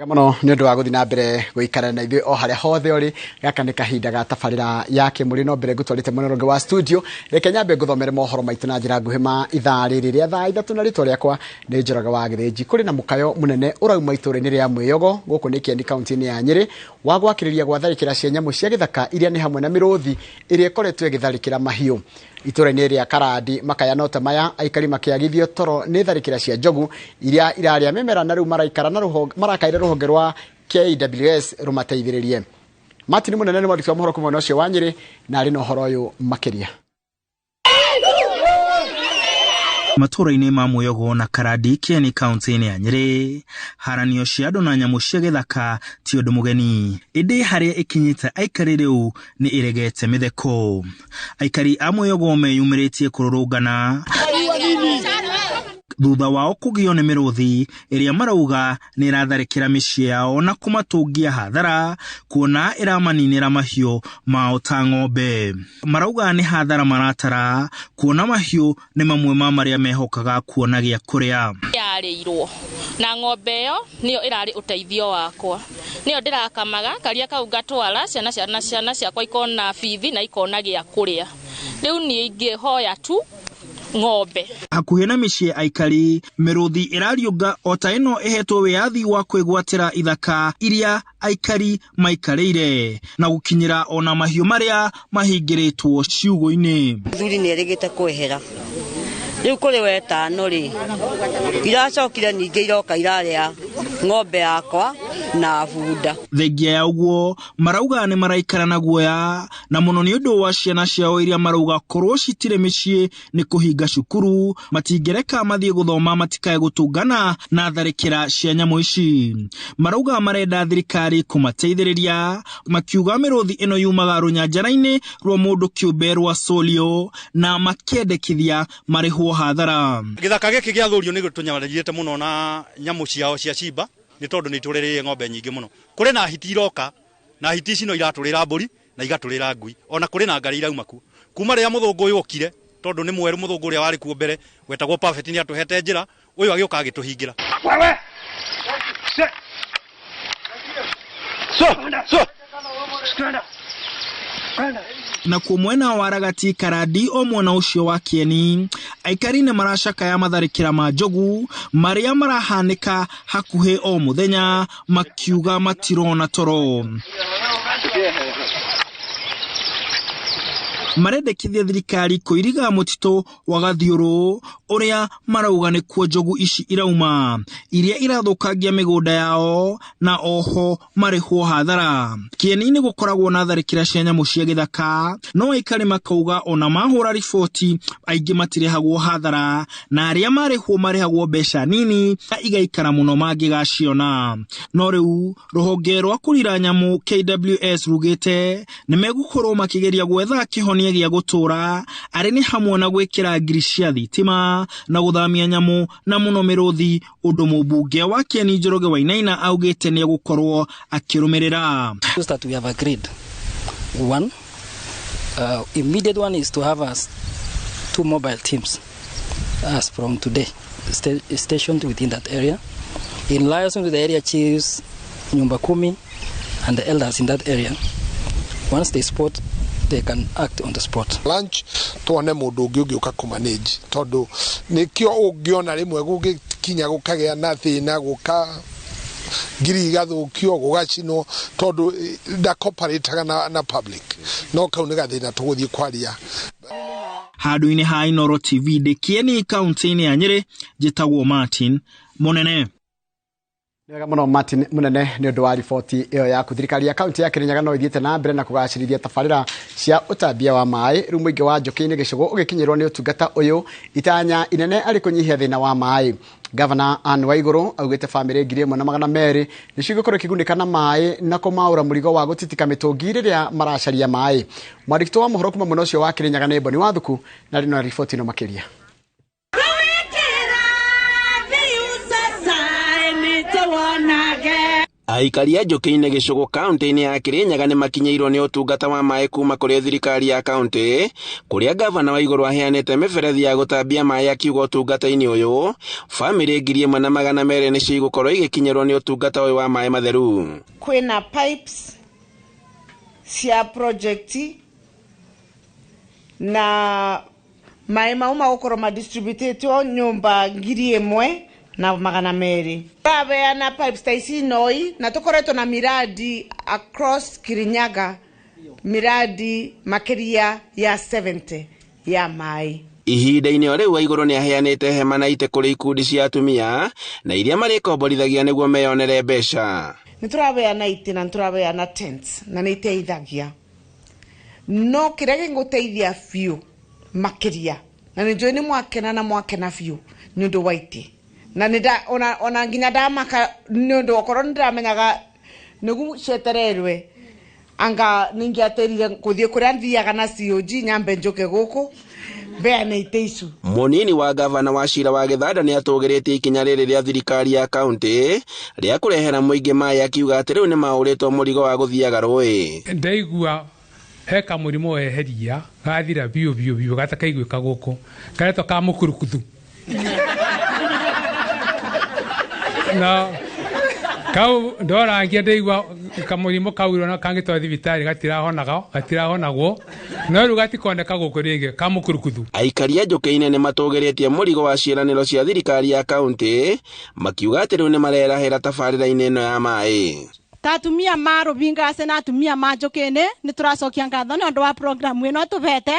Wega mũno nĩ ũndũ wa gũthiĩ na mbere gũikara na ithuĩ o harĩa hothe ũrĩ. Gaka nĩ kahinda ga tabarĩra ya Kĩmũrĩ, no mbere ngũtwarĩte mwena ũngĩ wa studio, reke nyambe ngũthomere mohoro maitũ na njĩra nguhĩ ma ithaa rĩrĩ rĩa thaa 3, na rĩtwa rĩakwa nĩ Njoroge wa Gĩthĩnji. Kũrĩ na mũkayo mũnene ũrauma itũũra-inĩ rĩa Mwĩyogo gũkũ nĩ Kieni kaunti-inĩ ya Nyĩrĩ wa gwakĩrĩria gwa tharĩkĩra cia nyamũ cia gĩthaka iria nĩ hamwe na mĩrũthi ĩrĩa ĩkoretwo ĩgĩtharĩkĩra mahiũ. Itũũra-inĩ rĩa Karandi makaya no ta maya, aikari makĩagithio toro nĩ tharĩkĩra cia njogu iria irarĩa mĩmera na rĩu maraikara na marakaĩra rũhonge rwa KWS rũmateithĩrĩrie. Martin Mũnene nĩ mwandĩki wa mohoro kuma mwena ũcio wa Nyĩrĩ na arĩ na ũhoro ũyũ makĩria. Matũũra-inĩ ma Mwĩyogo na Karandi Kieni kaunti-inĩ ya Nyĩrĩ, haranio cia andũ na nyamũ cia gĩthaka ti ũndũ mũgeni, ĩndĩ harĩa ĩkinyĩte aikari rĩu nĩ ĩregete mĩtheko. Aikari a Mwĩyogo meyumĩrĩtie kũrũrũngana thutha wao kũgio nĩ mĩrũthi ĩrĩa marauga nĩ ĩratharĩkĩra mĩciĩ yao na kũmatũngia hathara, kuona ĩramaninĩra mahiũ mao ta ng'ombe. Marauga nĩ hathara maratara, kuona mahiũ nĩ mamwe ma marĩa mehokaga kuona gĩa kũrĩa. Yarĩirwo na ng'ombe ĩyo nĩyo ĩrarĩ ũteithio wakwa, nĩyo ndĩrakamaga karia kau ngatwara ciana ciana ciana ciakwa ikona bithi na ikona gĩa kũrĩa. Rĩu niĩ ingĩhoya tu ng'ombe. Hakuhĩ na mĩciĩ aikari, mĩrũthi ĩrariũnga o ta ĩno ĩhetwo wĩyathi wa kwĩgwatĩra ithaka iria aikari maikarĩire na gũkinyĩra ona mahiũ marĩa mahingĩrĩtwo ciugũ-inĩ. Mũthuri nĩ erĩgĩte kwehera. Rĩu kũrĩ wetano rĩ, iracokire ningĩ iroka irarĩa ng'ombe yakwa na bunda. Thengia ya ũguo, marauga nĩ maraikara na guoya, na mũno nĩ ũndũ wa ciana ciao iria marauga korwo citirĩ mĩciĩ nĩ kũhinga cukuru, matingĩreka mathiĩ gũthoma matikae gũtũngana na tharĩkĩra cia nyamũ ici. Marauga marenda thirikari kũmateithĩrĩria, makiuga mĩrũthi ĩno yumaga rũnyanjara-inĩ rwa mũndũ kĩũmbe rwa Solio na makĩendekithia marĩhwo hathara. Gĩthaka gĩkĩ gĩa Thũrio nĩ gĩtũnyamarĩrĩte mũno na nyamũ ciao cia cimba, nĩ tondũ nĩ itũrĩrĩire ng'ombe nyingĩ mũno. Kũrĩ na hiti iroka, na hiti ici no iratũrĩra mbũri na igatũrĩra ngui, ona kũrĩ na ngari irauma kuo. Kuma rĩrĩa mũthũngũ ũyũ okire, tondũ nĩ mwerũ mũthũngũ ũrĩa warĩ kuo mbere wetagwo Perfect nĩ atũhete njĩra, ũyũ agĩũka agĩtũhingĩra. Na kuo mwena wa Ragati Karandi o mwena ũcio wa Kieni, aikari nĩ maracakaya matharĩkĩra ma njogu marĩa marahanĩka hakuhĩ o mũthenya, makiuga matirona toro. Marendekithia thirikari kũiriga mũtitũ wa Gathiũrũ ũrĩa marauga nĩkuo njogu ici irauma, iria irathũkangia mĩgũnda yao na oho marĩhwo hathara. Kieni-inĩ gũkoragwo na tharĩkĩra cia nyamũ cia gĩthaka, no aikari makauga ona mahũra riboti aingĩ matirĩhagwo hathara, na arĩa marĩhwo marĩhagwo mbeca nini na igaikara mũno mangĩgaciona. No rĩu rũhonge rwa kũrira nyamũ KWS rugĩte nĩ megũkorwo makĩgeria gwetha kĩhonia gĩa gũtũra, arĩ nĩ hamwe na gwĩkĩra ngiri cia thitima na gũthamia nyamũ na mũno mĩrũthi, ũndũ mũmbunge wa Kieni Njoroge Wainaina augĩte nĩ egũkorwo akĩrũmĩrĩra. That we have agreed. One, immediate one is to have us 2 mobile teams as from today stationed within that area, in liaison with the area chiefs, Nyumba Kumi, and the elders in that area. Once they spot, they can act on the spot. Lunch tuone mundu ungi ungiuka kumanage tondu nikio ungiona rimwe gugikinya gukagia na thina guka ngiri igathukio gugacinwo tondu ndacooperateaga na public, no kau ni gathina tuguthie kwaria. Handũ-inĩ ha Inooro TV ndĩ Kieni kaunti-inĩ ya Nyĩrĩ, njĩtagwo Martin Mũnene. Wega mũno Martin Mũnene nĩ ũndũ wa riboti ĩyo yaku. Thirikari ya kaunti ya Kirinyaga no ĩthiĩte na mbere na kũgacĩrithia tabarĩra cia ũtambia wa maĩ, rĩu mũingĩ wa Njũkĩ-inĩ gĩcũgũ ũgĩkinyĩrwo nĩ ũtungata ũyũ, itanya inene arĩ kũnyihia thĩna wa maĩ. Gavana Anne Waigũrũ augĩte bamĩrĩ ngiri ĩmwe na magana merĩ nĩcio igũkorwo ikĩgunĩka na maĩ na kũmaũra mũrigo wa gũtitika mĩtũngi rĩrĩa maracaria maĩ. Mwandĩki wa mohoro kuma mwena ũcio wa Kirinyaga nĩ Boni Wathuku na rĩno riboti ĩno makĩria. Aikari a Njũkĩ-inĩ Gĩcũgũ kaunti-inĩ ya Kirinyaga nĩmakinyĩirwo nĩ ũtungata wa maĩ kuma kũrĩ thirikari ya kaunti kũrĩa gavana wa igũrũ aheanĩte mĩberethi ya gũtambia maĩ akiuga ũtungata-inĩ ũyũ bamĩrĩ 1200 nĩcio igũkorwo igĩkinyĩrwo nĩ ũtungata ũyũ wa maĩ matheru. Kwĩna pipes cia project na maĩ mau magũkorwo madistributĩtwo nyũmba 1200. Tũrabeana pipes ta ici noi na tũkoretwo na miradi across Kirinyaga, miradi makĩria ya 70 ya maĩ. Ihinda-inĩ o rĩu Waigũrũ nĩaheanĩte hema na itĩ kũrĩ ikundi cia atumia na iria marĩkomborithagia nĩguo meyonere mbeca. Nĩtũrabeana itĩ na nĩtũrabeana tents na nĩiteithagia, no kĩrĩa gĩgũteithia biũ makĩria na nĩnjũĩ nĩ mwakena na mwakena biũ nĩ ũndũ wa itĩ na nĩ ona nginya ndamaka nĩ ũndũ okorwo nĩndĩramenyaga nĩgu cietererwe anga ningĩatĩrire gũthiĩ kũrĩa nthiaga na COG nyambe njũke gũkũ mbeane itĩ icu. Mũnini wa gavana wa Cira wa Gĩthanda nĩatũgĩrĩtie ikinya rĩrĩ rĩa thirikari ya kaunti rĩa kũrehera mũingĩ maĩ akiuga atĩ rĩu nĩmaũrĩtwo mũrigo wa gũthiaga rũĩ. Ndaigua he kamũrimũ weheria gathira biũ biũ biũ gatakaiguĩka gũkũ karetwo ka mũkurukuthu na kau ndorangia ndaigua kamũrimũ kau na kangĩtwarwo thibitarĩ gatirahonagwo no rĩu gatikoneka gũkũ rĩngĩ ka mũkurukuthu. Aikari a Njũkĩ-inĩ nĩmatũgĩrĩtie mũrigo wa ciĩranĩro cia thirikari ya kaunti makiuga atĩ rĩu nĩmarerahĩra tabarĩra-inĩ ĩno ya maĩ. Ta atumia ma Rubingase na atumia ma Njũkĩ-inĩ nĩtũracokia ngatho nĩ ũndũ wa program ĩno tũbete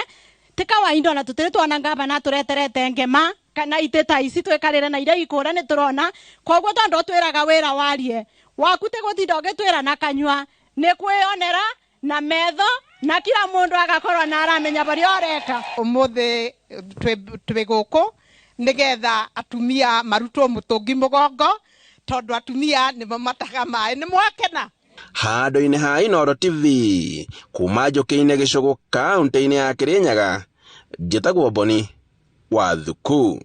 ti kawaida ona tũtirĩ tuona ngavana tũreterete ngema kana itĩ ta ici twĩkarĩre na iria ikũra nĩ tũrona koguo tondũ twĩraga wĩra warie waku ti gũtinda ũgĩtwĩra na kanyua nĩ kwĩyonera na metho na kila mũndũ agakorwo na aramenya barĩa ũreka. Ũmũthĩ twĩ gũkũ nĩgetha atumia marutwo mũtũngi mũgongo tondũ atumia nĩmo mataga maĩ. Nĩ mwakena. Handũ-inĩ ha Inooro TV kuma Njũkĩ-inĩ Gĩcũgũ kaunti-inĩ ya Kirinyaga njĩtagwo Boni wa Thuku.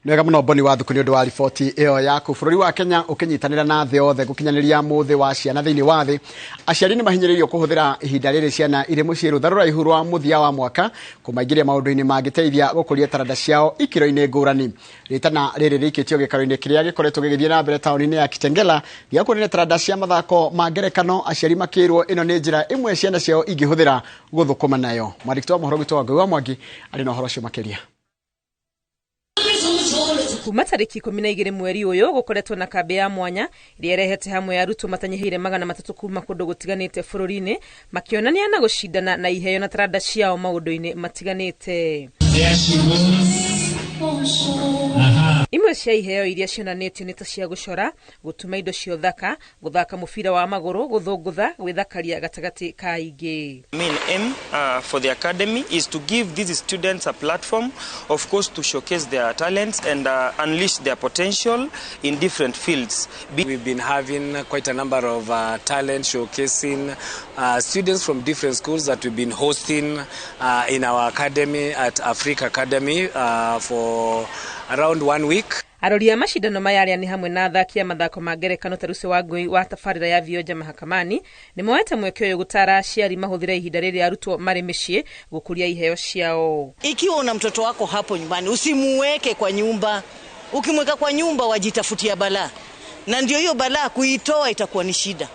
Nĩ wega mũno Boni wa Thuku nĩ ũndũ wa riboti ĩyo yaku. Bũrũri wa Kenya ũkĩnyitanĩra na thĩ yothe gũkinyanĩria mũthĩ wa ciana thĩinĩ wa thĩ, aciari nĩ mahinyĩrĩirio kũhũthĩra ihinda rĩrĩ ciana irĩ mũciĩ rũtha rũraihu rwa mũthia wa mwaka kũmaingĩria maũndũ-inĩ mangĩteithia gũkũria taranda ciao ikĩro-inĩ ngũrani. Rĩtana rĩrĩ rĩikĩtio gĩikaro-inĩ kĩrĩa gĩkoretwo gĩgĩthiĩ na mbere taũni-inĩ ya Kitengela gĩa kuonania taranda cia mathako ma ngerekano, aciari makĩrwo ĩno nĩ njĩra ĩmwe ciana ciao ingĩhũthĩra gũthũkũma nayo. Mwandĩki wa mohoro witũ wa Ngũgĩ wa Mwangi arĩ na ũhoro ũcio makĩria. Kuma tarĩki 12 mweri ũyũ gũkoretwo na kambĩ ya mwanya ĩrĩa ĩrehete hamwe arutwo matanyihĩire 300 kuma kũndũ gũtiganĩte bũrũri-inĩ makĩonania na gũcindana na iheo na taranda ciao maũndũ-inĩ matiganĩte. Imwe cia iheo iria cionanĩtio nĩ ta cia gũcora, gũtuma indo cia ũthaka, gũthaka mũbira wa magũrũ, gũthũngũtha, gwĩthakaria gatagatĩ ka ingĩ. Main aim for the academy is to give these students a platform, of course, to showcase their talents and unleash their potential in different fields. We've been having quite a number of talent showcasing students from different schools that we've been hosting in our academy at Africa Academy for around 1 week. Arori a macindano maya arĩa nĩ hamwe na athaki a mathako ma ngerekano ta Lucy Wangui wa tabarĩra ya Vioja Mahakamani nĩ moete mweke ũyũ gũtara aciari mahũthĩre ihinda rĩrĩa arutwo marĩ mĩciĩ gũkũria iheo ciao. Ikiwa una mtoto wako hapo nyumbani, usimuweke kwa nyumba. Ukimweka kwa nyumba wajitafutia balaa, na ndio hiyo balaa kuitoa itakuwa ni shida.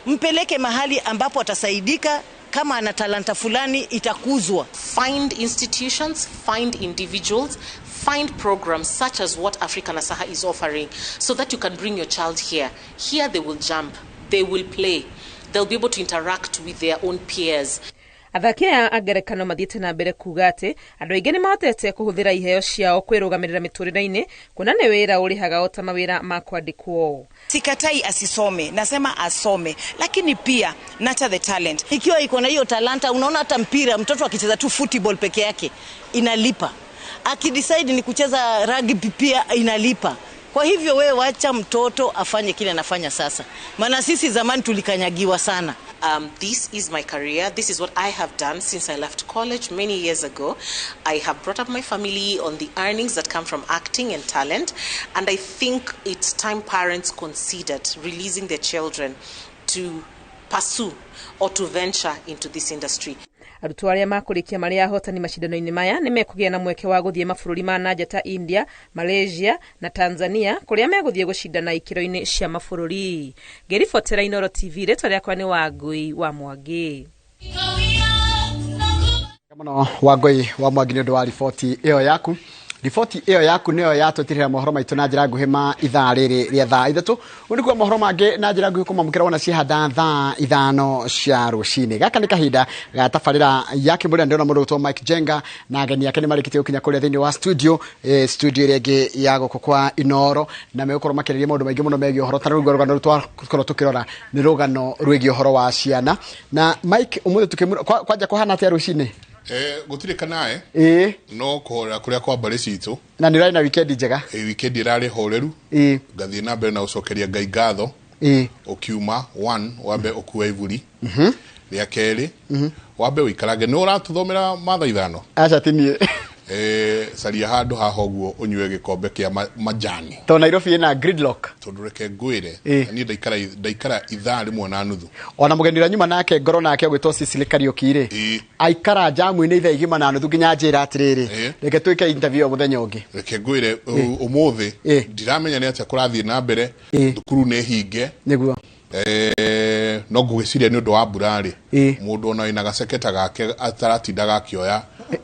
Mpeleke mahali ambapo atasaidika. Kama ana talanta fulani itakuzwa. Find institutions, find individuals, find programs such as what Africa Nasaha is offering so that you can bring your child here. Here they will jump, they will play, they'll be able to interact with their own peers. Athaki aya a ngerekano mathiĩte na mbere kuga atĩ andũ aingĩ nĩ mahotete kũhũthĩra iheo ciao kwĩrũgamĩrĩra mĩtũrĩre-inĩ kuona nĩ wĩra ũrĩhaga o ta mawĩra ma kwandĩkwo. Sikatai asisome, nasema asome, lakini pia nurture the talent. Ikiwa iko na hiyo talanta, unaona hata mpira mtoto akicheza tu football peke yake inalipa. Akidecide ni kucheza rugby pia inalipa. Kwa hivyo wewe wacha mtoto afanye kile anafanya sasa, maana sisi zamani tulikanyagiwa sana. This is my career. This is what I have done since I left college many years ago. I have brought up my family on the earnings that come from acting and talent. And I think it's time parents considered releasing their children to pursue or to venture into this industry. Arutwo arĩa makũrĩkia marĩ ahotani macindano-inĩ maya nĩ mekũgĩa na mweke wa gũthiĩ mabũrũri ma nanja ta India, Malaysia na Tanzania kũrĩa megũthiĩ gũcindana ikĩro-inĩ cia mabũrũri. Ngĩribotera Inooro TV, rĩtwa rĩakwa nĩ Wangũi wa Mwangi. Mũno Wangũi wa Mwangi nĩ ũndũ wa riboti ĩyo yaku. Riboti ĩyo yaku nĩyo yatũtirĩra mohoro maitũ na njĩra nguhĩ ma ithaa rĩrĩ rĩa thaa 3. Ũũ nĩkuo mohoro mangĩ na njĩra nguhĩ kũmamũkĩra wona ciahanda thaa 5 cia rũcinĩ. Gaka nĩ kahinda ga tabarĩra ya kĩmũrĩa. Ndĩrona mũndũ ũgwĩtwo Mike Jenga na ageni ake nĩ marĩkĩtie gũkinya kũrĩa thĩinĩ wa studio, studio ĩrĩa ĩngĩ ya gũkũ kwa Inooro, na megũkorwo makĩarĩria maũndũ maingĩ mũno megiĩ ũhoro ta rĩu rũgano rũu twakorwo tũkĩrora nĩ rũgano rwĩgiĩ ũhoro wa ciana. Na Mike, ũmũthĩ tũkĩmũra kwanja kũhana atĩa rũcinĩ? Gũtirĩ kanae no kũhorera kũrĩa kwa mbarĩ citũ. Na nĩ ũrarĩ na weekend njega? Weekend ĩrarĩ horeru. Ngathiĩ na mbere na gũcokeria Ngai ngatho. Ũkiuma 1 wambe ũkue iburi. Rĩa kerĩ wambe ũikarage. Nĩ ũratũthomera mathaa 5? Aca ti niĩ. Caria handũ haha ũguo ũnyue gĩkombe kĩa majani. Tondũ Nairobi ĩna gridlock. Tondũ reke ngwĩre, niĩ ndaikara ithaa 1.5. Ona mũgeni ũrĩa nyuma nake ngoro nake ũgwĩtwo Cecily Kariũki rĩ, aikara jamu-inĩ ithaa 1.5 nginya njĩra atĩrĩrĩ, reke twĩke interview ĩyo mũthenya ũngĩ. Reke ngwĩre ũmũthĩ ndiramenya nĩ atĩa kũrathiĩ na mbere, thukuru nĩ hinge. Nĩguo. No ngũgĩciria nĩ ũndũ wa mbura rĩ, mũndũ ona wĩna gaceketa gake ataratindaga akĩoya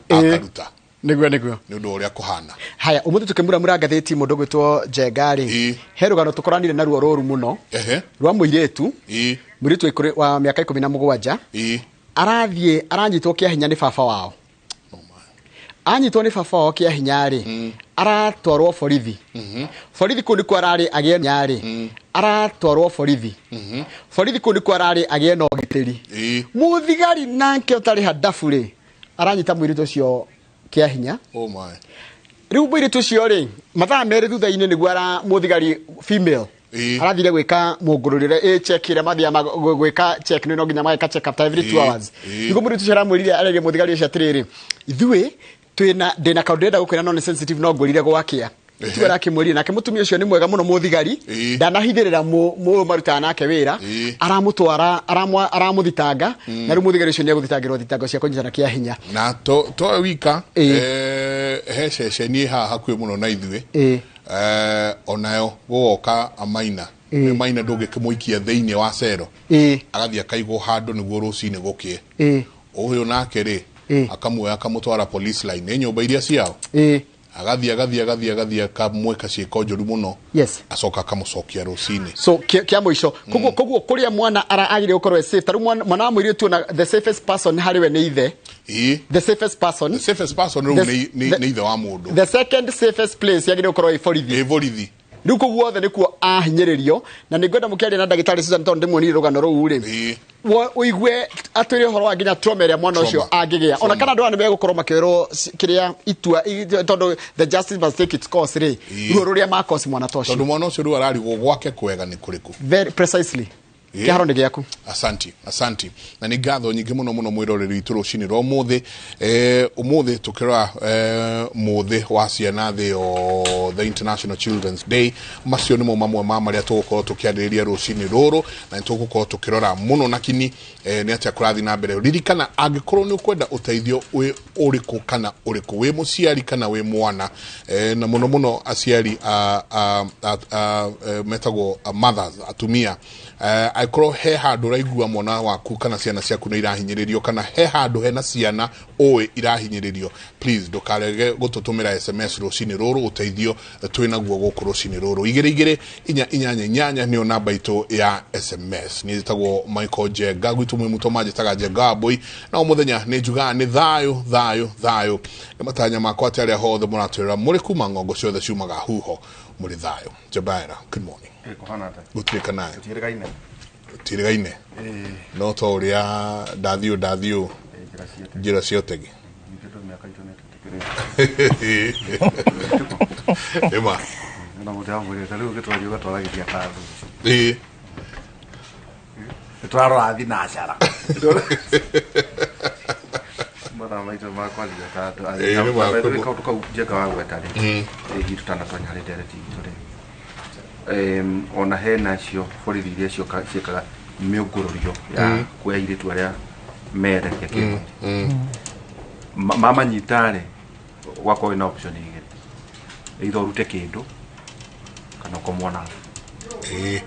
akaruta. Nĩguo nĩguo. Nĩ ũndũ ũrĩa kũhana. Haya, ũmũthĩ tũkĩmuramura ngathĩti mũndũ ũgwĩtwo Njenga rĩ, he rũgano tũkoranire naruo rũru mũno rwa mũirĩtu, mũirĩtu wa mĩaka 17, arathiĩ aranyitwo kĩa hinya nĩ baba wao. Anyitwo nĩ baba wao kĩa hinya rĩ, aratwarwo borithi. Borithi kũu nĩkuo ararĩ agĩe nyarĩ, aratwarwo borithi. Borithi kũu nĩkuo ararĩ agĩe na ũgitĩri. Mũthigari nake ũtarĩ handabu rĩ, aranyita mũirĩtu ũcio kĩa hinya. Oh my. Rĩu mũirĩtu ũcio rĩ, mathaa 2 thutha-inĩ nĩguo ara mũthigari female arathire gwĩka mũngũrũrĩre check ĩrĩa mathiaga gwĩka check nĩ no nginya mageka check after every 2 hours. Nĩguo mũirĩtu ũcio aramwĩrire arerire mũthigari ũcio atĩrĩrĩ, ithuĩ twĩna ndĩna kaũndũ ndĩrenda gũkwĩra no nĩ sensitive no ngwĩrire gwakĩa. Tiguo arakĩmwĩrire nake mũtumia ũcio nĩ mwega mũno mũthigari, ndanahithĩrĩra mũyũ marutaga nake wĩra, aramũtwara aramũthitanga, na rĩu mũthigari ũcio nĩegũthitangĩrwo thitango cia kũnyitana kĩa hinya. Na to wika he ceceni haha hakuhĩ mũno na ithuĩ, onayo gũgoka amaina. Maina ndũngĩkĩmũikia thĩinĩ wa cero, agathiĩ akaigwo handũ nĩguo rũcinĩ gũkĩe. Ũyũ nake rĩ, akamuoya akamũtwara police line, nĩ nyũmba iria ciao. Agathiĩ akamwĩka ciĩko njũru mũno. Yes. Acoka akamũcokia rũcinĩ. So kĩa mũico, koguo kũrĩa mwana agĩrĩire gũkorwo e safe, ta rĩu mwana wa mũirĩtu ona the safest person harĩ we nĩ ithe. The safest person. The safest person rĩu nĩ ithe wa mũndũ. The second safest place yagĩrĩire gũkorwo ĩ borithi. Ĩ borithi. Rĩu koguo othe nĩkuo ahinyĩrĩrio, na nĩngwenda mũkĩaria na ndagĩtarĩ Susan tondũ ndĩmuonirie rũgano rũu rĩ, ũigue atwĩre ũhoro wa nginya trauma ĩrĩa mwana ũcio angĩgĩa, ona kana andũ aya nĩmegũkorwo makĩoerwo kĩrĩa itua, tondũ the justice must take its course rĩ, ruo rũrĩa makosi mwana ta ũcio. Tondũ mwana ũcio rĩu ararigwo gwake kwega nĩ kũrĩkũ. Very precisely. Kĩharo nĩ gĩaku. Asanti, asanti. Na nĩ ngatho nyingĩ mũno mũno mwĩroreri witũ rũcinĩ rwa ũmũthĩ. Ũmũthĩ tũkĩrora mũthĩ wa ciana thĩ yothe, International Children's Day. Macio nĩmo mamwe ma marĩa tũgũkorwo tũkĩarĩrĩria rũcinĩ rũrũ, na nĩ tũgũkorwo tũkĩrora mũno na kinyi nĩ atĩa kũrathiĩ na mbere. Ririkana angĩkorwo nĩ ũkwenda ũteithio wĩ ũrĩkũ kana ũrĩkũ, wĩ mũciari kana wĩ mwana, na mũno mũno aciari metagwo mothers, atumia, angĩkorwo he handũ ũraigua mwana waku kana ciana ciaku nĩ irahinyĩrĩrio, kana he handũ hena ciana ũĩ irahinyĩrĩrio, please ndũkarege gũtũtũmĩra SMS rũcinĩ rũrũ, ũteithio twĩnaguo gũkũ rũcinĩ rũrũ. 2 2 4 8 8 nĩyo namba itũ ya SMS. Niĩ njĩtagwo Michael Njenga, gwitũ mwĩ mũtoma njĩtaga Njenga Wambui, na mũthenya nĩ njugaga nĩ thayũ thayũ thayũ. Nĩ matanya makwa atĩ arĩa hothe mũratwĩrora mũrĩ kuma ng'ongo ciothe ciumaga huho mũrĩ thayũ. Njebaera, good morning. Gũtirĩ kanae. Tirigaine no to ũrĩa ndathiũ njĩra cia ũtegi. Ĩma. Na mũndũ amwĩrĩte rĩu ũgĩtwaria ũgatwaragĩria ta thuri. Ĩĩ. Nĩtũrarora thinacara. Mathaa maitũ ma kwaria ta andũ. Ĩĩ, nĩ ma By the way, kaũndũ kau Njenga wa gweta rĩ, hihi tũtanatonya harĩ ndereti itũ rĩ, ona hena cio borithi iria ciĩkaga mĩũngũrũrio ya kuoya airĩtu arĩa mendagia kĩmwĩrĩ. Mamanyita rĩ, ũgakorwo wĩna option igĩrĩ, either ũrute kĩndũ kana ũkomwo nao. Ĩĩ.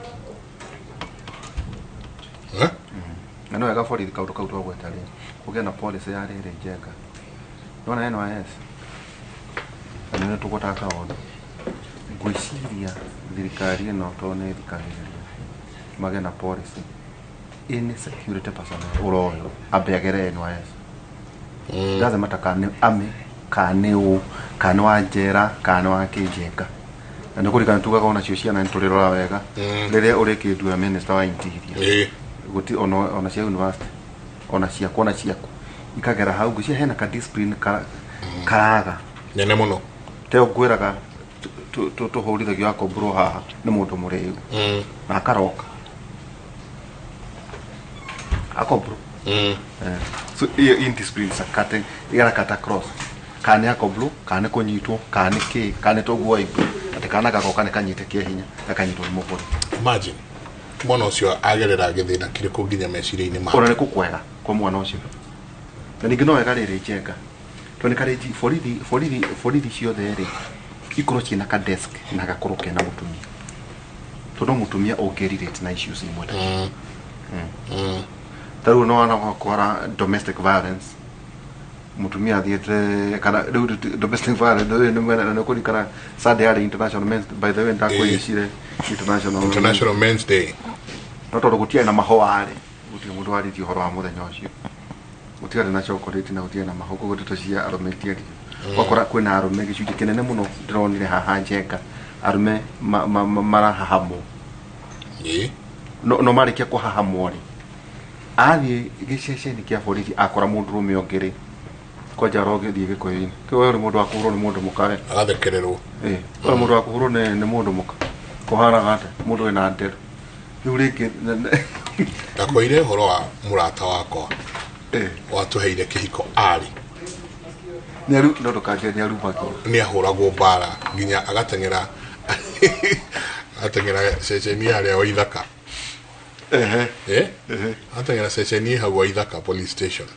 Na no wega borithi kaũndũ kau twagweta rĩ, kũgĩa na policy ya rĩrĩ Njenga. Nĩwona NYS na nĩ tũgwetaga kaũndũ, ngwĩciria thirikari ĩno tondũ nĩ ĩthikagĩrĩria, magĩe na policy any security personnel ũroywo ambe agere NYS. Doesn't matter kana nĩ army, kana nĩ ũ, kana nĩ wa njera, kana nĩ wa kĩnjenga. Na nĩ kũririkana tugaga onacio ciana nĩ tũrĩrora wega rĩrĩa ũrĩkĩndua minister wa interior. Gũti ona cia university, ona ciaku, ona ciaku ikagera hau, ngwĩciria hena ka discipline karaga nene mũno. Teo ngwĩraga tũhũrithagio akomborwo haha nĩ mũndũ mũrĩu na akaroka akomborwo. So iyo indiscipline sakate igarakata cross, kana nĩ akomborwo, kana nĩ kũnyitwo, kana nĩ kĩ, kana nĩ toguo aibu atĩ kana gagoka nĩ kanyite kĩa hinya gakanyitwo nĩ mũbũri. Imagine mwana ũcio agerera gĩthĩna kĩrĩkũ nginya meciria-inĩ make. Ona nĩ kũkwega kwa mwana ũcio. Na ningĩ no wega rĩrĩ Njenga, tondũ nĩ karĩ borithi borithi borithi ciothe rĩ ikorwo ciĩna ka desk na gakorwo kena mũtumia, tondũ no mũtumia ũngĩ relate na issues imwe ta icio. Ta rĩu nĩwona gwakora domestic violence, mũtumia athiĩte kana rĩu domestic violence rĩu nĩ mwena nĩ kũririkana Sunday yarĩ International Men's, by the way ndakwĩicire International International Men's Day. No tondũ gũtiarĩ na mahũa rĩ, gũtirĩ mũndũ warĩtie ũhoro wa mũthenya ũcio, gũtiarĩ na chocolate na gũtiarĩ na mahũa, koguo ndeto cia arũme itiario. Wakora kwĩna arũme gĩcunjĩ kĩnene mũno ndĩronire haha Njenga, arũme marahahamwo. No marĩkia kũhahamwo rĩ, athiĩ gĩceceni kĩa borithi akora mũndũrũme ũngĩ rĩ, kwanja arogĩthiĩ gĩkũyũ-inĩ kĩ we ũrĩ mũndũ wa kũhũrwo nĩ mũndũ mũka we. Agathekererwo. Ĩ, ũrĩ mũndũ wa kũhũrwo nĩ mũndũ mũka kũhanaga atĩa mũndũ wĩna nderu rĩu rĩngĩ Ndakwĩire ũhoro wa mũrata wakwa watũheire kĩhiko arĩ nĩaru no ndũkanjĩre nĩarumagio. Nĩ ahũragwo mbara nginya agateng'era agateng'era ceceni harĩa wa Ithaka. Agateng'era ceceni hau wa Ithaka police station,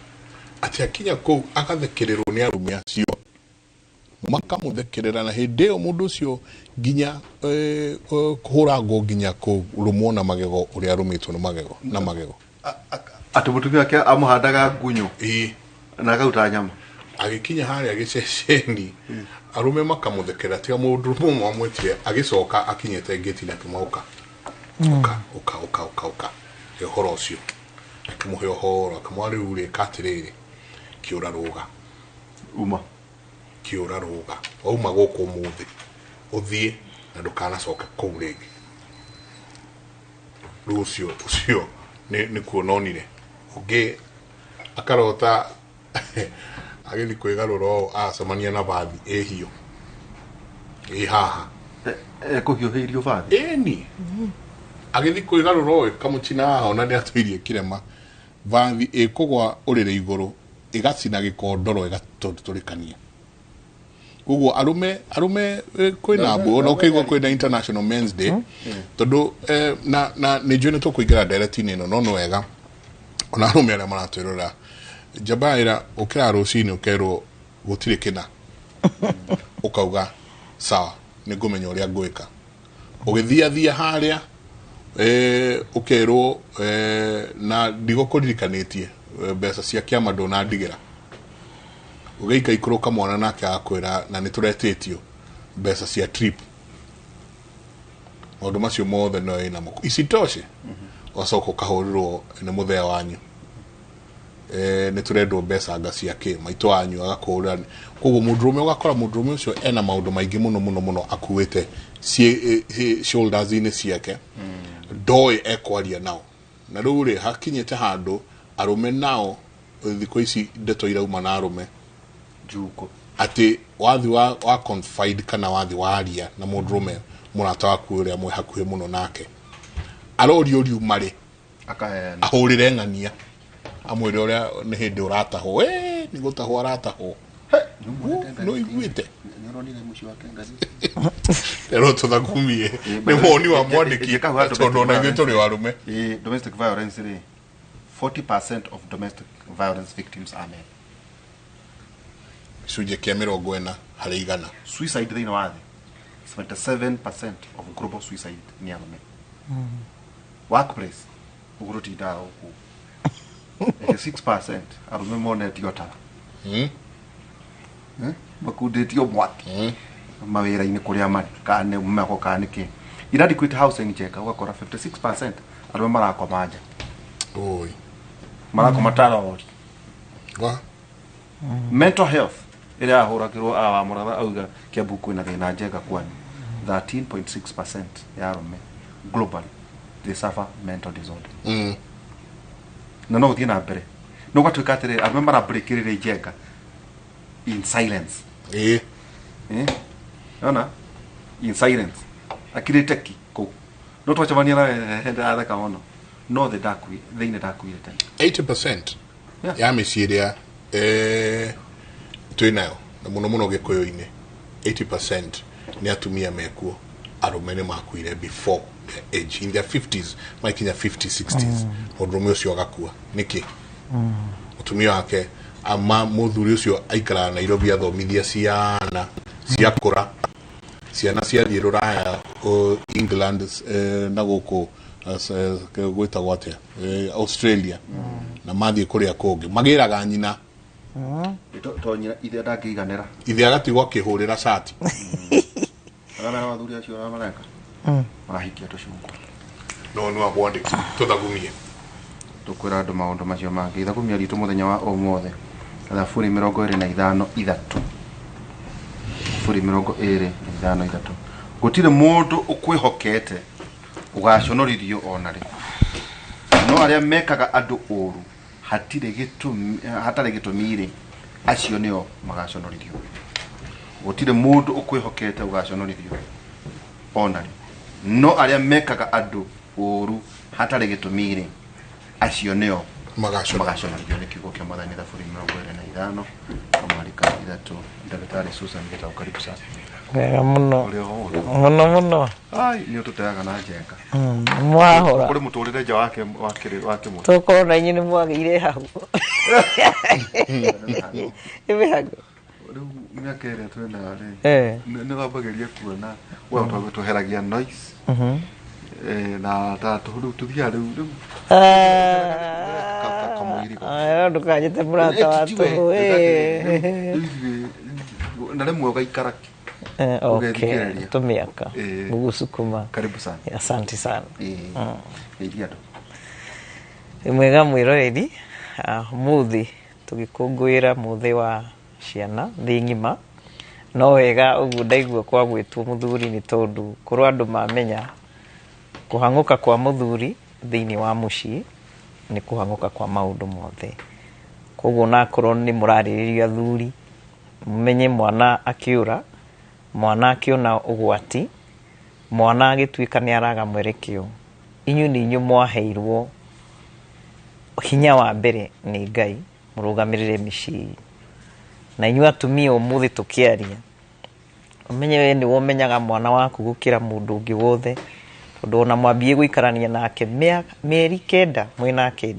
atĩ akinya kũu agathekererwo nĩ arũme acio, makamũthekerera, na hĩndĩ ĩyo mũndũ ũcio nginya kũhũrangwo nginya kũrũmwo na magego ũrĩa arũmĩtwo na magego na magego. Atĩ mũtumia wake amũhandaga ngunyũ na akauta nyama. Agĩkinya harĩa gĩceceni arũme makamũthekerera, tiga mũndũ ũmwe wamwĩtire agĩcoka akinyĩte ngĩti-inĩ akĩmũka ũka ũka ũka ũka ũka he ũhoro ũcio, akĩmũhe ũhoro akĩmwĩra rĩu rĩ ka atĩrĩrĩ, kĩũra rũga uma kĩũra rũga wauma gũkũ ũmũthĩ ũthiĩ na ndũkanacoke kũu rĩngĩ. Rĩu ũcio ũcio nĩ kuona onire ũngĩ akarota agĩthiĩ kwĩgarũra ũũ acemania na bathi ĩhiũ ĩ haha. Ekũhiũhĩirio bathi. Ĩni agĩthiĩ kwĩgarũra ũũ ĩkamũcina haha, ona nĩ atũirie kĩrema, bathi ĩkũgwa ũrĩrĩ igũrũ ĩgacina gĩkondoro ĩgatũrĩkania. Koguo arũme arũme kwĩna mbu na ũkĩigua kwĩna International Men's Day, tondũ na nĩ njũĩ nĩ tũkũingĩra ndereti-inĩ ĩno, no nĩ wega ona arũme arĩa maratwĩrora njamba ĩra ũkĩra rũcinĩ ũkerwo gũtirĩ kĩna, ũkauga sawa, nĩ ngũmenya ũrĩa ngwĩka. Ũgĩthiathia harĩa ũkerwo na ndigũkũririkanĩtie mbeca cia kĩama ndũnandigĩra, ũgĩika ikũrũka mwana nake agakwĩra na nĩ tũretĩtio mbeca cia trip. Maũndũ macio mothe no ĩnamo isitoshe ũgacoka ũkahũrĩrwo nĩ mũthee wanyu, nĩ tũrendwo mbeca anga cia kĩ maitũ wanyu agakũhũrĩra. Koguo mũndũrũme ũgakora mũndũrũme ũcio ena maũndũ maingĩ mũno mũno mũno akuĩte shoulders-inĩ ciake, ndoĩ ekwaria nao. Na rĩu rĩ hakinyĩte handũ arũme nao thikũ ici ndeto irauma na arũme njuko atĩ wathi wa confide kana wathi waria na mũndũrũme Mũrata waku ũrĩa mwĩ hakuhĩ mũno nake arorio riuma rĩ akaheana ahũrĩre ng'ania amwĩre ũrĩa nĩ hĩndĩ ũratahwo nĩ gũtahwo aratahwo no iguĩte rero tũthakumie nĩ woni wa mwandĩki tondũ ona ithuĩ tũrĩ arũme. Domestic violence rĩ, 40% of domestic violence victims are men. Gĩcunjĩ kĩa 40 harĩ igana. Suicide thĩinĩ wa thĩ, 77% of global suicide nĩ arũme. Workplace ũguo tũtindaga gũkũ, 86% arũme monetio tara, makundĩtio mwaki mawĩra-inĩ kũrĩa marĩ kana nĩ mako kana nĩ kĩ. Inadequate housing njega, ũgakora 56% arũme marakoma nja. Oi. Marakoma tarori. Mental health ĩrĩa yahũragĩrwo wa Mũratha auga Kiambu kwĩna thĩna njega kwani 13.6% ya arũme globally they suffer mental disorder. Na no gũthiĩ na mbere no gũgatuĩka atĩrĩrĩ arũme marabreakĩrĩria njenga in silence. Ona in silence akirĩte ki kũu no twacemania nawe ndĩratheka mũno no thĩ ndakuire thĩinĩ ndakuire tene. 80% ya mĩciĩ ĩrĩa twĩ nayo na mũno mũno Gĩkũyũ-inĩ 80% nĩ atumia mekuo arũme nĩ makuire before their age in their 50s makinya 50 60s mũndũrũme ũcio agakua nĩkĩ mũtumia wake ama mũthuri ũcio aikaraga Nairobi athomithia ciana ciakũra ciana ciathiĩ rũraya England na gũkũ gwĩtagwo atĩa Australia na mathiĩ kũrĩa kũngĩ magĩraga nyina to nyina ithe ndangĩiganĩra ithe agatigwo akĩhũrĩra cati aramera athuri acio arĩa mareka marahikia tũcungwa no no akwandĩki tũthagumie tũkwĩra andũ maũndũ macio mangĩ ithagumia ritũ mũthenya wa ũmũthĩ thaburi 25 3 thaburi 25 3 gũtirĩ mũndũ ũkwĩhokete ũgaconorithio ona rĩ no arĩa mekaga andũ ũru hatarĩ gĩtũmi rĩ acio nĩo magaconorithio gũtirĩ mũndũ ũkwĩhokete ũgaconorithio ona rĩ no arĩa mekaga andũ ũru hatarĩ gĩtũmi rĩ acio nĩo magaconorithio nĩ kiugo kĩa Mwathani thaburi 25 kamarika 3 Ndagĩtarĩ Susan Gitau karibu sana. Wega mũno mũno mũno. Ai nĩ ũtũteaga na njenga mwahora kũrĩ mũtũrĩre nja wake wake mũno tũkorwo na inyuĩ nĩ mwagĩire hau nĩ mĩhango rĩu mĩaka ĩrĩa twĩnayo rĩ nĩ wambagĩria kuona we tũheragia noise na rĩu tũthiaga rĩu ndũkanyite mũrata wa tũhũ na rĩmwe ũgaikara okay tũmĩaka gũgũcukuma. Karibu sana. Asante sana. Geithia andũ. Mwega mwĩroreri mũthĩ tũgĩkũngũĩra mũthĩ wa ciana thĩ ng'ima no wega ũguo ndaigua kwa gwĩtwo mũthuri nĩ tondũ korwo andũ mamenya kũhang'ũka kwa mũthuri thĩinĩ wa mũciĩ nĩ kũhang'ũka kwa maũndũ mothe koguo nakorwo nĩ mũrarĩrĩria athuri mũmenye mwana akĩũra mwana akĩona ũgwati mwana agĩtuĩka nĩ araga mwerekeo inyuĩ nĩ inyuĩ mwaheirwo hinya wa mbere nĩ Ngai mũrũgamĩrĩre mĩciĩ na inyuĩ atumia ũmũthĩ tũkĩaria ũmenye we nĩwe ũmenyaga mwana waku gũkĩra mũndũ ũngĩ wothe tondũ ona mwambie gũikarania nake mĩeri 9 mwĩna 9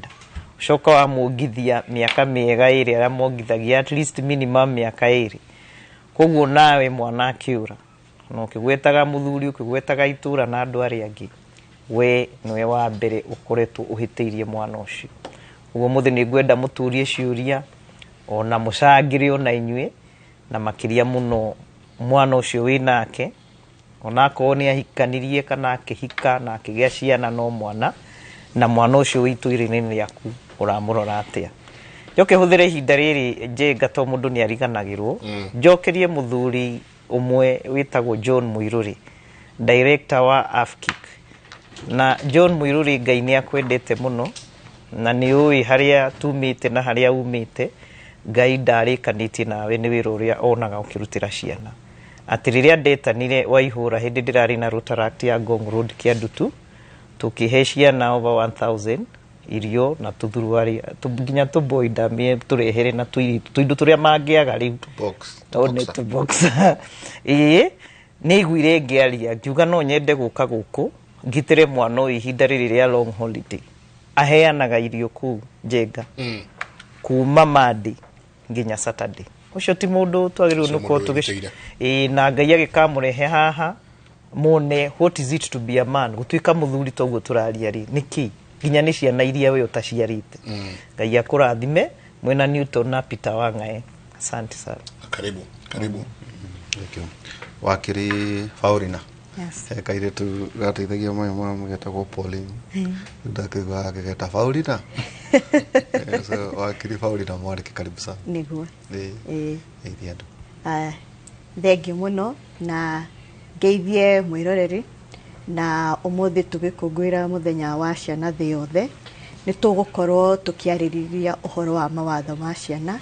ũcoka wamwongithia mĩaka mĩega ĩrĩ arĩa mwongithagia at least minimum mĩaka 2 koguo nawe mwana akĩũra na ũkĩgwetaga mũthuri ũkĩgwetaga itũra na andũ arĩa angĩ we nĩwe wa mbere ũkoretwo ũhĩtĩirie mwana ũcio ũguo mũthĩ nĩ ngwenda mũtũrie ciũria ona mũcangĩre ona inyuĩ na makĩria mũno mwana ũcio wĩnake onakorwo nĩ ahikanirie kana akĩhika na akĩgĩa ciana no mwana na mwana ũcio wĩ itũra-inĩ rĩaku ũramũrora atĩa njoke hũthĩre ihinda rĩrĩ njenga to mũndũ nĩ ariganagĩrwo njokerie mũthuri ũmwe wĩtagwo John Muiruri director wa AFKIC na John Muiruri Ngai nĩ akwendete mũno na nĩ ũĩ harĩa tumĩte na harĩa umĩte Ngai ndarĩkanĩtie nawe nĩ wĩra ũrĩa onaga ũkĩrutĩra ciana Atĩ rĩrĩa ndetanire Waihũra hĩndĩ ndĩrarĩ na Rotaract ya Ngong Road Kĩandutu, tũkĩhe ciana over 1000 irio na tũthuruarĩ, nginya tũboi ndamie tũrehere na tũirĩtu tũindo tũrĩa mangĩaga rĩu tondũ nĩ tũbox. Ĩĩ, nĩ aiguire ngĩaria, ngiuga no nyende gũka gũkũ ngitĩre mwana ũyũ ihinda rĩrĩ rĩa long holiday. Aheanaga irio kũu Njenga kuma Monday nginya Saturday. Ũcio ti mũndũ twagĩrĩirwo Ũcio nĩ gũkorwo mũndũ tũgĩ wĩrutĩire. Ĩĩ, na Ngai agĩkamũrehe haha mone what is it to be a man, gũtuĩka mũthuri toguo tũraria rĩ nĩkĩ, nginya nĩ ciana iria we ũtaciarĩte. Ngai akũrathime mwena Newton na Peter Wang'ae. Asante sana. Karibu, karibu. Thank you. Wakiri Faurina. Yes. He kairĩtu gateithagia mai mamu getagwo Pauline. Ndakĩigua gagĩgeta Faurina. So wakiri Faurina Mwarĩki, karibu sana. Nĩguo. Ĩĩ. Ĩĩ. Geithia andũ. Ah, thengiũ mũno na ngeithie mwĩroreri, na ũmũthĩ tũgĩkũngũĩra mũthenya wa ciana thĩ yothe, nĩ tũgũkorwo tũkĩarĩrĩria ũhoro wa mawatho ma ciana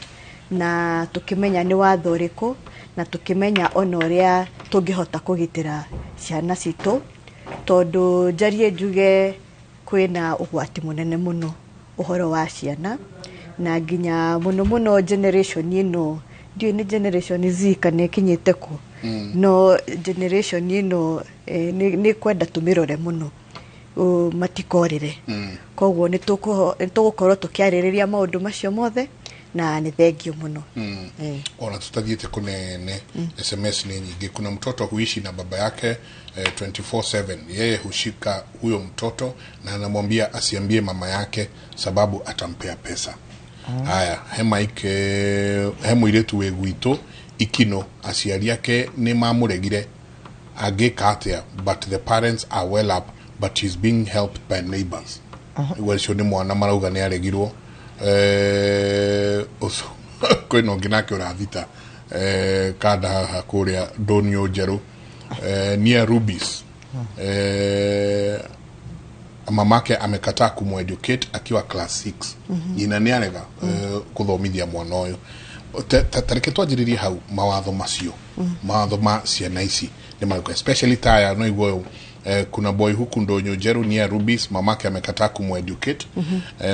na tũkĩmenya nĩ watho ũrĩkũ, na tũkĩmenya ona ũrĩa tũngĩhota kũgitĩra ciana citũ, tondũ njarie njuge kwĩna ũgwati mũnene mũno ũhoro wa ciana, na nginya mũno mũno generation ĩno, ndiũĩ nĩ generation Z kana ĩkinyĩte kũ, no generation ĩno nĩ kwenda tũmĩrore mũno matikorĩre. Koguo nĩ tũgũkorwo tũkĩarĩrĩria maũndũ macio mothe, na nĩ thengio mũno. Ona tutathiĩte kũnene, SMS ni nyingi. Kuna mtoto huishi na baba yake 24/7. Yeye hushika huyo mtoto na anamwambia asiambie mama yake sababu atampea pesa. Haya, he Mike, he mũirĩtu wĩ gwitũ Ikino, aciari ake nĩ mamũregire, angĩka atĩa? But the parents are well up, but he's being helped by neighbors. Nĩguo ũcio nĩ mwana marauga nĩ aregirwo. Ũcio kwĩna ũngĩ nake ũrathita kanda haha kũrĩa ndũniũ njerũ, near Rubis, mamake amekataa kumueducate akiwa class 6. Nyina nĩ arega kũthomithia mwana ũyũ. Ta reke twanjĩrĩrie hau, mawatho macio, mawatho ma ciana ici nĩ marĩkũ, especially taya no igua kuna boy huku ndonyo njeru near Rubis, mamake amekataa kumueducate.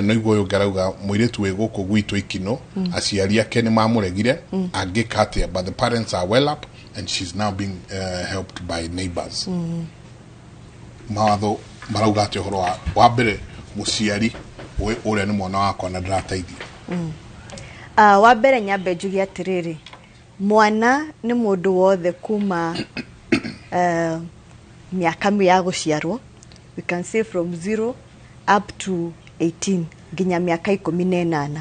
No igua ũyũ ũngĩ arauga mũirĩtu wĩ gũkũ gwitũ Ikino, aciari ake nĩ mamũregire, angĩka atĩa? But the parents are well up and she's now being helped by neighbors. Mawatho marauga atĩ ũhoro wa mbere mũciari ũrĩa nĩ mwana wakwa na ndĩrateithia? Wa mbere nyambe njuge atĩrĩrĩ, mwana nĩ mũndũ wothe kuma mĩaka ya gũciarwo, we can say from 0 up to 18, nginya mĩaka 18,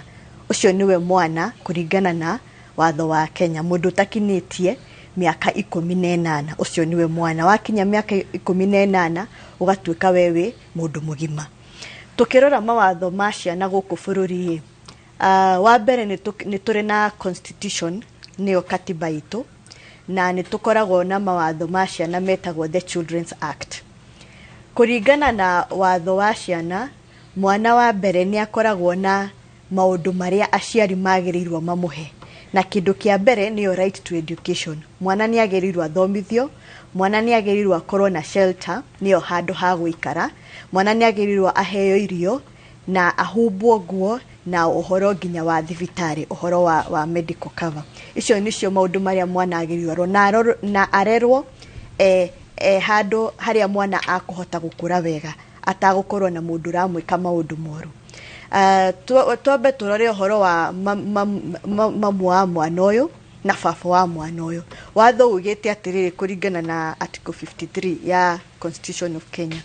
ũcio nĩwe mwana kũringana na watho wa Kenya. Mũndũ ũtakinyĩtie mĩaka 18, ũcio nĩwe mwana. Wakinya mĩaka 18, ũgatuĩka we wĩ mũndũ mũgima. Tũkĩrora mawatho ma ciana gũkũ bũrũri-ĩ, wa mbere nĩ tũrĩ na constitution, nĩyo katiba itũ, na nĩ tũkoragwo na mawatho ma ciana metagwo the Children's Act. Kũringana na watho wa ciana, mwana wa mbere nĩ akoragwo na maũndũ marĩa aciari magĩrĩirwo mamũhe, na kĩndũ kĩa mbere nĩyo right to education. Mwana nĩ agĩrĩirwo athomithio, mwana nĩ agĩrĩirwo akorwo na shelter, nĩyo handũ ha gũikara, mwana nĩ agĩrĩirwo aheo irio na ahumbwo nguo, na ũhoro nginya wa thibitarĩ, ũhoro wa medical cover. Icio nĩcio maũndũ marĩa mwana agĩrĩirwo arorwo, na arerwo handũ harĩa mwana akũhota gũkũra wega, atagũkorwo na mũndũ ũramwĩka maũndũ moru. Twambe tũrore ũhoro wa mamu wa mwana ũyũ na baba wa mwana ũyũ. Watho ugĩte atĩrĩrĩ, kũringana na Article 53 ya Constitution of Kenya,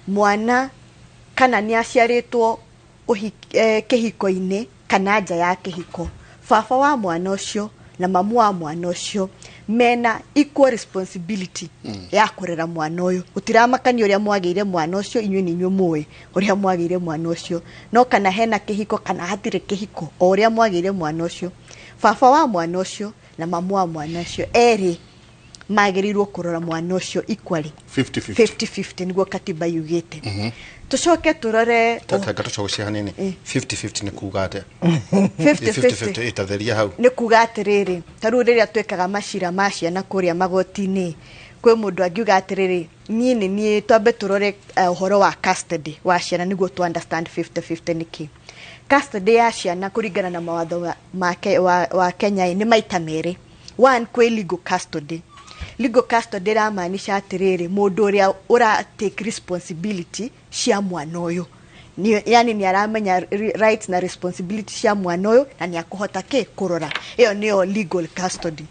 mwana kana nĩ aciarĩtwo kĩhiko-inĩ kana nja ya kĩhiko, baba wa mwana ũcio na mamu wa mwana ũcio mena equal responsibility ya kũrera mwana ũyũ. Gũtiramakania ũrĩa mwagĩire mwana ũcio, inyuĩ nĩ inyuĩ mũĩ ũrĩa mwagĩire mwana ũcio, no kana hena kĩhiko kana hatirĩ kĩhiko, o ũrĩa mwagĩire mwana ũcio, baba wa mwana ũcio na mamu wa mwana ũcio erĩ Magĩrĩirwo kũrora mwana ũcio equally. 50-50. 50-50 nĩguo katiba yugĩte. Tũcoke tũrore Tanga tũcogocie hanini. 50-50 nĩ kuga atĩa? 50-50. 50-50 ĩtatheria hau. Nĩ kuga atĩrĩrĩ, ta rĩu rĩrĩa twĩkaga macira ma ciana kũrĩa magoti-inĩ, kwĩ mũndũ angiuga atĩrĩrĩ, niĩ nĩ niĩ twambe tũrore ũhoro wa custody wa ciana nĩguo tu understand 50-50 nĩkĩ. Custody ya ciana kũringana na mawatho wa Kenya ĩ, nĩ maita merĩ. One, kwĩ legal custody. Legal custody ĩramaanisha atĩrĩrĩ, mũndũ ũrĩa ũra take responsibility cia mwana ũyũ, yani nĩ aramenya rights na responsibility cia mwana ũyũ na nĩ akũhota kĩ kũrora. Ĩyo nĩyo legal custody.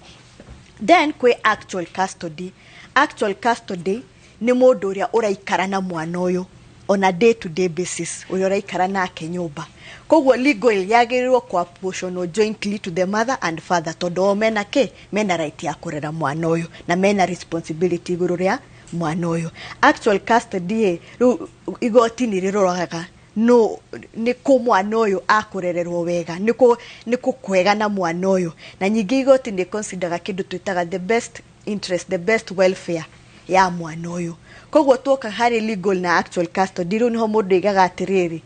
Then kwĩ actual custody. Actual custody nĩ mũndũ ũrĩa ũraikara na mwana ũyũ on a day to day basis, ũrĩa ũraikara nake nyũmba. Koguo legal yagĩrĩirwo kwa apportionwo jointly to the mother and father, tondũ o mena kĩ, mena right ya kũrera mwana ũyũ na mena responsibility igũrũ rĩa mwana ũyũ. Actual custody ĩ, rĩu igoti nĩ rĩroraga no nĩ kũ mwana ũyũ akũrererwo wega, nĩ kũ kwega na mwana ũyũ. Na nyingĩ igoti nĩ consideraga kĩndũ twĩtaga the best interest, the best welfare ya mwana ũyũ. Koguo tuoka harĩ legal na actual custody, rĩu nĩho mũndũ aigaga atĩrĩrĩ,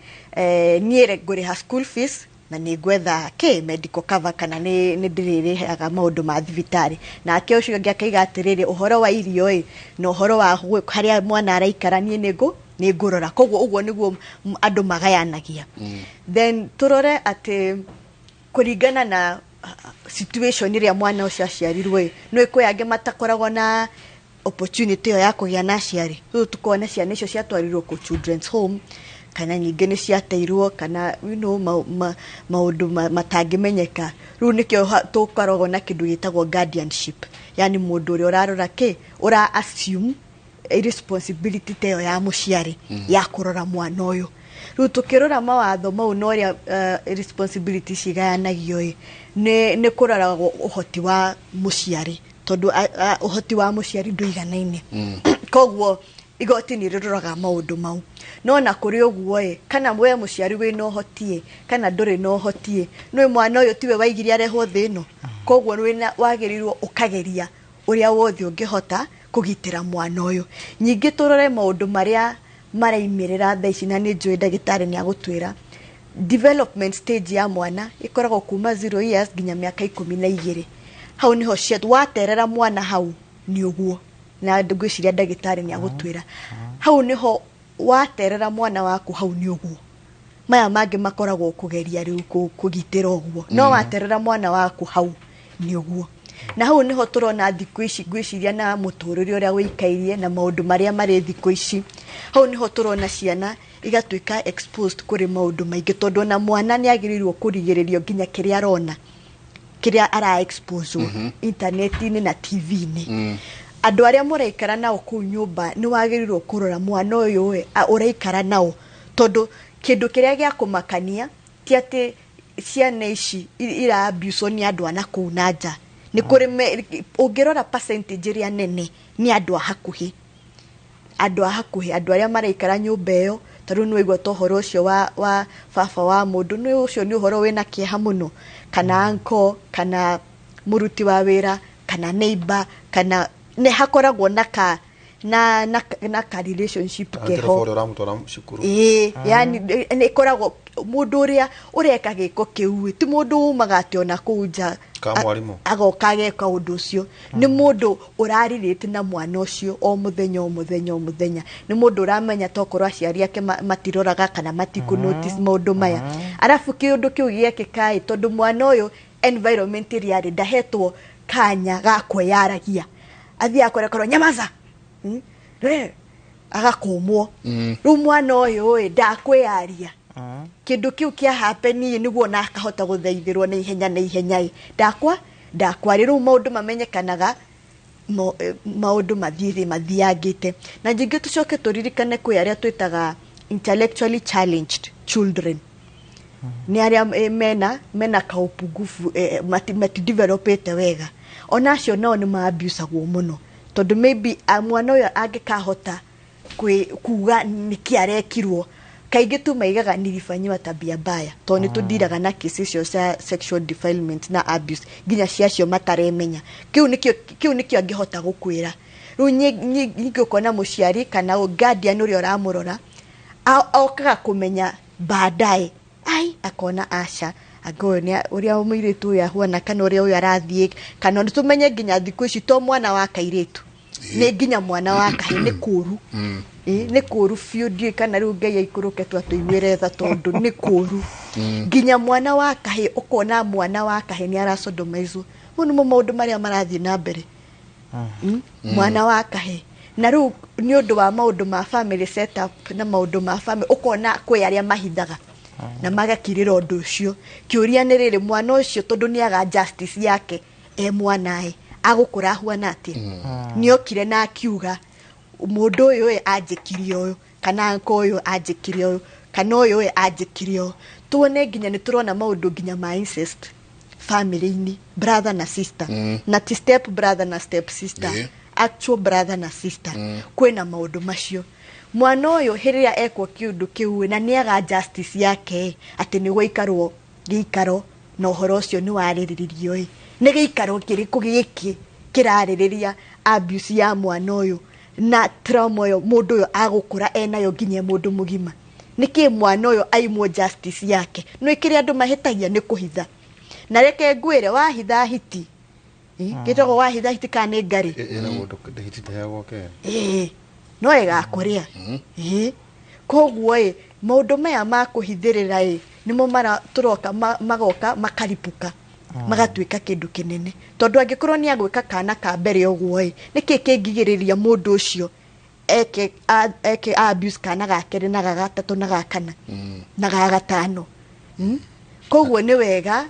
niĩ ngũrĩha school fees na nĩ ngwetha kĩ medical cover, kana nĩ ndĩrĩrĩhaga maũndũ ma thibitarĩ. Nake ũcio ũngĩ akaiga atĩrĩrĩ, ũhoro wa irio ĩ na ũhoro wa harĩa mwana araikara, niĩ nĩ ngũrora. Koguo ũguo nĩguo andũ magayanagia. Then tũrore atĩ kũringana na situation ĩrĩa mwana ũcio aciarirwo ĩ, nĩ kwĩ angĩ matakoragwo na opportunity ĩyo ya kũgĩa na aciari. Rĩu tũkona ciana icio ciatwarirwo kũ children's home, kana nyingĩ nĩ ciateirwo, kana maũndũ matangĩmenyeka. Rĩu nĩkĩo tũkoragwo na kĩndũ gĩtagwo guardianship, yani mũndũ ũrĩa ũrarora kĩ, ũra assume responsibility ta ĩyo ya mũciari ya kũrora mwana ũyũ. Rĩu tũkĩrora mawatho mau na ũrĩa responsibility cigayanagio ĩ, nĩ kũroragwo ũhoti wa mũciari, tondũ ũhoti wa mũciari ndũiganaine. Koguo igoti nĩ rĩroraga maũndũ mau. No na kũrĩ ũguo ĩ, kana we mũciari wĩna ũhoti ĩ, kana ndũrĩ na ũhoti ĩ, nĩ mwana ũyũ tiwe waigire arehwo thĩ ĩno. Koguo wagĩrĩirwo ũkageria ũrĩa wothe ũngĩhota kũgitĩra mwana ũyũ. Ningĩ tũrore maũndũ marĩa maraimĩrĩra thaa ici, na nĩ njũĩ ndagĩtarĩ nĩ agũtwĩra development stage ya mwana ĩkoragwo kuma 0 years nginya mĩaka 12. Hau niho waterera mwana hau nĩ ũguo, na ngwĩciria ndagĩtarĩ nĩ agũtwĩra hau niho waterera mwana waku, hau nĩ ũguo. Maya mangĩ makoragwo kũgeria rĩu kũgitĩra ũguo, no waterera mwana waku hau nĩ ũguo. Na hau niho tũrona thikũ ici, ngwĩciria na mũtũrĩre ũrĩa wĩikairie na maũndũ marĩa marĩ thikũ ici, hau niho tũrona ciana igatuĩka exposed kũrĩ maũndũ maingĩ, tondũ ona mwana nĩ agĩrĩirwo kũrigĩrĩrio nginya kĩrĩa arona, kĩrĩa ara expose internet-inĩ na TV-inĩ. Andũ arĩa mũraikara nao kũu nyũmba nĩ wagĩrĩirwo kũrora mwana ũyũ ũraikara nao, tondũ kĩndũ kĩrĩa gĩa kũmakania ti atĩ ciana ici ira abuse nĩ andũ a nakũu na nja. Nĩ kũrĩ, ũngĩrora percentage ĩrĩa nene nĩ andũ a hakuhĩ, andũ a hakuhĩ, andũ arĩa maraikara nyũmba ĩyo. Ta rĩu nĩ waigua ta ũhoro ũcio wa baba wa mũndũ, nĩ ũcio nĩ ũhoro wĩna kĩeha mũno, kana uncle, kana mũruti wa wĩra, kana neighbor, kana nĩ hakoragwo na ka na ka relationship keho. Ĩĩ, yani nĩ ĩkoragwo mũndũ ũrĩa ũreka gĩko kĩu ti mũndũ umaga atĩ ona kũu nja agoka ageka ũndũ ũcio. Nĩ mũndũ ũrarirĩte na mwana ũcio o mũthenya o mũthenya o mũthenya. Nĩ mũndũ ũramenya tokorwo aciari ake matiroraga kana matikũ notice maũndũ maya. Arabu kĩũndũ kĩu gĩekĩka ĩ, tondũ mwana ũyũ environment ĩrĩa arĩ ndahetwo kanya ga kwĩyaragia, athiĩ akorekorwo nyamaza, agakũmwo. Rĩu mwana ũyũ ĩ ndakwiyaria, kĩndũ kĩu kĩa happen nĩguo na akahota gũthaithĩrwo na ihenya na ihenya ĩ, ndakwa rĩu maũndũ mamenyekanaga, maũndũ mathiĩ mathiangĩte. Na ningĩ tũcoke tũririkane kwĩ arĩa twĩtaga intellectually challenged children, nĩ arĩa mena kaupungufu, matidevelopete wega. Ona acio nao nĩ maabusagwo mũno, tondũ maybe mwana ũyũ angĩkahota kuga nĩkĩ arekirwo, Kaingĩ tu maigaga nilifanyiwa tabia mbaya, tondũ nĩ tũndiraga na kesi icio cia sexual defilement na abuse nginya cia acio mataremenya. Kĩu nĩkĩo angĩhota gũkwĩra. Rĩu nyingĩ ũkona mũciari kana guardian ũrĩa ũramũrora okaga kũmenya baadaye, ai, akona aca, anga ũyũ nĩ ũrĩa mũirĩtu ũyũ ahuana kana ũrĩa ũyũ arathiĩ, kana nĩ tũmenye nginya thikũ ici to mwana wa kairĩtu, nĩ nginya mwana wa kahĩĩ, nĩ kũũru. Ĩ, nĩ kũũru biũ. Ndiũĩ kana rĩu Ngai aikũrũke tu atũiguĩre tha, tondũ nĩ kũũru. Nginya mwana wa kahĩĩ, ũkona mwana wa kahĩĩ nĩ arasodomizwo. Mau nĩmo maũndũ marĩa marathiĩ na mbere. Mwana wa kahĩĩ, na rĩu nĩ ũndũ wa maũndũ ma family setup na maũndũ ma family, ũkona kwĩ arĩa mahithaga na magakirĩra ũndũ ũcio. Kĩũria nĩ rĩrĩ, mwana ũcio tondũ nĩ aga justice yake e mwanaĩ, agũkũra ahuana atĩa? Nĩokire na akiuga mũndũ ũyũ ĩ anjĩkire ũyũ, kana anko ũyũ anjĩkire ũyũ, kana ũyũ ĩ anjĩkire ũyũ. Tuone nginya nĩ tũrona maũndũ nginya ma incest family-inĩ, brother na sister, na ti step brother na step sister, actual brother na sister. Kwĩna maũndũ macio. Mwana ũyũ hĩrĩa ekwo kĩũndũ kĩu na nĩaga justice yake, atĩ nĩ gwaikarwo gĩikaro na ũhoro ũcio nĩ warĩrĩrio ĩ, nĩ gĩikaro kĩrĩkũ gĩkĩ kĩrarĩrĩria abuse ya mwana ũyũ na trauma ĩyo mũndũ ũyũ agũkũra enayo nginya e mũndũ mũgima? Nĩkĩ mwana ũyũ aimwo justice yake? Nĩ kĩrĩa andũ mahĩtagia nĩ kũhitha, na reke ngwĩre, wahitha hiti, gĩtagwo wahitha hiti kana nĩ ngarĩ. Ĩragwo hiti ndĩheagwo kerĩ. Ĩĩ, no ĩgakũrĩa. Ĩĩ, koguo ĩ maũndũ maya ma kũhithĩrĩra ĩ nĩmo mara tũroka magoka makaripũka magatuĩka kĩndũ kĩnene, tondũ angĩkorwo nĩ agwĩka kana ka mbere ũguo ĩ, nĩkĩ kĩngigĩrĩria mũndũ ũcio eke abuse kana ga kerĩ na ga gatatũ na ga kana na ga gatano? Koguo nĩ wega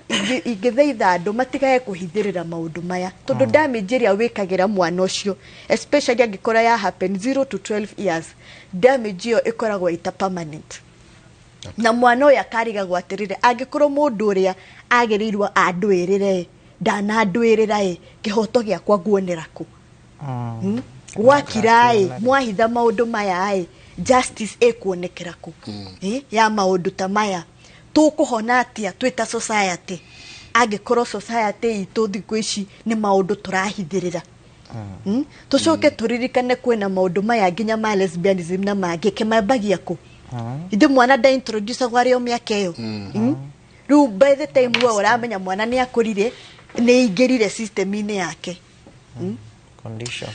ingĩthaitha andũ matigae kũhithĩrĩra maũndũ maya, tondũ damage ĩrĩa wĩkagĩra mwana ũcio, especially angĩkorwo ya happen 0 to 12 years, damage ĩyo ĩkoragwo ĩta permanent, na mwana ũyũ akarigagwo atĩrĩrĩ, angĩkorwo mũndũ ũrĩa agĩrĩirwo andũĩrĩre ndanandũĩrĩra ĩ, kĩhoto gĩakwa nguonera kũ? Gwakira ĩ, mwahitha maũndũ maya ĩ, justice ĩkuonekera kũ? Ya maũndũ ta maya tũkũhona atĩa twĩ ta society, angĩkorwo society itũ thikũ ici nĩ maũndũ tũrahithĩrĩra? Tũcoke tũririkane kwĩna maũndũ maya nginya ma lesbianism na mangĩ kĩmambagia kũ? Ithe mwana nda introduce agwo arĩ o mĩaka ĩyo. Rĩu by the time we ũramenya mwana nĩ akũrire, nĩ aingĩrire system-inĩ yake. Condition.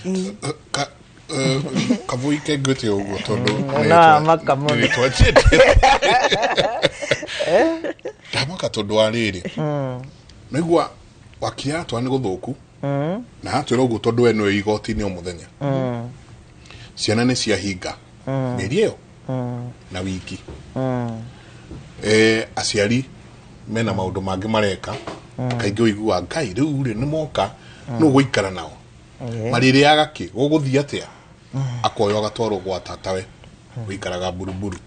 Kavui kengwĩte ũguo tondũ Na maka mũno. nĩ rĩtwa njendete. Ndamaka tondũ wa rĩrĩ, naigua wakiri aratwara nĩ gũthũku na aratwĩra ũguo tondũ we nĩwe igoti-inĩ o mũthenya. Ciana nĩ ciahinga mĩeri ĩyo na wiki. Aciari mena maũndũ mangĩ mareka. Kaingĩ ũiguaga ngai rĩu rĩ nĩ moka nũ gũikara nao, marĩrĩaga kĩ, gũgũthiĩ atĩa? Akoywo agatwarwo gwa tatawe ũikaraga Buruburu,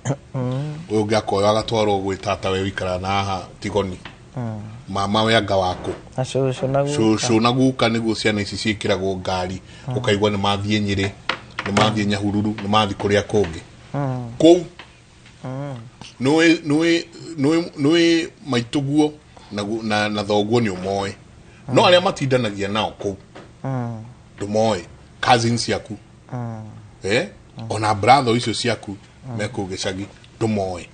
ũyũ ũngĩ akoywo agatwarwo gwĩ tatawe ũikaraga na haha Tigoni, mama we anga wakũ, na cũcũ na guka. Cũcũ na guka. Nĩguo ciana ici ciĩkĩragwo ngari, ũkaigua nĩ mathiĩ Nyĩrĩ, nĩ mathiĩ Nyahururu, nĩ mathiĩ kũrĩa kũngĩ kũu. Nĩũĩ maitũguo na thoguo nĩ ũmoĩ, no arĩa matindanagia nao kũu ndũmoĩ, cousins ciaku, ona brother icio ciaku me kũu gĩcagi ndũmoĩ.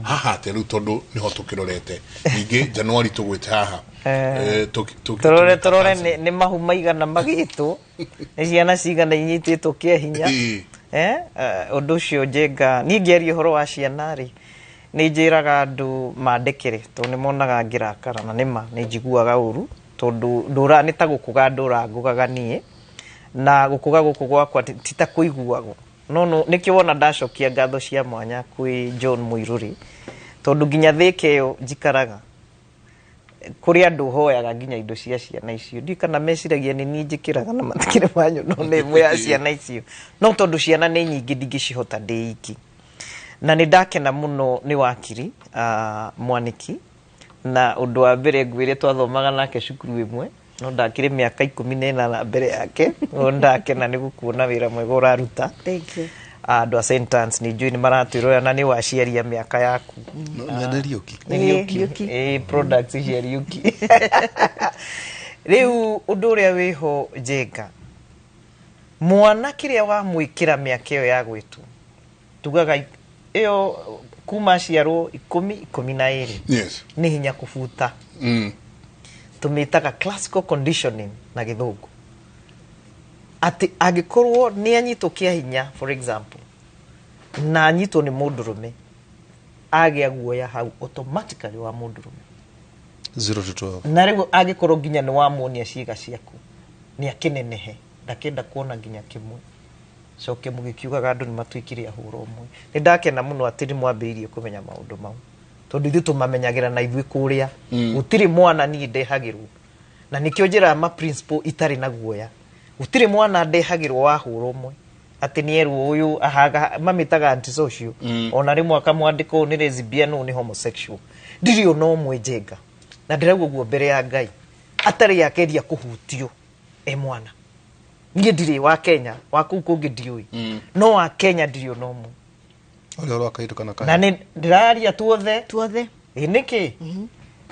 Haha atĩa rĩu, tondũ nĩho tũkĩrorete ningĩ Januari tũgwĩte haha? Tũrore tũrore nĩ mahu maigana magĩtwo, nĩ ciana cigana inyitĩtwo kĩa hinya. Ũndũ ũcio Njenga, niĩ ngĩaria ũhoro wa ciana rĩ, nĩ njĩraga andũ mandekere tondũ nĩ monaga ngĩrakara, na nĩma nĩ njiguaga ũru tondũ ndũra nĩ ta gũkũga ndũra ngũgaga niĩ, na gũkũga gũkũ gwakwa ti ta kũiguagwo, no nĩkĩo wona ndacokia ngatho cia mwanya kwĩ John Mũirũrĩ, tondũ nginya thĩka ĩyo njikaraga kũrĩ andũ hoyaga nginya indo cia ciana icio. Ndiũĩ kana meciragia nĩ niĩ njĩkĩraga na matikĩrĩ manyo, no nĩ ĩmwe ya ciana icio, no tondũ ciana nĩ nyingĩ ndingĩcihota ndĩ iki. Na nĩ ndakena mũno nĩ wakiri Mwaniki, na ũndũ wa mbere ngwĩre twathomaga nake cukuru ĩmwe, no ndakĩrĩ mĩaka 18 mbere yake, no ndakena nĩ gũkuona wĩra mwega ũraruta. Thank you. Andũ a sentence nĩ njũĩ nĩ maratwĩrora na nĩ waciaria mĩaka yaku. Nĩ Riũki. Nĩ Riũki. Ĩĩ, products cia Riũki. Rĩu ũndũ ũrĩa wĩho, Njenga, mwana kĩrĩa wamwĩkĩra mĩaka ĩyo ya gwĩtwo, tugaga ĩyo kuma aciarwo 10, 12, nĩ hinya kũbuta. Tũmĩtaga classical conditioning na gĩthũngũ, atĩ angĩkorwo nĩ anyitwo kĩa hinya, for example, na anyitwo nĩ mũndũrũme, agĩa guoya hau automatically wa mũndũrũme. 0 to 12. Na rĩu angĩkorwo nginya nĩ wamuonia ciĩga ciaku, nĩ akĩnenehe, ndakenda kuona nginya kĩmwe. Coke mũgĩkiugaga andũ nĩ matuĩkire ahũra ũmwe. Nĩ ndakena mũno atĩ nĩ mwambĩrĩirie kũmenya maũndũ mau, tondũ ithuĩ tũmamenyagĩra na ithuĩ kũrĩa. Gũtirĩ mwana niĩ ndehagĩrwo, na nĩkĩo njĩraga ma principal itarĩ na guoya, gũtirĩ mwana ndehagĩrwo wahũra ũmwe atĩ nĩ erwo ũyũ ahaga, mamĩtaga antisocial. Ona rĩmwe akamwandĩka ũyũ nĩ lesbian, ũyũ nĩ homosexual. Ndirĩ ona ũmwe, Njenga, na ndĩrauga ũguo mbere ya Ngai, atarĩ akeria kũhutio e mwana. Niĩ ndirĩ wa Kenya, wa kũu kũngĩ ndiũĩ, no wa Kenya ndirĩ ona ũmwe. Ũrĩa ũroka kairũ kana Na nĩ ndĩraria tuothe. Tuothe. Ĩ nĩkĩ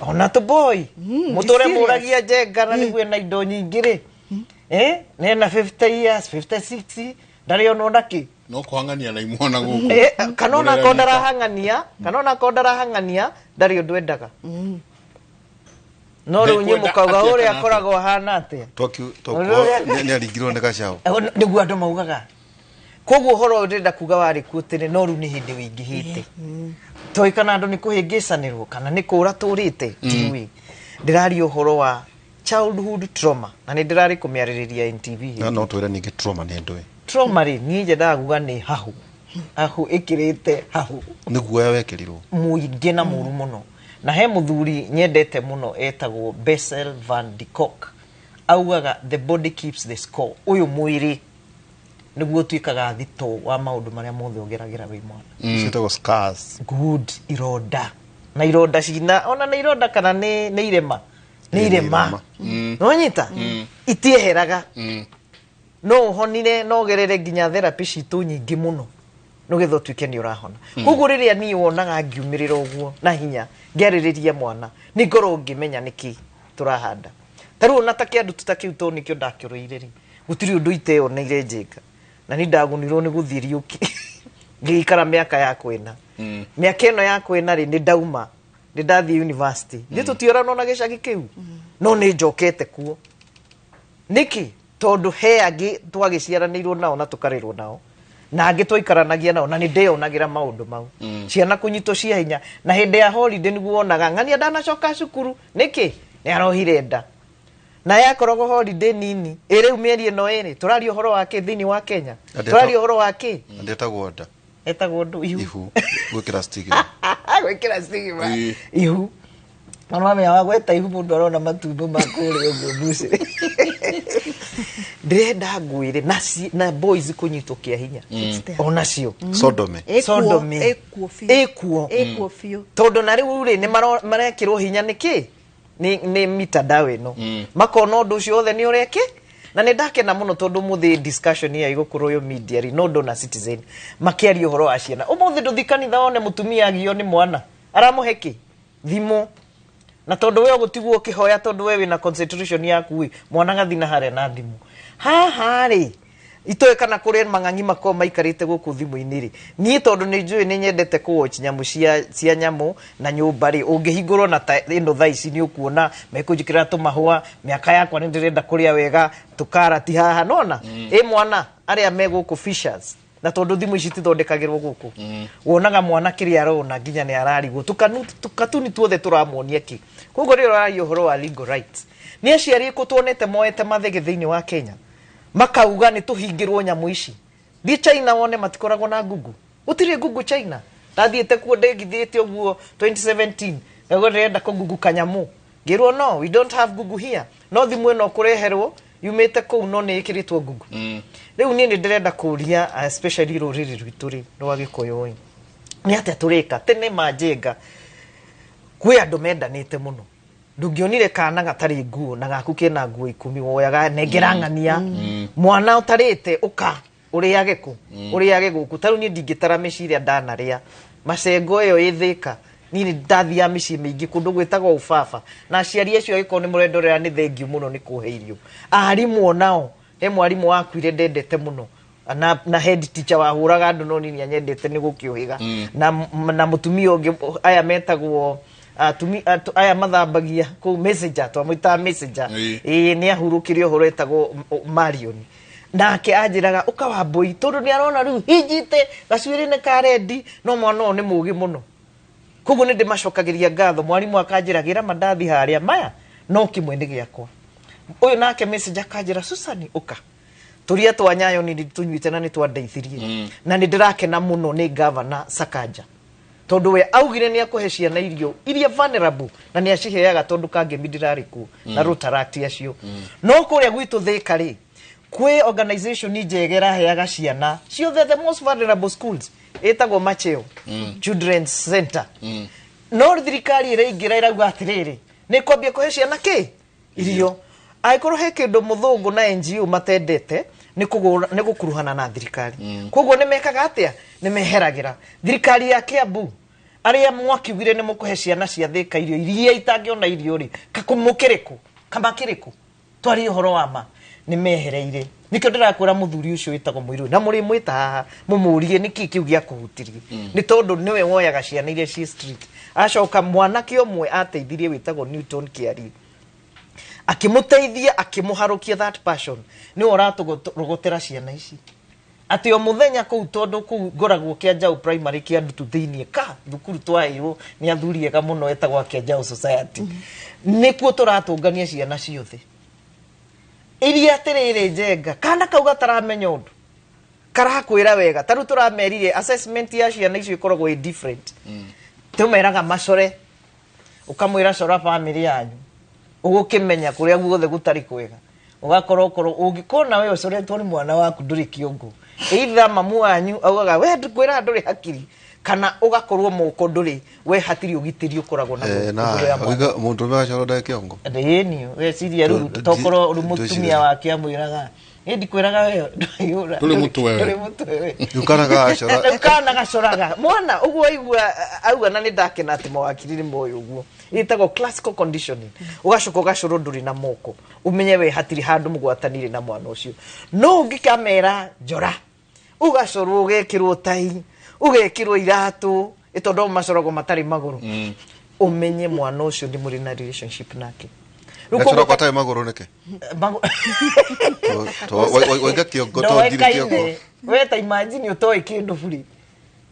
ona tũboi mũtũre Serious. Mũragia Njenga na nĩguo ena indo nyingĩ rĩ, nena 50 years, 56, ndarĩ ona onakĩ. No kũhang'ania na imwana gũkũ. Kana ona akorwo ndarahang'ania, kana ona akorwo ndarahang'ania, ndarĩ ũndũ endaga. No rĩu inyuĩ Ndekwenda mũkauga atĩa ũrĩa kana atĩa? akoragwo ahana atĩa? Nĩ aringirwo nĩ gacaũ. Nĩguo andũ maugaga. Koguo ũhoro ũyũ ndĩrenda kuga warĩ kuo tene, no rĩu nĩ hĩndĩ wĩingĩhĩte. Toĩ kana andũ nĩ kũhĩngĩcanĩrwo kana nĩ kũra tũrĩte, ndiũĩ. Ndĩraria ũhoro wa childhood trauma na nĩ ndĩrarĩ kũmĩarĩrĩria NTV. Na no twĩre ningĩ trauma nĩ ndũĩ. Trauma rĩ, niĩ nyendaga kuga nĩ hahu hahu ĩkĩrĩte hahu. Nĩ guoya wekĩrirwo. Mũingĩ na mũru mũno. Na he mũthuri nyendete mũno etagwo Bessel van der Kolk, augaga the body keeps the score. Ũyũ mwĩrĩ nĩguo ũtuĩkaga thito wa maũndũ marĩa mothe ũgeragĩra wĩ mwana. Ciĩtagwo scars. Good, ironda na ironda cina ona nĩ ironda kana nĩ irema, nĩ irema. Nonyita itieheraga. No ũhonire, no ũgerere nginya therapy citũ nyingĩ mũno nĩgetha ũtuĩke nĩ ũrahona. Koguo rĩrĩa niĩ wonaga ngiumĩrĩra ũguo na hinya ngĩarĩrĩria mwana, nĩ ngorwo ngĩmenya nĩkĩ tũrahanda. Ta rĩu ona ta kĩandu ta kĩu, tondũ nĩkĩo ndakĩũrĩire rĩ, gũtirĩ ũndũ iteyoneire, Njenga, na nĩ ndagunirwo nĩ gũthiĩ Riũki, ngĩikara mĩaka ya kwĩna. Mĩaka ĩno ya kwĩna rĩ, nĩ ndauma, nĩ ndathiĩ university. Ithuĩ tũtiũranwo na gĩcagi kĩu, no nĩ njokete kuo. Nĩkĩ? Tondũ he angĩ twagĩciaranĩirwo nao na tũkarerwo nao, na angĩ twaikaranagia nao, na nĩ ndeyonagĩra maũndũ mau. Ciana kũnyitwo cia hinya, na hĩndĩ ya holiday nĩguo wonaga ng'ania ndanacoka cukuru. Nĩkĩ? Nĩ arohire nda na yakoragwo holiday nini. Ĩ rĩu mĩeri ĩno ĩrĩ tũraria ũhoro wa kĩ thĩinĩ wa Kenya? Tũraria ũhoro wa kĩ? Ndetagwo nda. Etagwo ndũ? Ihu. Ihu gwĩkĩra stigma. Gwĩkĩra stigma. Ihu. Mwana wa wa gweta ihu, mũndũ arona matumbo ma kũrĩa ũguo mbucĩrĩ. Ndĩrenda ngwĩre na na boys kũnyitwo kĩa hinya onacio. Sodomy. Sodomy. Ĩkuo biũ. Ĩkuo. Ĩkuo biũ. Tondũ na rĩu rĩ, nĩ marekĩrwo hinya nĩkĩ? Nĩ mitandao ĩno, makona ũndũ ũcio wothe nĩ ũreke. Na nĩ ndakena mũno tondũ mũthĩ discussion ya igũkũrwo yo media rĩ, no ndona Citizen makĩaria ũhoro wa ciana. Ũmũthĩ ndũthi kanitha wone mũtumia agio nĩ mwana aramũhe kĩ thimũ, na tondũ we ũgũtigwo ũkĩhoya, tondũ we wĩna concentration yaku ĩ, mwana gathi na harĩa na thimũ haha rĩ, itoĩ kana kũrĩa mang'ang'i makoragwo maikarĩte gũkũ thimũ-inĩ rĩ. Niĩ tondũ nĩ njũĩ nĩ nyendete kũ watch nyamũ cia nyamũ na nyũmba rĩ, ũngĩhingũrwo na ta ĩno thaa ici nĩ ũkuona mekũnjĩkĩrĩra tũmahũa. Mĩaka yakwa nĩ ndĩrenda kũrĩa wega tũkarati haha nona. Ĩ mwana arĩa me gũkũ fishers, na tondũ thimũ ici tithondekagĩrwo gũkũ, wonaga mwana kĩrĩa arona nginya nĩ ararigwo tũkatuni tuothe tũramuonia kĩ. Koguo rĩrĩa ũraria ũhoro wa legal rights, nĩ aciari kũ tuonete moete mathege thĩinĩ wa Kenya makauga nĩ tũhingĩrwo nyamũ ici? Thiĩ China wone matikoragwo na Google. Gũtirĩ Google China. Ndathiĩte kuo ndĩgithĩte ũguo 2017, nĩguo ndĩrenda kũgugu kanyamũ, ngĩrwo no, we don't have Google here. No thimũ ĩno ũkũreherwo yumĩte kũu, no nĩ ĩkĩrĩtwo Google. Rĩu niĩ nĩ ndĩrenda kũria, especially rũrĩrĩ rwitũ rĩ rwa Gĩkũyũ ĩ, nĩ atĩa tũrĩka? Tene manjĩnga kwĩ andũ mendanĩte mũno, ndũngĩonire kana gatarĩ nguo na gaku kena nguo 10, woyaga nengera ng'ania mwana ũtarĩte ũka. Ũrĩage kũ? Ũrĩage gũkũ. Ta rĩu niĩ ndingĩtara mĩciĩ ĩrĩa ndanarĩa. Macengo ĩyo ĩ Thĩka. Niĩ nĩ ndathiaga mĩciĩ mĩingĩ kũndũ gwĩtagwo ũbaba. Na aciari acio angĩkorwo nĩ mũrendorera nĩ thengiũ mũno nĩ kũhe irio. Arimũ onao, he mwarimũ wakuire ndendete mũno. Na head teacher wahũraga andũ no niĩ nĩanyendete nĩ gũkĩũhĩga. Na mũtumia ũngĩ aya metagwo aya mathambagia kũu messenger, twamwĩtaga messenger. Ĩĩ nĩ ahurũkire ũhoro etagwo Marion. Nake anjĩraga ũka wa mbũi tondũ nĩ arona rĩu hinjite gacuĩrĩ nĩ ka rendi no mwana ũyũ nĩ mũũgĩ mũno. Koguo nĩ ndĩmacokagĩria ngatho, mwarimũ akanjĩra gĩra mandathi harĩa maya no kĩmwe nĩ gĩakwa. Ũyũ nake messenger akanjĩra Susan ũka. Tũria twa Nyayo nĩ tũnyuĩte na nĩ twandeithirie. Na nĩ ndĩrakena mũno nĩ governor Sakaja. Tondũ we augire nĩ akũhe ciana irio iria vulnerable na nĩ aciheaga tondũ Kangemi ndĩrarĩ kuo na Rotaract acio. No kũrĩa gwitũ Thĩka rĩ, kwĩ organization njega ĩraheaga ciana ciothe the most vulnerable schools ĩtagwo Macheo Children's Center. No thirikari ĩraingĩra ĩrauga atĩrĩrĩ, nĩ kwambia kũhe ciana kĩ? Irio. Angĩkorwo he kĩndũ mũthũngũ na NGO matendete nĩ kũgũra, nĩ gũkuruhana na thirikari. Koguo nĩ mekaga atĩa? Nĩ meheragĩra. Thirikari ya Kiambu arĩa mwakiugire nĩ mũkũhe ciana cia Thĩka irio iria itangĩona irio rĩ, mũkĩrĩ kũ? Kamakĩrĩ kũ? Twarie ũhoro wa ma. Nĩ mehereire. Nĩkĩo ndĩrakwĩra mũthuri ũcio wĩtagwo Mũirũ na mũrĩmwĩta haha mũmũrie nĩkĩ kĩu gĩakũhutirie. Nĩ tondũ nĩwe woyaga ciana iria ciĩ street. Acoka mwanake ũmwe ateithirie wĩtagwo Newton Kĩarie. Akĩmũteithia akĩmũharũkia that passion. Nĩwe ũratũrogotera ciana ici. Atĩ o mũthenya kũu tondũ kũu ngoragwo Kĩanjaũ primary kĩa Ndutu thĩiniĩ ka thukuru twaheirwo nĩ athuri ega mũno etagwo Kĩanjaũ Society. Nĩkuo tũratũngania ciana ciothe. Iria atĩrĩrĩ Njenga, kana kau gataramenya ũndũ karakwĩra wega. Ta rĩu tũramerire assessment ya ciana icio ĩkoragwo ĩ different. Tũmeraga macore, ũkamwĩra cora family yanyu, ũgũkĩmenya kũrĩa guothe gũtarĩ kwega. Ũgakorwo okorwo ũngĩkona we ũcoretwo nĩ mwana waku ndũrĩ kĩongo, either mamu wanyu augaga we ngwĩra ndũrĩ hakiri, kana ũgakorwo moko ndũrĩ we hatirĩ ũgitĩri ũkoragwo naguo igũrũ ya mwana. Mũndũ ũrĩa acora ndarĩ kĩongo. Ĩni, weciria rĩu tokorwo rĩu mũtumia wake amwĩraga ĩ ndikwĩraga we ndũiyũra. Ndũrĩ mũtwe we. Ndũrĩ mũtwe we. Rĩu kana gacora. Rĩu kana gacoraga. Mwana ũguo aigua auga na nĩ ndakena atĩ mawakiri nĩ moĩ ũguo. Ĩtagwo classical conditioning. Ũgacoka ũgacorwo ndũrĩ na moko. Ũmenye we hatirĩ handũ mũgwatanire na mwana ũcio. No ũngĩkamera njora, ũgacorwo ũgekĩrwo tai, ũgekĩrwo iratũ, ĩ tondũ macoragwo matarĩ magũrũ. Ũmenye mwana ũcio nĩ mũrĩ na relationship nake. Rĩu Gacoragwo koguo gatarĩ magũrũ nĩkĩ? Waiga kĩongo to ndirĩ kĩongo. We ta imagine ũtoĩ kĩndũ buri.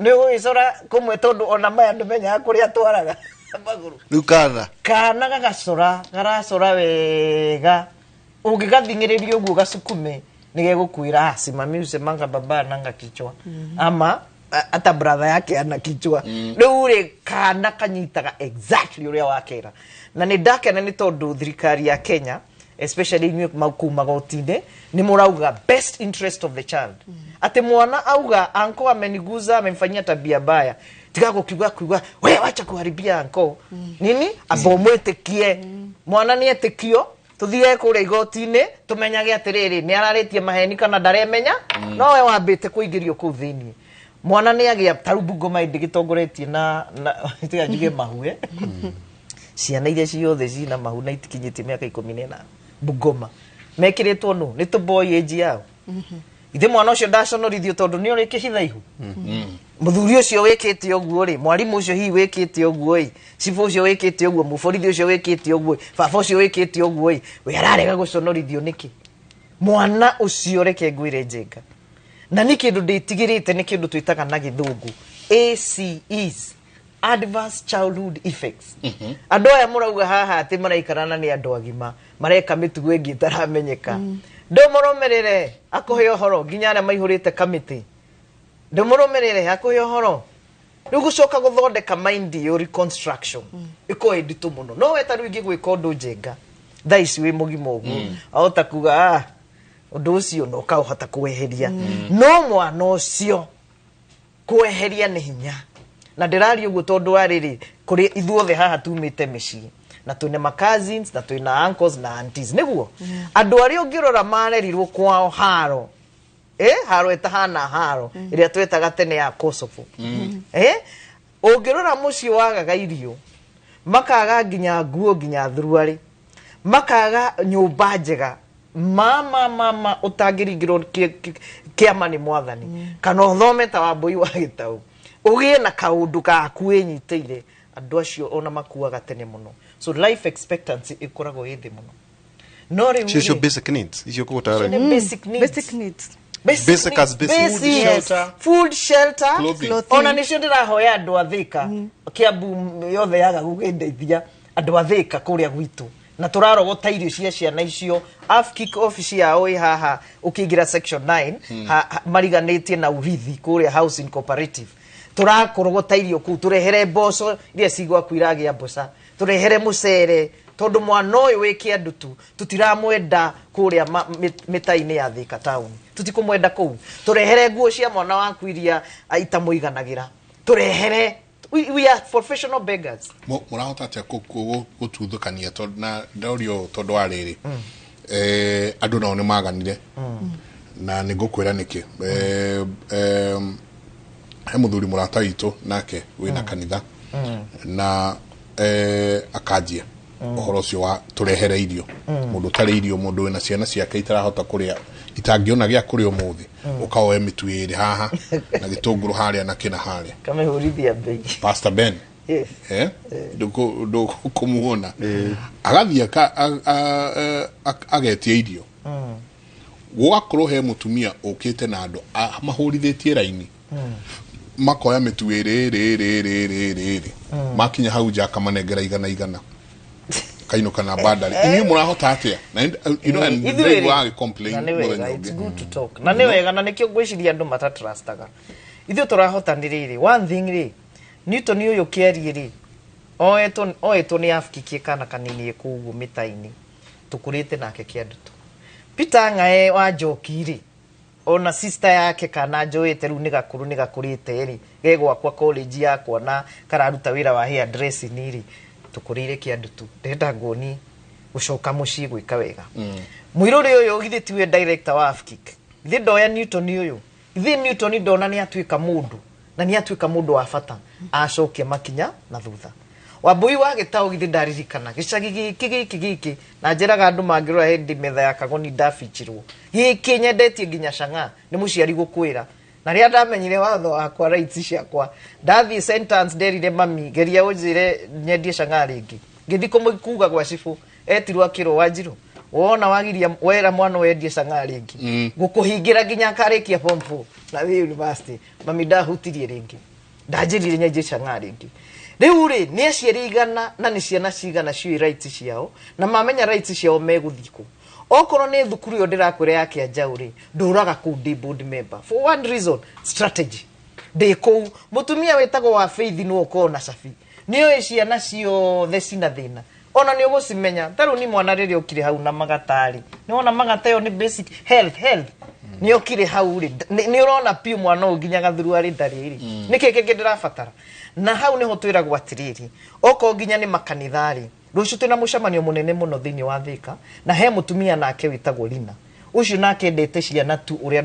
Nĩ ũgũgĩcora kũmwe tondũ ona maya ndũmenyaga kũrĩa atwaraga magũrũ. Rĩu kana? Kana gagacora, garacora wega. Ũngĩgathing'ĩrĩria ũguo gacukume, nĩ gegũkwĩra, simami usemanga baba ananga kichwa. Ama ata brother yake ana kichwa. Rĩu rĩ, kana kanyitaga exactly ũrĩa wakera. Na nĩ ndakena nĩ tondũ thirikari ya Kenya, especially inyuĩ kũu magoti-inĩ, nĩ mũrauga best interest of the child. Atĩ mwana auga uncle ameniguza, amemfanyia tabia mbaya. Tiga gũkiuga kuuga, we wacha kuharibia uncle. Nini? Amba ũmwĩtĩkie. Mwana nĩ etĩkio, tuthiĩ kũrĩa igoti-inĩ, tũmenyage atĩrĩrĩ, nĩ ararĩtie maheni kana ndaremenya, no we wambĩte kũingĩrio kũu thĩiniĩ. Mwana nĩ agĩa ta rĩu Bungoma ndĩgĩtongoretie na tiga njuge mahu, Ciana iria ciothe cina mahu na itikinyĩtie mĩaka 18 Bungoma. Mekĩrĩtwo nũ? Nĩ tũboy age yao. Ithe mwana ũcio ndaconorithio tondũ nĩ ũrĩ kĩhitha ihu. Mũthuri ũcio wĩkĩte ũguo rĩ, mwarimũ ũcio hihi wĩkĩte ũguo ĩ, cibũ ũcio wĩkĩte ũguo, mũborithi ũcio wĩkĩte ũguo ĩ, baba ũcio wĩkĩte ũguo ĩ, we ararega gũconorithio nĩkĩ? Mwana ũcio reke ngwĩre Njenga. Na nĩ kĩndũ ndĩtigĩrĩte, nĩ kĩndũ twĩtaga na gĩthũngũ ACEs, Adverse Childhood Effects. Andũ aya mũrauga haha atĩ maraikarana nĩ andũ agima, mareka mĩtugo ĩngĩ ĩtaramenyeka. Ndũmũrũmĩrĩre akũhe ũhoro nginya arĩa maihũrĩte kamĩtĩ. Ndũmũrũmĩrĩre akũhe ũhoro. Rĩu gũcoka gũthondeka mind ĩyo reconstruction ĩkorwo ĩ nditũ mũno. No we ta rĩu ingĩgwĩka ũndũ Njenga thaa ici wĩ mũgima ũguo, ahota kuga, ũndũ ũcio no ũkahota kweheria. No mwana ũcio kweheria nĩ hinya. Na ndĩraria ũguo tondũ wa rĩrĩ, kũrĩ ithuothe haha tumĩte mĩciĩ na twĩna ma cousins na twĩna uncles na aunties, nĩguo andũ arĩa ũngĩrora marerirwo kwao haro Haro ĩtahana haro ĩrĩa twetaga tene ya Kosovo. Ũngĩrora mũciĩ wagaga irio, makaga nginya nguo, nginya thuruarĩ, makaga nyũmba njega, mama ũtangĩringĩrwo kĩama nĩ mwathani, kana ũthome ta Wambũi wa Gĩtaũ, ũgĩe na kaũndũ gaku wĩnyitĩire, andũ acio ona makuaga tene mũno. So life expectancy ĩkoragwo ĩ thĩ mũno. No rĩu Icio rĩ, basic needs icio kũgũtara. Icio nĩ basic needs. Basic needs. Basic as basic. Basic. Food, shelter. Food, shelter. Clothing. Ona nĩcio ndĩrahoya andũ a Thĩka, Kiambu yothe yaga gũkĩndeithia, andũ a Thĩka kũrĩa gwitũ, na tũrarogota irio cia ciana icio. AFKIC office yao ĩ haha ũkĩingĩra section 9, mariganĩtie na Urithi kũrĩa housing cooperative. Tũrakorogota irio kũu, tũrehere mboco iria cigwaku iragĩa mboca, tũrehere mũcere, tondũ mwana ũyũ wĩ Kĩandutu tũtiramwenda kũrĩa mĩta-inĩ ya Thĩka town, tũtikũmwenda kũu. Tũrehere nguo cia mwana waku iria itamũiganagĩra, tũrehere. We are professional beggars. Mũrahota atĩa gũtuthũkania tondũ na ndorio tondũ wa rĩrĩ, andũ nao nĩ maganire, na nĩ ngũkwĩra nĩkĩ. He mũthuri mũrata witũ nake wĩna kanitha, na akanjia ũhoro ũcio wa tũrehere irio, mũndũ ũtarĩ irio, mũndũ wĩna ciana ciake itarahota kũrĩa, itangĩona gĩa kũrĩa ũmũthĩ, ũkaoe mĩtu ĩrĩ haha na gĩtũngũrũ harĩa na kĩna harĩa. Kamĩhũrithia mbei. Pastor Ben. Yes. Ndũkũmuona agathiĩ agetia irio, gũgakorwo he mũtumia ũkĩte na andũ mahũrithĩtie raini, makoya mĩtu ĩrĩ ĩrĩ ĩrĩ ĩrĩ ĩrĩ ĩrĩ ĩrĩ, makinya hau nja akamanengera igana igana, kainũka na bandari. Inyuĩ mũrahota atĩa? Na you know, and Ithuĩ ndaigua rĩ, agĩ complain na nĩ wega, mũthenya it's ũngĩ. good to talk. Na nĩ wega, na nĩkĩo ngwĩciria andũ matatrustaga ithuĩ tũrahota nĩ rĩrĩ. One thing rĩ, Newton ũyũ kĩarie rĩ, oetwo nĩ AFKIC kana kanini kũu ũguo mĩta-inĩ, tũkũrĩte nake Kĩandutu. Peter Ng'ae wa Njoki rĩ, ona sister yake kana njoete rĩu nĩ gakũrũ, nĩ gakũrĩte rĩ, ge gwakwa college yakwa na kararuta wĩra wa hair dressing rĩ, tũkũrĩire Kĩandutu. Ndĩrenda nguoni gũcoka mũciĩ gwĩka wega. Mũirũrĩ ũyũ githĩ tiwe director wa AFKIC? Githĩ ndoya Newton ũyũ? Githĩ Newton ndona nĩ atuĩka mũndũ, na nĩ atuĩka mũndũ wa bata, acokia makinya na thutha. Wambũi wa Gĩtaũ githĩ ndaririkana gĩcagi gĩkĩ gĩkĩ gĩkĩ, na njĩraga andũ mangĩrora hĩndĩ metha ya Kagoni ndabichirwo gĩkĩ nyendetie nginya cang'a nĩ mũciari gũkwĩra. Na rĩrĩa ndamenyire watho wakwa, rights ciakwa, ndathiĩ sentence nderire mami, geria ũnjĩre nyendie cang'a rĩngĩ. Ngĩthiĩ kũmũkuga gwa cibũ, etirwo akĩrwo, Wanjirũ, wona wagiria wera mwana ũyũ endie cang'a rĩngĩ, gũkũhingĩra nginya akarĩkia form 4 na thiĩ university. Mami ndahutirie rĩngĩ, ndanjĩrire nyendie cang'a rĩngĩ. Rĩu rĩ, nĩ aciari igana na nĩ ciana cigana ciũĩ rights ciao, na mamenya rights ciao megũthiĩ kũ. Okorwo nĩ thukuru ĩyo ndĩrakwĩra ya Kĩanjaũ rĩ, ndũraga kũu ndĩ board member for one reason, strategy. Ndĩ kũu mũtumia wĩtagwo wa Faith nĩwe ũkoragwo na cabi, nĩoĩ ciana ciothe cina thĩna, ona nĩ ũgũcimenya. Ta rĩu ni mwana rĩrĩa okire hau na magatarĩ, nĩwona magata ĩyo nĩ basic health nĩ okire hau rĩ, nĩ ũrona piũ mwana ũyũ nginya gathuruarĩ ndarĩ rĩ, nĩkĩ kĩngĩ ndĩrabatara? Na hau nĩho twĩragwo atĩrĩrĩ, okorwo nginya nĩ makanitha rĩ, rũciũ twĩna mũcemanio mũnene mũno thĩinĩ wa Thĩka, na he mũtumia nake wĩtagwo Lina, ũcio nake endete ciana tu ũrĩa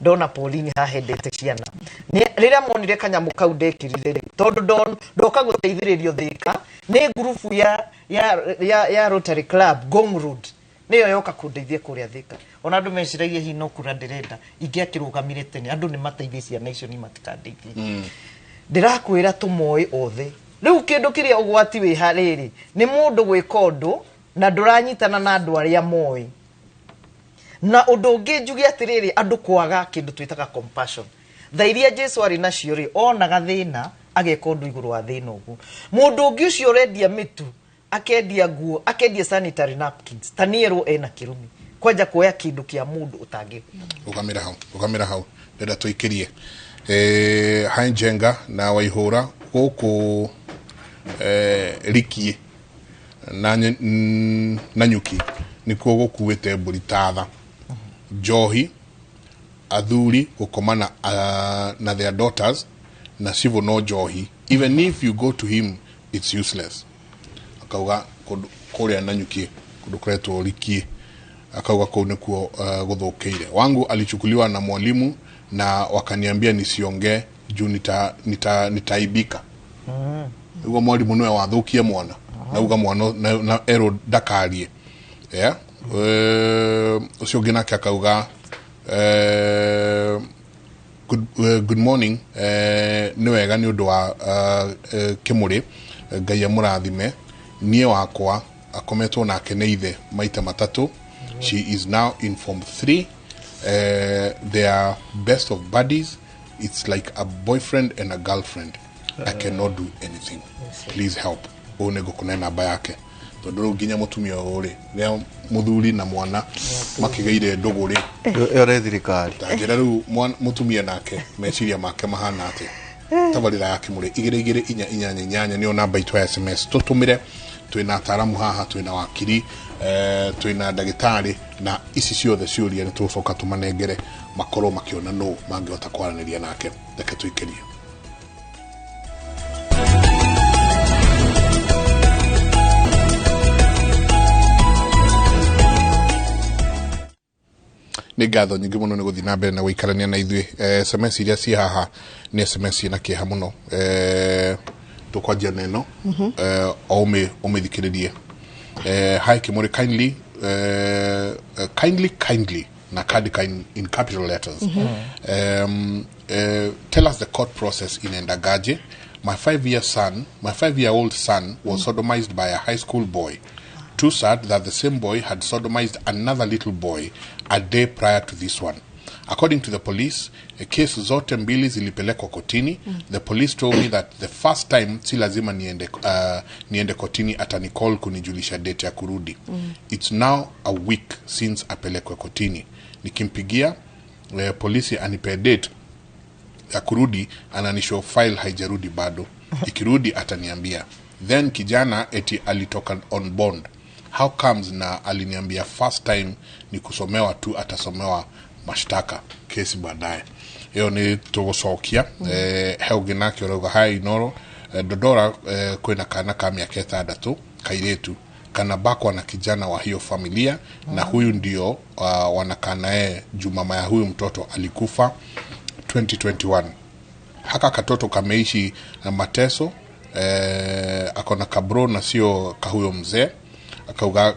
ndona Pauline haha endete ciana. Rĩrĩa monire kanyamũ kau ndekĩrire rĩ, tondũ ndoka gũteithĩrĩrio Thĩka nĩ ngurubu ya Rotary Club Ngong Road, nĩyo yoka kũndeithia kũrĩa Thĩka. Ona andũ meciragia hihi no kura ndĩrenda, ingĩakĩrũgamire tene, andũ nĩ mateithie ciana icio, ni matikandeithie. Ndĩrakwĩra tũmoĩ othe. Rĩu kĩndũ kĩrĩa ũgwati wĩ harĩrĩ nĩ mũndũ gwĩka ũndũ na ndũranyitana na andũ arĩa moĩ. Na ũndũ ũngĩ njuge atĩrĩrĩ, andũ kwaga kĩndũ twĩtaga compassion. Tha iria Jesu arĩ nacio rĩ, onaga thĩna ageka ũndũ igũrũ wa thĩna ũguo. Mũndũ ũngĩ ũcio ũrendia mĩtu, akendia nguo, akendia sanitary napkins, ta nĩerwo ena kĩrumi, kwanja kuoya kĩndũ kĩa mũndũ ũtangĩhota. Rũgamĩra hau, rũgamĩra hau, ndĩrenda tũikĩrie. Hai Njenga na Waihũra gũkũ, Rikie na Nyuki nĩkuo gũkuĩte mbũri tatha, njohi, athuri gũkoma na their daughters, na civil no njohi. Even if you go to him, it's useless. Akauga kũrĩa na Nyuki kũndũ kũretwo Rikie. Akauga kũu nĩkuo gũthũkĩire. Wangu alichukuliwa na mwalimu na wakaniambia nisiongee juu nitaibika. Uga mwalimu nĩwe wathũkie mwana na uga mwana na erwo ndakarie. Yeah. Ũcio ũngĩ nake akauga good morning, nĩ wega nĩ ũndũ wa Kĩmũrĩ, Ngai amũrathime. Niĩ wakwa akometwo nake nĩ ithe maita 3. She is now in form 3. They are best of buddies. It's like a boyfriend and a girlfriend. I cannot do anything. Please help. Ũũ nĩ ngũkũne namba yake tondũ rĩu nginya mũtumia ũyũ rĩ, rĩrĩa mũthuri na mwana makĩgĩire ndũgũ rĩ, ĩyo nĩ thirikari. Ta njĩra rĩu mũtumia nake meciria make mahana atĩa. Tabarĩra ya Kĩmũrĩ 2 2 4 8 8 nĩyo namba itũ ya SMS. Tũtũmĩre, twĩna ataaramu haha, twĩna wakiri, twĩna ndagĩtarĩ, na ici ciothe ciũria nĩ tũgũcoka tũmanengere makorwo makĩona nũ mangĩhota kwaranĩria nake. Reke tũikĩrie. Nĩ ngatho nyingĩ mũno nĩ gũthiĩ na mbere na gũikarania na ithuĩ. SMS iria ciĩ haha nĩ SMS ciĩna kĩeha mũno. Tũkwanjia na ĩno. O ũmĩthikĩrĩrie. Hi Kĩmũrĩ, kindly, kindly, kindly, na kandika in capital letters. Tell us the court process in Endagaje. My 5-year-old son was sodomized by a high school boy. Too sad that the same boy had sodomized another little boy a day prior to this one. According to the police, a case zote mbili zilipelekwa kotini. The police told me that the first time si lazima niende kotini, atanicall kunijulisha date ya kurudi. It's now a week since apelekwe kotini. Nikimpigia polisi anipe date ya kurudi, ananishow file haijarudi bado. Ikirudi ataniambia. Then kijana eti alitoka on bond. How comes na aliniambia first time ni kusomewa tu, atasomewa mashtaka kesi baadaye. Iyo ni tũgũcokia. He ũngĩ nake ũrauga hai Inoro, Dodora, kwĩna kana ka mĩaka 6 kairĩtu kana bakwa na kijana wa hiyo familia, na huyu ndio wanakaa naye juu mama ya huyu mtoto alikufa 2021. Haka katoto kameishi na mateso, akona kabro na sio kahuyo mzee. Akauga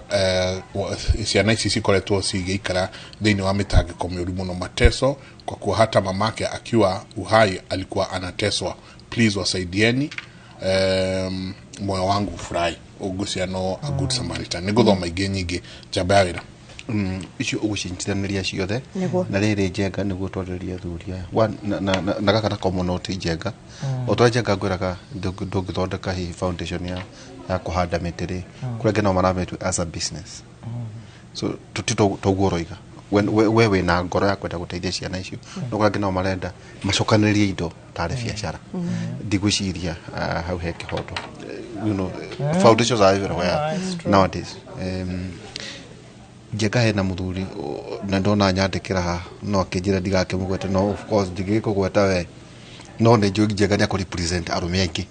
ciana ici cikoretwo cigĩikara thĩinĩ wa mĩtangĩko mĩũru mũno, mateso kwa kuwa hata mamake akiwa uhai alikuwa anateswa. Please wasaidieni, moyo wangu ufurahi. Ũngũcia no a good Samaritan. Nĩngũthoma ingĩ nyingĩ njamba ya wĩra. Icio ũgũcinjitanĩria ciothe na rĩrĩ Njenga nĩguo twarĩrĩrie athuri aya na gaka na common note Njenga. O ta Njenga ngwĩraga ndũngĩthondeka hihi foundation ya kũhanda mĩtĩ rĩ, kũrĩa angĩ no maramĩtua as a business. So toguo ũroiga we wĩna ngoro ya kwenda gũteithia ciana icio, no kũrĩa angĩ no marenda macokanĩrĩrie indo tarĩ biacara. Ndigwĩciria hau he kĩhoto. You know, foundations are everywhere nowadays. Njenga hena mũthuri na ndona nyandĩkĩra haha no akĩnjĩra ndigakĩmũgwete, no of course ndingĩkũgweta we, no nĩ njũĩ Njenga nĩ akũrepresent arũme aingĩ.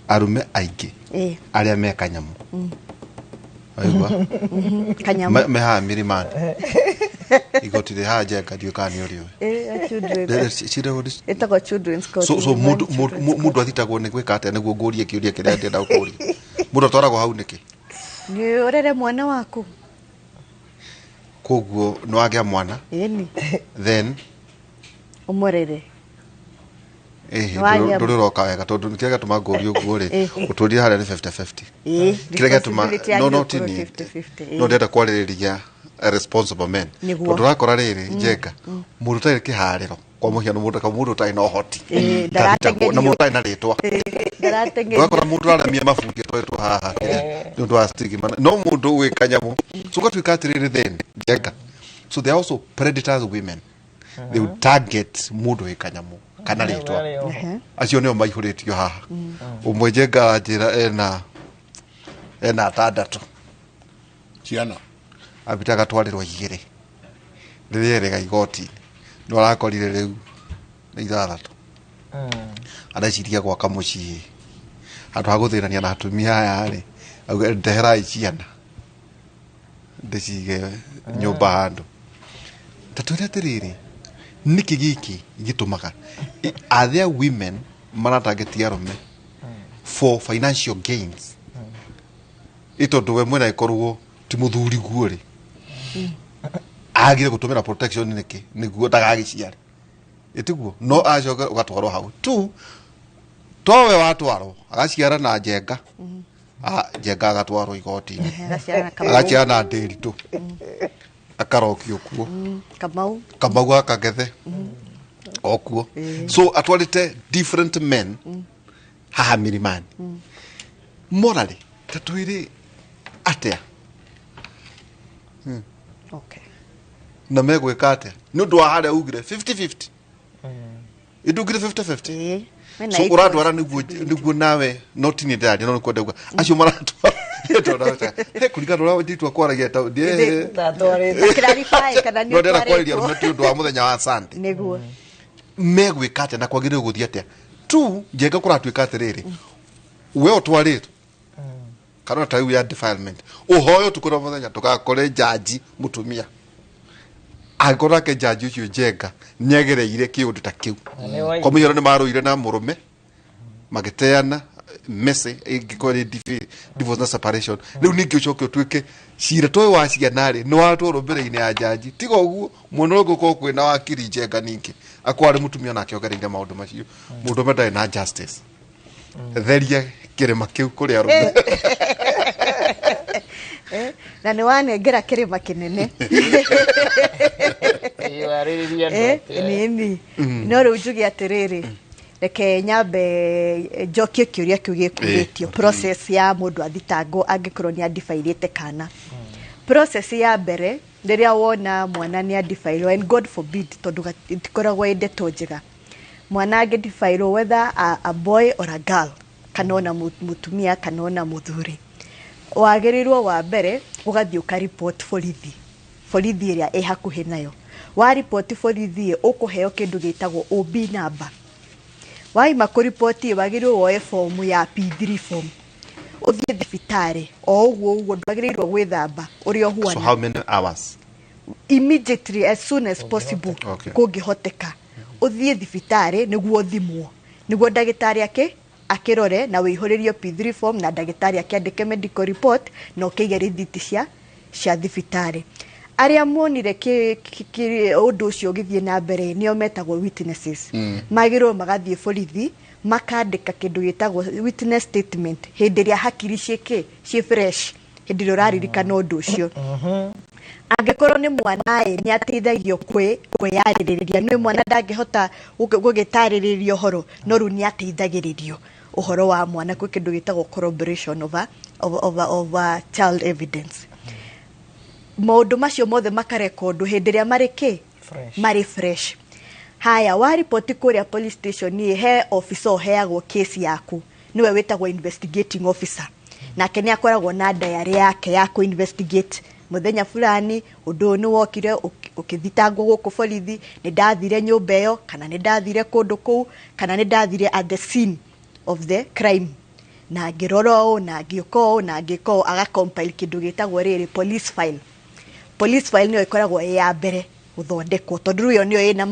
Arũme aingĩ arĩa me kanyamũ. Waigua? Kanyamũ. Me haha Milimani. Igoti rĩ haha Njenga ndiũĩ kana nĩ ũrĩũĩ. Ĩtagwo children's court. So mũndũ athitagwo nĩ gwĩka atĩa nĩguo ngũrie kĩũria kĩrĩa ndĩrenda gũkũria? Mũndũ atwaragwo hau nĩkĩ? Nĩ ũrere mwana waku. Koguo nĩ wagĩa mwana. Ĩni. Then ũmũrere. Ndũrĩ ũroka wega tondũ kĩrĩa gĩatũma ngũrie ũguo rĩ, ũtũrire harĩa nĩ 50-50. Kĩrĩa gĩatũma no ti niĩ. No ndĩrenda kwarĩrĩria responsible men. Tondũ ũrakora rĩrĩ Njenga, mũndũ ũtarĩ kĩharĩro, kwa mũhiano mũndũ ũtarĩ na ũhoti, na mũndũ ũtarĩ na rĩtwa. Ũgakora mũndũ ũraramia mabundi atwarĩtwo haha kĩrĩa nĩ ũndũ wa stigma, no mũndũ wĩ kanyamũ. So ũgatuĩka atĩrĩrĩ then Njenga, so they are also predators women. They would target mũndũ wĩ kanyamũ kana rĩtwa. Acio nĩo maihũrĩtio haha. Ũmwe Njenga njĩra ena 6 ciana ambĩte agatwarĩrwo 2 rĩrĩa erega igoti-inĩ nĩ arakorire rĩu nĩ 6. Areciria gwaka mũciĩ handũ ha gũthĩnania na atumia aya rĩ, auge ndeherai ciana. Ndĩcige nyũmba handũ. Ta twĩre atĩrĩrĩ, nĩkĩ gĩkĩ gĩtũmaga? Are there women maratargetia arũme for financial gains? Ĩ tondũ we mwene angĩkorwo ti mũthuri guo rĩ, agire gũtũmĩra protection nĩkĩ nĩguo ndagagĩciare? Ĩtiguo no acoke ũgatwarwo hau tu towe watwarwo agaciara na Njenga. Ah, Njenga agatwarwo igoti-inĩ. Agaciara na Kamau. Agaciara na Ndĩritũ, akarokio kuo. Kamau. Kamau akagethe o kuo. So atwarĩte different men haha milimani. Morally, ta twĩrĩ atĩa? Okay. Na megwĩka atĩa nĩ ũndũ wa harĩa ugire 50-50, ĩndugire 50-50? Mena So equal. ũratwara nĩguo nawe no ti niĩ ndĩraria, no nĩ kwenda kuga acio maratwara he kũringana na ũrĩa Nditũ akwaragia ta Clarify kana nĩ no ndĩrenda kwarĩria ũtwarĩtwo. arũme ti ũndũ wa mũthenya wa Sunday. Nĩguo. Megwĩka atĩa na kwagĩrĩire gũthiĩ atĩa tu? Njenga, kũratuĩka atĩrĩrĩ, we ũtwarĩtwo kana ta rĩu ya defilement, ũhoyo ũtukũ na mũthenya ndũgakore jaji mũtumia, angĩkorwo nake jaji ũcio Njenga nĩagereire kĩũndũ ta kĩu. Na nĩ waigua. Kwa mũhiano nĩ marũire na mũrũme magĩteana messy, ĩngĩkorwo nĩ divorce na separation. Rĩu ningĩ ũcoke ũtuĩke cira toyũ wa ciana rĩ, nĩ watwarwo mbere-inĩ ya jaji. Tiga ũguo mwena ũrĩa ũngĩ ũkorwo kwĩna wakiri Njenga, ningĩ akorwo arĩ mũtumia nake ogereire maũndũ macio, mũndũ ũmwe ndarĩ na justice. Theria kĩrĩma kĩu kũrĩ arũme. Na nĩ wanengera kĩrĩma kĩnene. Warĩrĩria andũ atĩa? Nĩni no rĩu njuge atĩrĩrĩ, reke nyambe njokie kĩũria kĩu gĩkũrĩtio, process ya mũndũ athitangwo angĩkorwo nĩ adifairĩte kana. Process ya mbere, rĩrĩa wona mwana nĩ adifairwo, and God forbid, tondũ itikoragwo ĩ ndeto njega, mwana angĩdifairwo, whether a boy or a girl, kana ona mũtumia kana ona mũthuri, wagĩrĩirwo wa mbere ũgathiĩ ũkaripoti borithi, borithi ĩrĩa ĩ hakuhĩ nayo. Waripoti borithi, ũkũheo kĩndũ gĩtagwo OB number. Waima kũripoti, wagĩrĩirwo woe fomu ya P3 form, ũthiĩ thibitarĩ o ũguo ũguo, ndwagĩrĩirwo gwĩthamba ũrĩa So ũhuana. how many hours? Immediately, as soon as possible. Kũngĩhoteka ũthiĩ thibitarĩ nĩguo ũthimwo, nĩguo ndagĩtarĩ akĩrore na wĩihũrĩrio P3 form, na ndagĩtarĩ akĩandĩke medical report na ũkĩige rĩthiti cia thibitarĩ. Arĩa monire ũndũ ũcio ũgĩthiĩ na mbere nĩo metagwo witnesses. Magĩrĩirwo magathiĩ borithi makandĩka kĩndũ gĩtagwo witness statement hĩndĩ ĩrĩa hakiri ciĩ fresh, hĩndĩ ĩrĩa ũraririkana ũndũ ũcio. Angĩkorwo nĩ mwana ĩ, nĩ ateithagio kwĩyarĩrĩria. Nĩ mwana ndangĩhota gũgĩtarĩrĩria ũhoro, no rĩu nĩ ateithagĩrĩrio ũhoro wa mwana kwĩ kĩndũ gĩtagwo corroboration of a child evidence. Maũndũ macio mothe makarekondwo hĩndĩ ĩrĩa marĩ kĩ? Fresh. Marĩ fresh. Haya, waripoti kũrĩa police station ĩ, he officer ũheagwo kesi yaku, nĩwe wĩtagwo investigating officer. Nake nĩ akoragwo na diary yake ya kũ-investigate: mũthenya fulani ũndũ ũyũ nĩ wokire ũkĩthitangwo gũkũ borithi, nĩ ndathire nyũmba ĩyo, kana nĩ ndathire kũndũ kũu, kana nĩ ndathire at the scene of the crime na ngĩrora ũũ na ngĩũka ũũ na ngĩka ũũ. Agacompile kĩndũ gĩtagwo rĩrĩ police file. Police file nĩyo ĩkoragwo ĩ ya mbere gũthondekwo, tondũ rĩu ĩyo nĩyo ĩna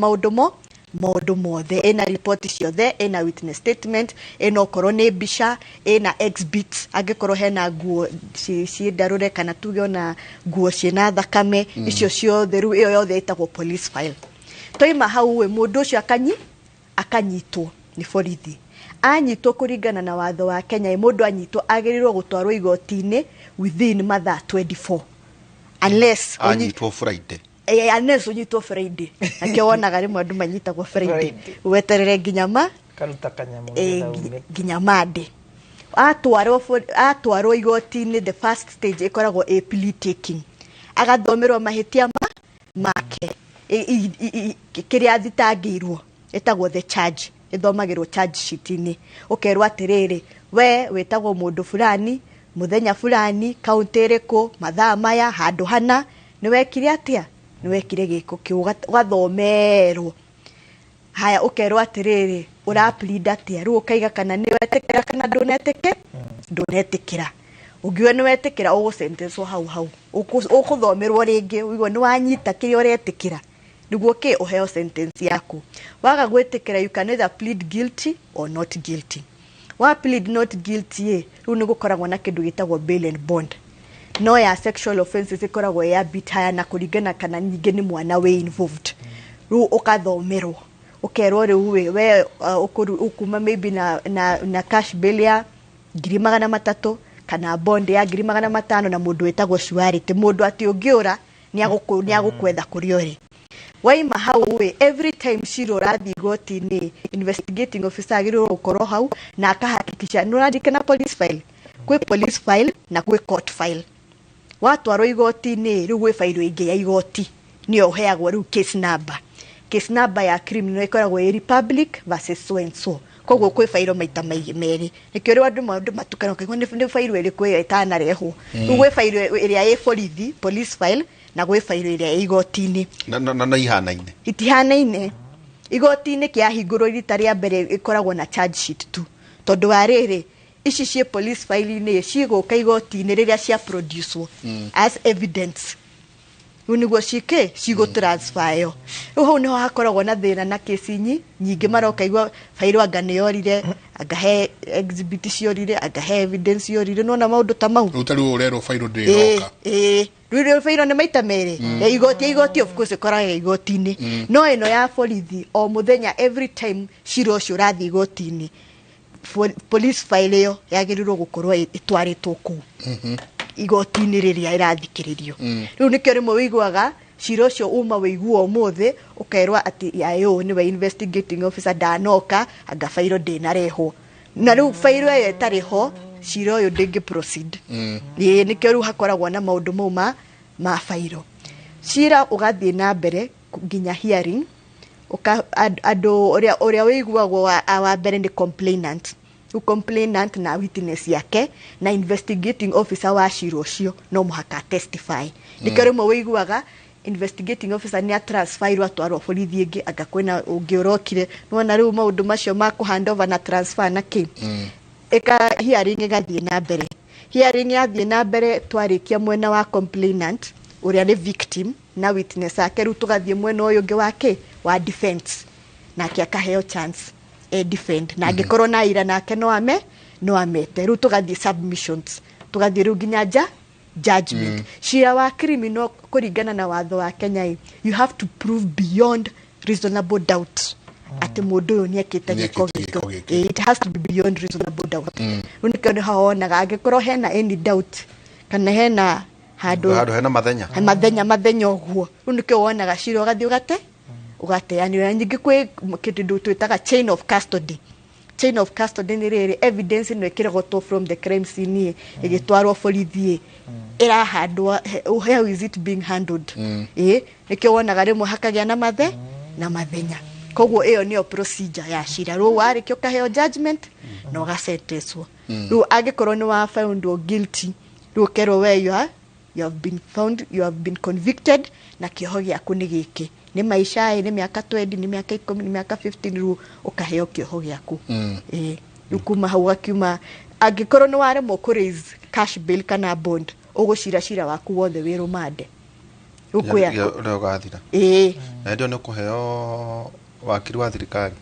maũndũ mothe, ĩna ripoti ciothe, ĩna witness statement, ĩna okorwo nĩ mbica, ĩna exhibits angĩkorwo hena nguo ciĩ ndarũre, kana tuge ona nguo ciĩna thakame. Icio ciothe rĩu ĩyo yothe ĩtagwo police file. Twaima hau ĩ, mũndũ ũcio akanyitwo nĩ borithi. Anyitwo, kũringana na watho wa Kenya ĩ, mũndũ anyitwo agĩrĩirwo gũtwarwo igoti-inĩ within mathaa 24, unless Anyitwo Friday. Unless ũnyitwo Friday. Nakĩo wonaga rĩmwe andũ manyitagwo Friday, weterere nginya ma Karuta kanyamũ nĩgetha ume. Nginya Monday. Atwarwo igoti-inĩ, the first stage ĩkoragwo ĩ plea taking, agathomerwo mahĩtia ma make, kĩrĩa athitangĩirwo ĩtagwo the charge, ĩthomagĩrwo charge sheet-inĩ. Ũkerwo atĩrĩrĩ, we wĩtagwo mũndũ fulani, mũthenya fulani, kaunti ĩrĩkũ, mathaa maya, handũ hana, nĩ wekire atĩa, nĩ wekire gĩko kĩu. Ũgathomerwo. Haya, ũkerwo atĩrĩrĩ, ũra plead atĩa? Rĩu ũkaiga kana nĩ wetĩkĩra kana ndũnetĩkĩra. Ũngiuga nĩ wetĩkĩra ũgũsentencwo hau hau. Ũkũthomerwo rĩngĩ ũigue nĩ wanyita kĩrĩa ũretĩkĩra nĩguo kĩ ũheo sentence yaku. Waga gwĩtĩkĩra, you can either plead guilty or not guilty. Wa plead not guilty ĩ, rĩu nĩ gũkoragwo na kĩndũ gĩtagwo bail and bond. No ya sexual offences ĩkoragwo ya bit higher, na kũringana kana ningĩ nĩ mwana wĩ involved. Rĩu ũkathomerwo ũkerwo rĩu ĩ we ũkuma maybe na cash bail ya 300,000 kana bond ya 500,000 na mũndũ wĩtagwo surety, mũndũ atĩ ũngĩũra nĩ agũkwetha kũrĩa ũrĩ. Waima hau ĩ, every time cira ũrathiĩ igoti-inĩ, investigating officer agĩrĩirwo gũkorwo hau na akahakikisha nĩ ũrandĩka police file. Kwĩ police file na kwĩ court file. Watwarwo igoti-inĩ, rĩu gwĩ fairo ĩngĩ ya igoti nĩyo ũheagwo rĩu case number. Case number ya criminal ĩkoragwo ĩ Republic versus so and so. Koguo kwĩ fairo maita merĩ, nĩkĩo rĩu andũ matukana ũkaigua nĩ fairo ĩrĩkũ ĩyo ĩtanarehwo. Rĩu gwĩ fairo ĩrĩa ĩ borithi, police file, na gwĩ fairo ĩrĩa ĩ igoti-inĩ. Na ihanaine? Itihanaine. Igoti-inĩ kĩahingũrwo rita rĩa mbere ĩkoragwo na charge sheet tu, tondũ wa rĩrĩ ici ciĩ police file-inĩ cigũka igoti-inĩ rĩrĩa cia produce as evidence, rĩu nĩguo ciĩkĩ cigũ transfer ĩyo. Rĩu hau nĩho hakoragwo na thĩna na kesi nyingĩ maroka igua fairo anga nĩ yorire, anga he exhibit ciorire, anga he evidence yorire, nona maũndũ ta mau. Rĩu ta rĩu ũrerwo fairo ndĩroka. Ĩĩ, rĩu rĩu fairo nĩ maita merĩ. Ya igoti of course ĩkoragwo igoti-inĩ, no ĩno ya borithi o mũthenya, every time cira ũcio ũrathiĩ igoti-inĩ, police file ĩyo yagĩrĩirwo gũkorwo ĩtwarĩtwo kũu igoti-inĩ rĩrĩa ĩrathikĩrĩrio. Rĩu nĩkĩo rĩmwe wĩiguaga cira ũcio uma wĩiguo ũmũthĩ ũkerwo atĩ yayũ nĩwe investigating officer ndanoka, anga fairo ndĩnarehwo, na rĩu fairo ĩyo ĩtarĩ ho cira ũyũ ndĩngĩ proceed. Ĩĩ, nĩkĩo rĩu hakoragwo na maũndũ mau ma fairo. Cira ũgathiĩ na mbere nginya hearing. Andũ ũrĩa wĩiguagwo wa mbere nĩ complainant. Rĩu complainant na witness yake na investigating officer wa cira ũcio no mũhaka testify. Nĩkĩo rĩmwe wĩiguaga investigating officer nĩ atransferirwo atwarwo borithi ĩngĩ, anga kwĩna ũngĩ ũrokire. Nĩwona rĩu maũndũ macio ma kũ hand over na transfer na kĩ. Ĩka hearing ĩgathiĩ na mbere. Hearing yathiĩ na mbere, twarĩkia mwena wa complainant ũrĩa nĩ victim na witness ake, rĩu tũgathiĩ mwena ũyũ ũngĩ wa kĩ wa defense, nake akaheo chance e defend, na angĩkorwo na aira nake no amete. Rĩu tũgathiĩ submissions, tũgathiĩ rĩu nginya judgment. Cira wa criminal kũringana na watho wa Kenya, you have to prove beyond reasonable doubt atĩ mũndũ ũyũ nĩekĩte gĩko gĩkĩ. It has to be beyond reasonable doubt. Rĩu nĩkĩo nĩho wonaga angĩkorwo hena any doubt kana hena handũ hena mathenya mathenya ũguo, rĩu nĩkĩo wonaga cira ũgathiĩ ũgateanĩrio. Na nyingĩ kwĩ kĩndũ twĩtaga chain of custody. Chain of custody nĩ rĩrĩ evidence ĩno ĩkĩrogotwo from the crime scene ĩgĩtwarwo borithi ĩrahandwo, how is it being handled? Ĩĩ, nĩkĩo wonaga rĩmwe hakagĩa na na mathenya. Koguo ĩyo nĩyo procedure ya cira. Rĩu warĩkia ũkaheo judgment na ũgasentencwo. Rĩu angĩkorwo nĩ wa found guilty, rĩu ũkerwo we you have been found, you have been convicted, na kĩoho gĩaku nĩ gĩkĩ, nĩ maica ĩ, nĩ mĩaka 20, nĩ mĩaka 10, nĩ mĩaka 15, rĩu ũkaheo kĩoho gĩaku. Ĩĩ, rĩu kuma hau ũgakiuma, angĩkorwo nĩ waremwo kũ raise cash bail kana bond, ũgũcira cira waku wothe wĩ rũmande. Ũrĩa ũgathira. Ĩĩ. Na hĩndĩ ĩyo nĩ ũkũheo wakiri wa thirikari.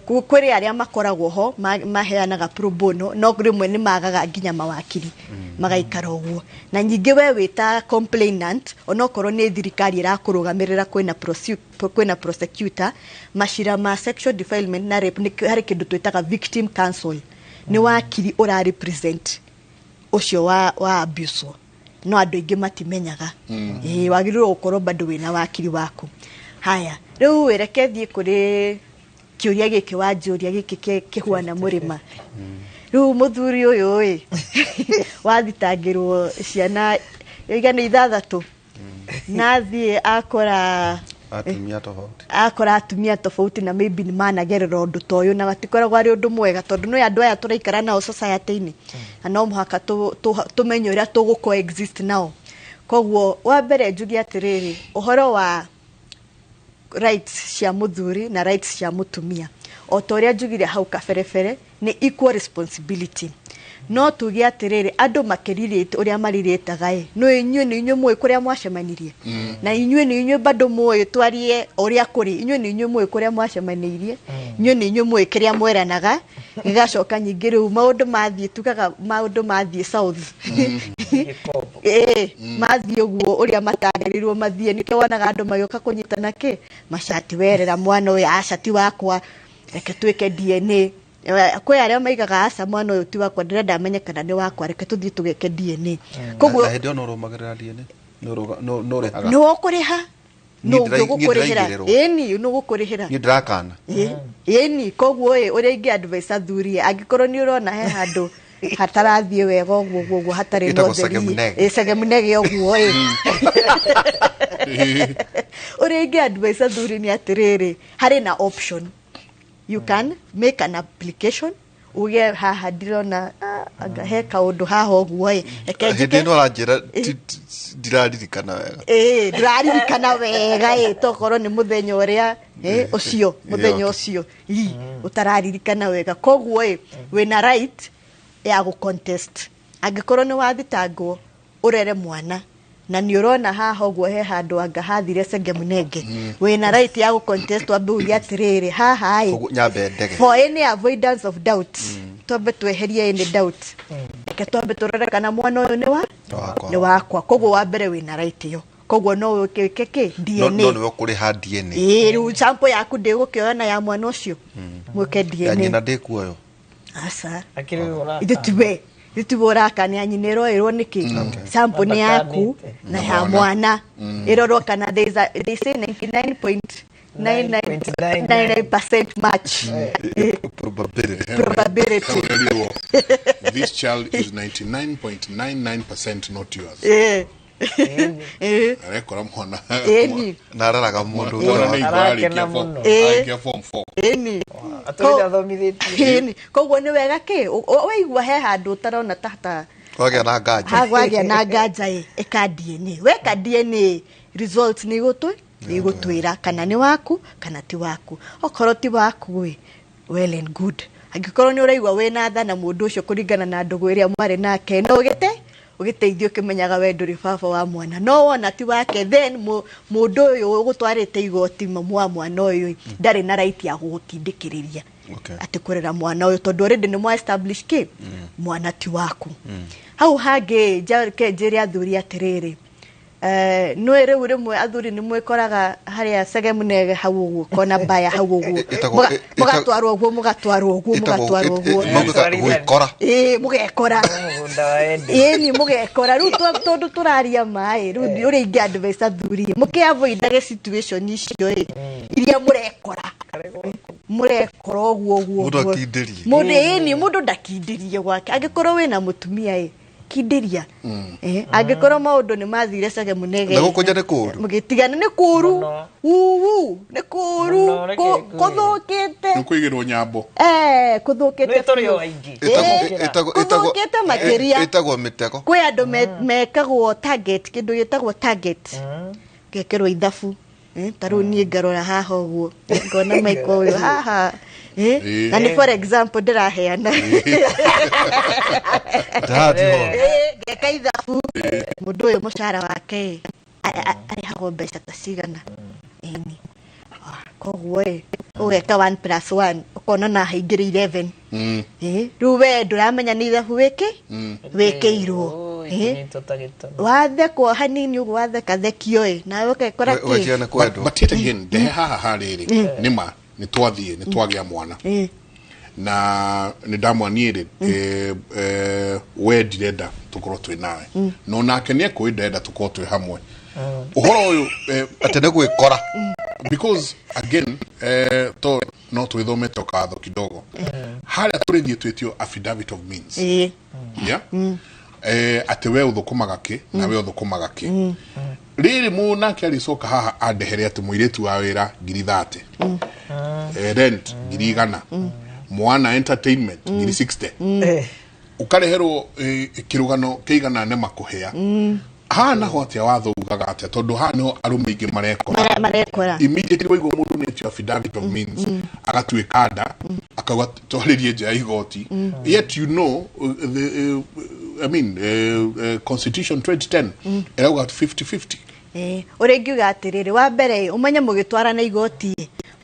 Kũrĩ arĩa makoragwo ho maheanaga pro bono, no rĩmwe nĩ magaga nginya mawakiri magaikara ũguo. Na nyingĩ we wĩta complainant, onokorwo nĩ thirikari ĩrakũrũgamĩrĩra, kwĩna prosecutor, macira ma sexual defilement na rape nĩ harĩ kĩndũ twĩtaga victim counsel. Nĩ wakiri ũra represent ũcio wa abuse, no andũ aingĩ matimenyaga. Ĩĩ, wagĩrĩirwo gũkorwo bado wĩna wakiri waku. Haya, rĩu reke thiĩ kũrĩ kĩũria gĩkĩ wanjũria gĩkĩ kĩhuana mũrĩma. Rĩu mũthuri ũyũ ĩ wathitangĩrwo ciana igana ithathatũ, na thiĩ akora atumia tofauti, akora atumia tofauti, na maybe nĩ managerera ũndũ ta ũyũ, na gatikoragwo arĩ ũndũ mwega, tondũ nĩ andũ aya tũraikara nao society-inĩ, na no mũhaka tũmenye ũrĩa tũgũ coexist nao. Koguo wa mbere njuge atĩrĩrĩ, ũhoro wa rights cia mũthuri na rights cia mũtumia, o ta ũrĩa njugire hau kaberebere, nĩ equal responsibility. No tuge atĩrĩrĩ, andũ makĩrirĩte ũrĩa marirĩtaga ĩ, no inyuĩ nĩ inyuĩ mũĩ kũrĩa mwacemanirie, na inyuĩ nĩ inyuĩ bado mũĩ twarie ũrĩa kũrĩ, inyuĩ nĩ inyuĩ mũĩ kũrĩa mwacemanĩirie, inyuĩ nĩ inyuĩ mũĩ kĩrĩa mweranaga. Gĩgacoka nyingĩ rĩu maũndũ mathiĩ, tugaga maũndũ mathiĩ south, ĩĩ, mathiĩ ũguo ũrĩa matagĩrĩirwo mathiĩ. Nĩkĩo wonaga andũ magĩũka kũnyitana kĩ macati, werera mwana ũyũ, aca ti wakwa, reke twĩke DNA. Kwĩ arĩa maigaga aca mwana ũyũ ti wakwa, ndĩrenda amenye kana nĩ wakwa, reke tũthiĩ tũgeke DNA. Koguo Na hĩndĩ ĩyo no ũrũmagĩrĩra DNA? No ũrĩhaga? Nĩ ũkũrĩha, Niĩ nũ ũngĩ ũgũkũrĩhĩra? ndĩraigĩrĩrwo. Ĩni, nũ ũgũkũrĩhĩra? Niĩ ndĩrakana. Ĩni, koguo ĩ, ũrĩa ingĩ advice athuri ĩ, angĩkorwo nĩ ũrona he handũ hatarathiĩ wega ũguo ũguo ũguo hatarĩ na Ĩtagwo ũtheri, segemunege. ĩ, segemunege ũguo ĩ, ũrĩa ingĩ advice athuri nĩ atĩrĩrĩ, harĩ na option, you can make an application, uge haha ndirona, ah, anga he kaũndũ haha ũguo ĩ, reke Hĩndĩ njĩke. ĩno aranjĩra ndiraririkana wega. Ĩĩ, ndĩraririkana wega ĩ, tokorwo nĩ mũthenya ũrĩa ĩ, ũcio mũthenya ũcio ĩ, ũtararirikana wega. Koguo ĩ, wĩna right ya gũ contest angĩkorwo nĩ wathitangwo ũrere mwana na nĩ ũrona haha ũguo he handũ anga hathire sengemunenge, wĩna right ya gũ contest, wambe uge atĩrĩrĩ, haha ĩ, Koguo nyambe ndege. For any avoidance of doubt, twambe tweherie any doubt, reke twambe tũrore kana mwana ũyũ nĩ wa Wakwa. nĩ wakwa. Koguo wa mbere wĩna right ĩyo, koguo no wĩke kĩ No DNA. nĩwe ũkũrĩha DNA. Ĩĩ, rĩu sample yaku ndĩgũkĩoya na ya mwana ũcio mwĩke Ya DNA. nyina ndĩkuoyo. Aca, Akĩrĩ ũraka. ithe tiwe ũrakania nyina ĩroĩrwo nĩkĩ, sample nĩ yaku na ya mwana ĩrorwo kana there is a, they say 99.9999% match. Probability. Probability. Ũrerirwo, this child is 99.99% not yours. Arekora mwana. Ĩni. Na araraga mũndũ. Mwana nĩ igua Arakena arĩkia form- mũno. arĩkia form 4. Ĩni. Atũrĩte athomithĩtio. Ĩni, koguo nĩ wega kĩ waigua he handũ ũtarona tata Wagĩa na nganja. hagwagĩa na nganja ĩ, ĩka DNA. Weka DNA, results nĩ igũtwĩra kana nĩ waku kana ti waku. Okorwo ti waku ĩ, well and good. Angĩkorwo nĩ ũraigua wĩna tha na mũndũ ũcio kũringana na ndũgũ ĩrĩa mwarĩ nake, no ũgĩte ũgĩteithio ũkĩmenyaga we ndũrĩ baba wa mwana. No wona ti wake, then mũndũ ũyũ ũgũtwarĩte igoti, mamu wa mwana ũyũ ĩ, ndarĩ na right ya gũgũtindĩkĩrĩria atĩ kũrera mwana ũyũ, tondũ already nĩ mwa establish kĩ mwana ti waku. Hau hangĩ njoke njĩre athuri atĩrĩrĩ, nĩ rĩu rĩmwe athuri nĩ mwĩkoraga harĩa segemunege hau ũguo kona mbaya hau ũguo, mũgatwarwo ũguo, mũgatwarwo ũguo, mũgatwarwo ũguo. Maugaga gwĩkora. Ĩĩ, mũgekora. Mũgũnda wa Eden. Ĩni, mũgekora rĩu tondũ tũraria maĩ rĩu, ũrĩa ingĩ advice athuri, mũkĩ avoidage situation icio ĩ, iria mũrekora mũrekora ũguo ũguo Mũndũ ũguo. akindĩrie. Mũndũ ĩni, mũndũ ndakindĩrie gwake. Angĩkorwo wĩna mũtumia ĩ, kindĩria. Angĩkorwo maũndũ nĩ mathire cege mũnege, Na gũkũ nja nĩ kũũru. Mũgĩtigana nĩ kũũru, uu, nĩ kũũru. Mũno, reke ngwĩre. Kũthũkĩte. Nĩ kũigĩrwo nyambo. Kũthũkĩte Nĩ tũrĩ biũ. o aingĩ. Kũthũkĩte makĩria. Ĩtagwo mĩtego. Kwĩ andũ mekagwo target, kĩndũ gĩtagwo target, gekĩrwo ithabu. Ta rĩu niĩ ngarora haha ũguo ngona Michael ũyũ haha. Na nĩ for example ndĩraheana. Ndathi ho. Ngeka ithabu, mũndũ ũyũ mũcara wake ĩ, arĩhagwo mbeca ta cigana. Ĩni, koguo ĩ, ũgeka 1 plus 1 ũkona na haingĩrĩ 11. Rĩu we ndũramenya nĩ ithabu wĩkĩ wĩkĩirwo. Ikinyitwo ta gĩtono. Wathekwo hanini ũguo, watheka thekio ĩ, nawe ũgekora kĩ. Ũgatiga nĩ kwendwo. But yet again, ndehe haha harĩrĩ, nĩma nĩ twathiĩ nĩ twagĩa mwana na nĩ ndamwaniĩ rĩ, we ndirenda tũkorwo twĩ nawe, no nake nĩ ekũĩ ndarenda tũkorwo twĩ hamwe ũhoro ũyũ, Atĩ nĩ gwĩkora. Because again, to no twĩthomete katho kidogo harĩa tũrĩthiĩ twĩtio affidavit of means. Yeah? Atĩ we ũthũkũmaga kĩ na we ũthũkũmaga kĩ, rĩrĩ mũnake arĩcoka haha andehere atĩ mũirĩtu wa wĩra 30,000, rent 100,000, mwana entertainment 60,000, ũkareherwo kĩrũgano kĩigana nema kũhĩa haha. Naho atĩa watho ugaga atĩa? Tondũ haha niho arũme aingĩ marekora. Marekora. Immediately waigua mũndũ nĩ etio affidavit of means, agatuĩka nda. Akauga twarĩrie nja ya igoti. Yet you know the I mean Constitution 2010 ĩrauga 50-50. Ũrĩa ingiuga atĩrĩrĩ, wa mbere ũmenye mũgĩtwarana igoti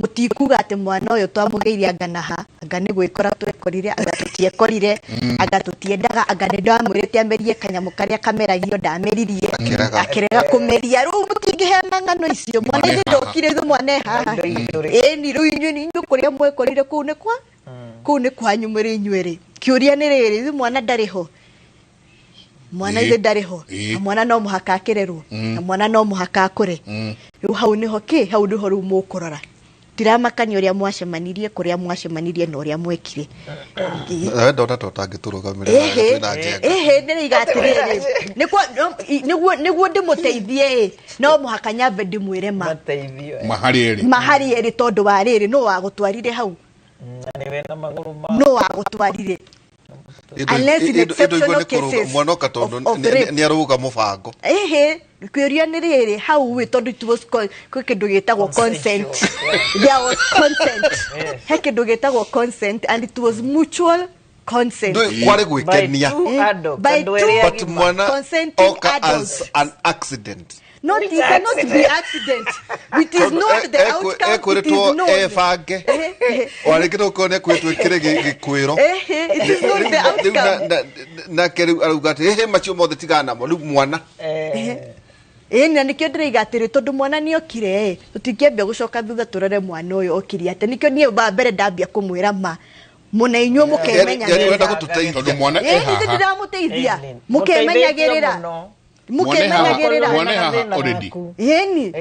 mũtikuga atĩ mwana ũyũ twamũgĩire anga na ha, anga nĩ gwĩkora twekorire, anga tũtiekorire, anga tũtiendaga, anga nĩ ndamwĩrĩte amerie kanyamũ karĩa kameragio ndameririe akĩrega kũmeria. Rĩu mũtingĩheana ng'ano icio, mwana ithe ndokire ithuĩ mwana e haha. Ĩni rĩu inyuĩ inyuĩ kũrĩa mwekorire kũu nĩ kwa kũu nĩ kwanyu mũrĩ inyuerĩ. Kĩũria nĩ rĩrĩ, ithuĩ mwana ndarĩ ho, mwana ithe ndarĩ ho, na mwana no mũhaka akĩrerwo, na mwana no mũhaka akũre. Rĩu hau nĩho kĩ, hau nĩho rĩu mũkũrora. Tiramakania ũrĩa mwacemanirie, kũrĩa mwacemanirie na ũrĩa mwekire. Nawe ndona ta ũtangĩtũrũgamĩrĩra twĩna njenga. Ĩhĩ, ndĩraiga atĩrĩrĩ, nĩguo ndĩmũteithie ĩ, no mũhaka nyambe ndĩmwĩre ma maharĩ erĩ, maharĩ erĩ, tondũ wa rĩrĩ, nũ wagũtwarire hau, nũ wagũtwarire. Unless in exceptional cases mwana oka tondũ of rape. Nĩ arauga mũbango. Ĩhĩ, kĩũria nĩ rĩrĩ, hau ĩ, tondũ it was kwĩ kĩndũ gĩtagwo consent. There was consent. He kĩndũ gĩtagwo consent and it was mutual consent. Ndũĩ kwarĩ gwĩkenia. By two But mwana consenting oka adults. as an accident. Not, it cannot be accident. It is not the outcome. It is Ekwĩrĩtwo known. ebange warĩngĩ tũkorwo nĩ ekwĩrĩtwo ĩkĩre gĩkwĩro. It is not the Rĩu outcome. nake rĩu arauga atĩ ĩhĩ macio mothe tigana namo rĩu mwana. Ĩĩ, na nĩkĩo ndĩraiga atĩrĩ, tondũ mwana nĩ okire ĩ, tũtingĩambia gũcoka thutha tũrore mwana ũyũ okire atĩ. Nĩkĩo niĩ wa mbere ndambia kũmwĩra ma mũna inyuĩ Yani ũrenda mũkemenyagĩrĩra. gũtũteithia. Tondũ mwana e Ĩĩ, ithuĩ haha. ndĩramũteithia, mũkemenyagĩrĩra, mũkemenyagĩrĩra. Mwana e haha already. Ĩni.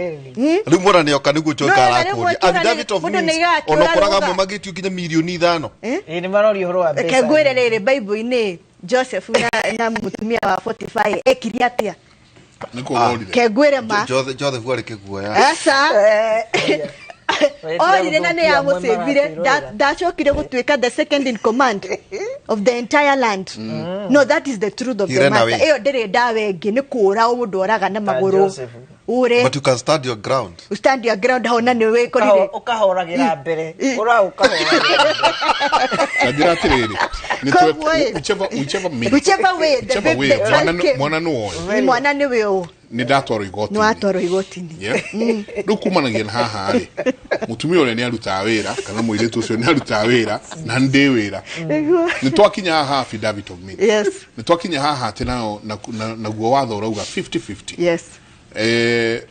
Rĩu mwana nĩoka nĩguo njoka No, na rĩu arakũria akĩũra affidavit of mũndũ means nĩaigaga akĩũra ona ũkoraga rũga. amwe magĩtio nginya mirioni 5. Ĩĩ, nĩ maroria ũhoro wa Reke mbeca. ngwĩre rĩrĩ, Bible-inĩ Joseph na mũtumia wa 45 ekire atĩa? Nĩ kũrorire. Ke ngwĩre ma. Joseph arĩ kĩguoya. Aca. Orire na nĩ yamũcĩvire, ndacokire gũtuĩka the second in command of the entire land. No, that is the truth of He the ran matter. away. Ĩyo ndĩrĩ ndawa ĩngĩ, nĩ kũũra mũndũ oraga na magũrũ. Joseph. Ũre. But you can stand your ground. Stand your ground hau na nĩ wĩkorire. Ũkahoragĩra mbere. Ũra ũkahoragĩra. Ta njĩra atĩrĩrĩ, nĩ Koguo ĩ, whichever means, whichever way the whichever way, the child mwana came. mwana nĩ woĩ. Ni mwana nĩ we ũũ. Nĩ ndatwarwo igoti. Nĩ watwarwo igoti-inĩ. Yeah. Rĩu kumanagia na haha rĩ, mũtumia ũrĩa nĩ arutaga wĩra kana mũirĩtu ũcio nĩ arutaga wĩra na ndĩ wĩra. Nĩguo. Nĩ twakinya haha affidavit of means. Yes. Nĩ twakinya haha atĩ nao naguo watho ũrauga 50-50. Yes.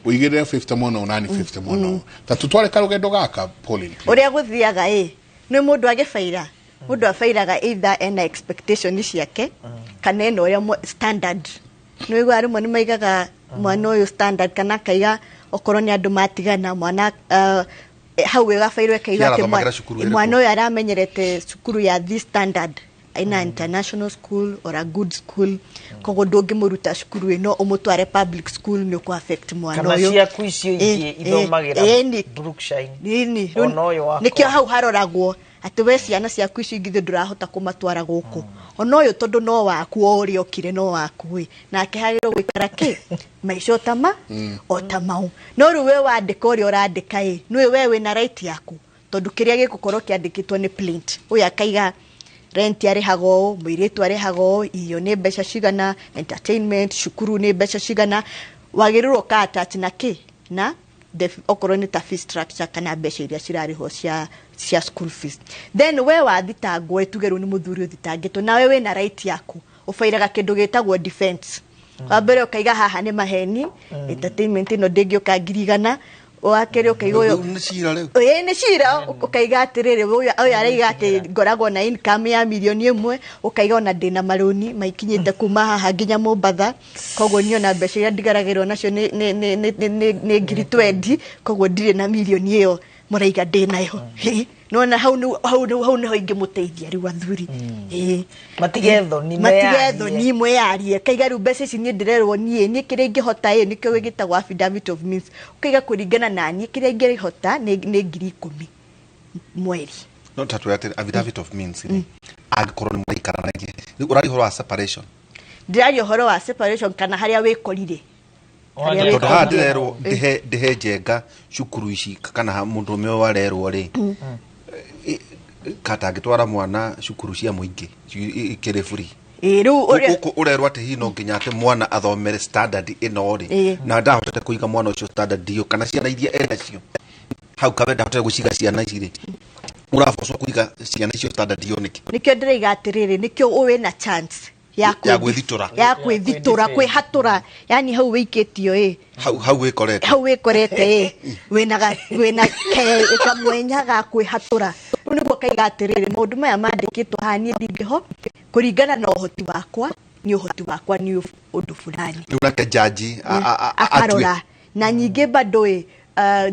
Ũigĩrĩre 50 mwena ũyũ nani 50 mwena ũyũ. Ta tũtware karũgendo gaka Pauline, please. Ũrĩa gũthiaga ĩ, nĩ mũndũ agĩbaira, mũndũ abairaga either ena expectation ciake kana ena ũrĩa standard. Nĩ wĩiguaga rĩmwe nĩ maigaga mwana ũyũ standard, kana akaiga okorwo nĩ andũ matigana mwana hau ĩgabairwo ĩkaiga atĩ Arathomagĩra cukuru ĩrĩkũ? mwana ũyũ aramenyerete cukuru ya this standard, ina international school or a good school, koguo ndũngĩmũruta cukuru ĩno ũmũtware public school nĩ ũkũ affect mwana Kana ũyũ. ciaku icio ingĩ ithomagĩra Ĩni. Brookshire. Nini. Ona ũyũ wakwa. Nĩkĩo hau haroragwo atĩ we ciana ciaku icio ingĩ ndũrahota kũmatwara gũkũ, ona ũyũ tondũ no waku, o ũrĩa okire no waku ĩ, nake hagĩrĩirwo gũikara kĩ maica o o ta mau. No rĩu we wandĩka ũrĩa ũrandĩka ĩ, nĩwe we wĩna right yaku, tondũ kĩrĩa gĩgũkorwo kĩandĩkĩtwo nĩ plaint. Ũyũ akaiga rent arĩhaga ũũ, mũirĩtu arĩhaga ũũ, irio nĩ mbeca cigana, entertainment, cukuru nĩ mbeca cigana, wagĩrĩirwo ka attach na kĩ na okorwo nĩ ta fee structure kana mbeca iria cirarĩhwo cia school fees. Then we wathitangwo, tuge rĩu nĩ mũthuri ũthitangĩtwo, nawe wĩna right yaku, ũbairaga kĩndũ gĩtagwo defense. Wa mbere ũkaiga haha nĩ maheni, entertainment ĩno ndĩngĩũka 100,000. Wa kerĩ ũkaiga ũyũ Rĩu nĩ cira rĩu. Ĩĩ, nĩ cira. Ũkaiga atĩrĩrĩ, ũyũ araiga atĩ ngoragwo na income ya 1 mirioni, ũkaiga ona ndĩna marũni maikinyĩte kuma haha nginya Mombatha, koguo niĩ ona mbeca iria ndigaragĩrwo nacio nĩ 20,000, koguo ndirĩ na mirioni ĩyo mũraiga ndĩnayo. Nona hau hau nĩho ingĩmũteithia rĩu athuri. Ĩĩ. Matige thoni, matige meyarie. Thoni, mweyarie. Kaiga rĩu mbeca ici niĩ ndĩrerwo niĩ kĩrĩa ingĩhota ĩ, nĩkĩo gĩtagwo affidavit of means. Ũkaiga kũringana na niĩ kĩrĩa ingĩhota nĩ 10,000 mweri. No ta twĩre atĩrĩ, affidavit of means rĩ, angĩkorwo nĩ mũraikaranagia rĩu ũraria ũhoro wa separation. Ndĩraria ũhoro wa separation kana harĩa wĩkorire. Harĩa Tondũ haha wĩkorire. ndĩrerwo ndĩhe njenga cukuru ici kana mũndũrũme ũyũ arerwo rĩ, Katangĩtwara mwana cukuru cia mũingĩ ikĩrĩ free. Ĩĩ, rĩu ũrĩa Gũkũ ũrerwo atĩ hihi no nginya atĩ mwana athomere standard ĩno rĩ, na ndahotete kũiga mwana ũcio standard ĩyo kana ciana iria enacio hau kabe ndahotete gũciga ciana ici rĩ, ũrabocwo kũiga ciana icio standard ĩyo nĩkĩ? Nĩkĩo ndĩraiga atĩrĩrĩ, nĩkĩo wĩna chance ya ya gwĩthitũra. Ya kwĩthitũra, kwĩhatũra, yani hau wĩikĩtio ĩ. Hau wĩkorete. Hau wĩkorete ĩ, wĩna kamwenya ga kwĩhatũra. Rĩu nĩguo kaiga atĩrĩrĩ, maũndũ maya mandĩkĩtwo haha niĩ ndingĩho kũringana na ũhoti wakwa, nĩ ũhoti wakwa nĩ ũndũ fulani. Rĩu nake jaji atue. Akarora na nyingĩ bado ĩ,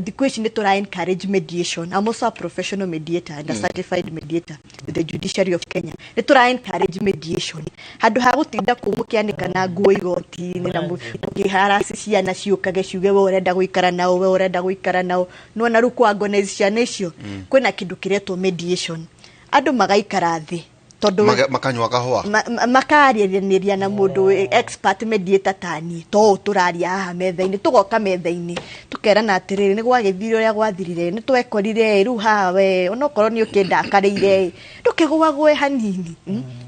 thikũ ici nĩ tũra encourage mediation. I'm also a professional mediator and a certified mediator with the Judiciary of Kenya. Nĩ tũra encourage mediation handũ ha gũtinda kũu mũkĩanĩkana nguo igoti-inĩ na mũkĩharaci ciana ciũkage ciuge we ũrenda gũikara nao, we ũrenda gũikara nao. Nĩwona rĩu kũ agonize ciana icio, kwĩna kĩndũ kĩretwo mediation, andũ magaikara thĩ tondũ Makanyua kahũa. Makaranĩria na mũndũ wĩ expert mediator ta niĩ, to ũũ tũraria haha metha-inĩ, tũgoka metha-inĩ tũkerana atĩrĩrĩ, nĩ gwagĩthire ũrĩa gwathirire, nĩ twekorire rĩu haha, we onokorwo nĩ ũkĩndakarĩire ndũkĩgũagũe hanini,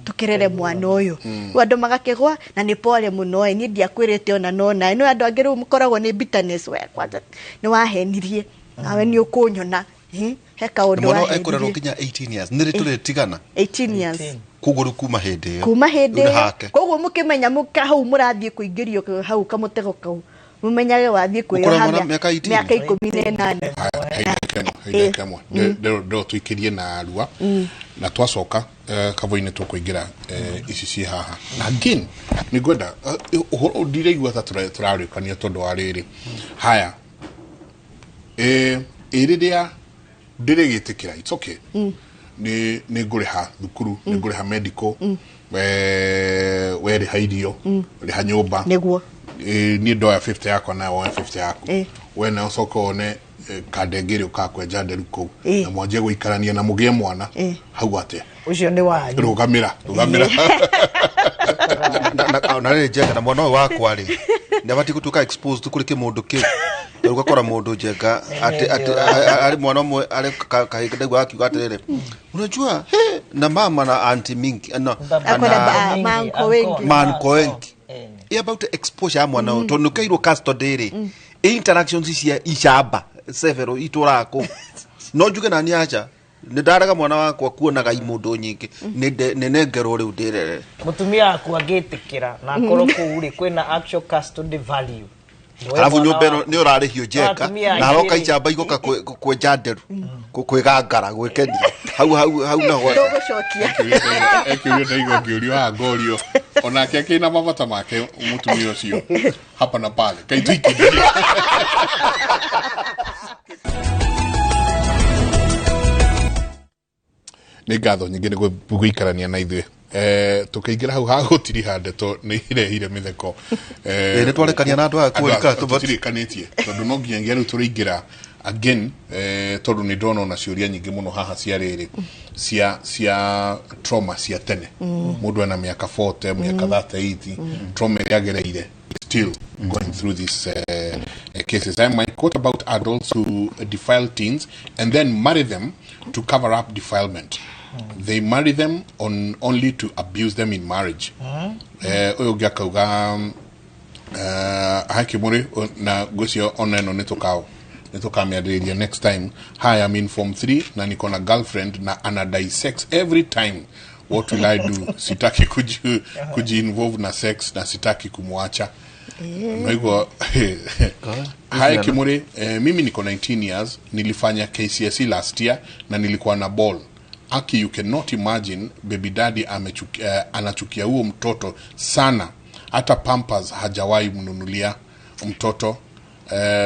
tũkĩrere mwana ũyũ. Rĩu andũ magakĩgwa na nĩ pole mũno ĩ, niĩ ndiakwĩrĩte ona nona nĩ andũ angĩ rĩu mũkoragwo nĩ bitterness, we kwanza nĩ wahenirie nawe nĩ ũkũnyona. He kaũndũ Mwana wahenirie. ekũrerwo nginya 18 years nĩ rĩ tũrĩtigana? 18 years. Koguo rĩu kuma hĩndĩ ĩyo Kuma hĩndĩ rĩu nĩ ĩyo. Hake. Koguo mũkĩmenya mũka hau mũrathiĩ kũingĩrio hau kamũtego kau, mũmenyage wathiĩ Ũkũra kwĩyoha mwana mĩaka 18? Mĩaka 18. Haida kemwe ndĩro tũikĩrie na rua na twacoka kavo-inĩ tũkũingĩra ici ciĩ haha na again nĩ ngwenda ũhoro ũyũ ndiraigua ta tũrarĩkania tondũ wa rĩrĩ haya ĩ rĩrĩa ndĩrĩgĩtĩkĩra, it's okay, nĩ ngũrĩha thukuru, nĩ ngũrĩha medical, we rĩha irio, rĩha nyũmba. Nĩguo. Niĩ ndoya 50 yakwa nawe woe 50 yaku. We nawe ũcoke wone kandenge ĩrĩa ũkakwenja nderu kũu na mwanjie gũikarania na mũgĩe mwana hau atĩa? Ũcio nĩ wanyu. Rũgamĩra, rũgamĩra. Na rĩrĩ njenga na mwana ũyũ wakwa rĩ, nĩ abatiĩ gũtuĩka exposed kũrĩ kĩmũndũ kĩu? Rĩu ũgakora mũndũ njenga atĩ arĩ mwana ũmwe arĩ kahĩnga ndaigua akiuga atĩrĩrĩ, unajua he, na mama na auntie mingi na Akwenda manko wengi. Manko wengi. Ĩ about exposure ya mwana ũyũ tondũ nĩũkeirwo custody rĩ, interactions cia icamba several itũraga kũu, no njuge nani aca nĩ ndarega mwana wakwa kuonaga imũndũ nyingĩ nĩ nengerwo rĩu ndĩrerere. Mũtumia waku angĩtĩkĩra na akorwo kũu rĩ kwĩna actual custody value. We Arabu mwana nyũmba ĩno waku. nĩ ũrarĩhio njenga Atumia na haroka aingĩ rĩ. icamba igoka kwenja nderu kwĩgangara gwĩkenia hau hau hau naho. Ndũgũcokia. Ekĩũrio ndaigua ngĩũrio haha ngorio onake akĩna mabata make mũtumia ũcio hapa na pale kaituikithie. Nĩ ngatho nyingĩ nĩ gũikarania na ithuĩ. Tũkĩingĩra hau hagũtiriha ndeto nĩ irehire mĩtheko. Ĩ, nĩ twarekania na andũ aya Andũ aya kũrika, tũbati- tũtirĩkanĩtie tondũ no nginyagia rĩu tũrĩingĩra again, tondũ nĩ ndona ona ciũria nyingĩ mũno haha cia rĩrĩ cia trauma cia tene. Mũndũ ena mĩaka 40, mĩaka 38, trauma ĩrĩa agereire, still going through these cases. I might quote about adults who defile teens and then marry them to cover up defilement. They marry them on only to abuse them in marriage. Ũyũ ũngĩ akauga hakimuri na ngwĩcio ona ĩno nĩ tũkao nĩ tũkamĩarĩrĩria next time. Hi, I'm in form 3 na niko na girlfriend na anadai sex every time. What will I do? Sitaki kuji involve na sex na sitaki kumwacha. Naigua hai Kimuri. Mimi niko 19 years, nilifanya KCSE last year na nilikuwa na ball. Aki, you cannot imagine, baby daddy anachukia huo mtoto sana, hata pampers hajawahi mnunulia mtoto.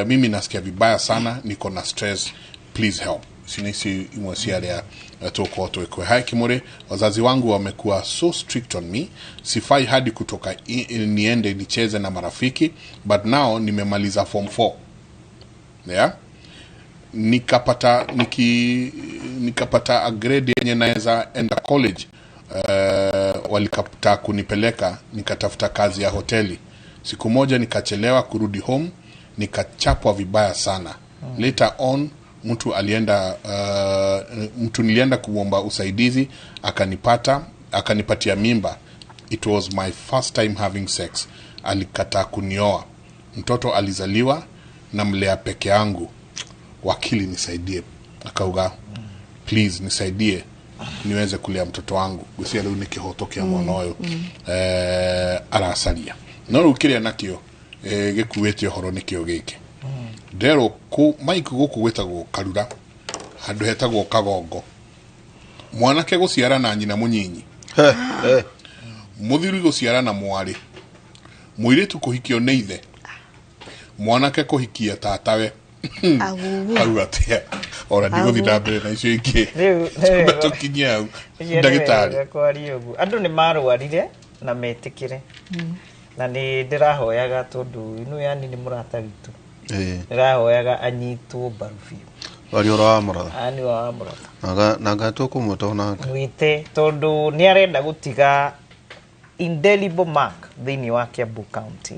Mimi nasikia vibaya sana, niko na stress, please help. Sinisi imwe cia tũkorwo twĩkwe. Hai Kimuri, wazazi wangu wamekuwa so strict on me, sifai hadi kutoka niende nicheze na marafiki, but now nimemaliza form 4, yeah? Nikapata a grade yenye naweza enda college. Walikataa kunipeleka, nikatafuta kazi ya hoteli. Siku moja nikachelewa kurudi home, nikachapwa vibaya sana. Later on mtu alienda Mtu nilienda kumwomba usaidizi akanipata, akanipatia mimba. It was my first time having sex. Alikataa kunioa. Mtoto alizaliwa na mlea peke yangu. Wakili nisaidie. Akauga please nisaidie niweze kulea mtoto wangu. Gucia riu ni kihoto kia mwana uyu aracaria. No riu kiria nakio gikuite uhoro nikio giki. Ndero ku Mike guku gwitagwo Karura, handu hetagwo Kagongo. Mwanake guciara na nyina munyinyi, muthuri guciara na mwari, muiritu kuhikio ni ithe, mwanake kuhikia tatawe. Hau atia ora ndiguthi na mbere na icio ingĩ tukinyia hau ndagĩtarĩ. Kwaria ũguo andũ nĩ marwarire na metĩkĩre, na nĩ ndĩrahoyaga tondũ ino yani nĩ mũrata witũ, ndĩrahoyaga anyitwo mbaru biũ. Wari ũhoro wa mũratha. Ani wa mũratha. Na ngatwo kũmwĩta onake. Mwĩte tondũ nĩ arenda gũtiga indelible mark thĩinĩ wa Kiambu County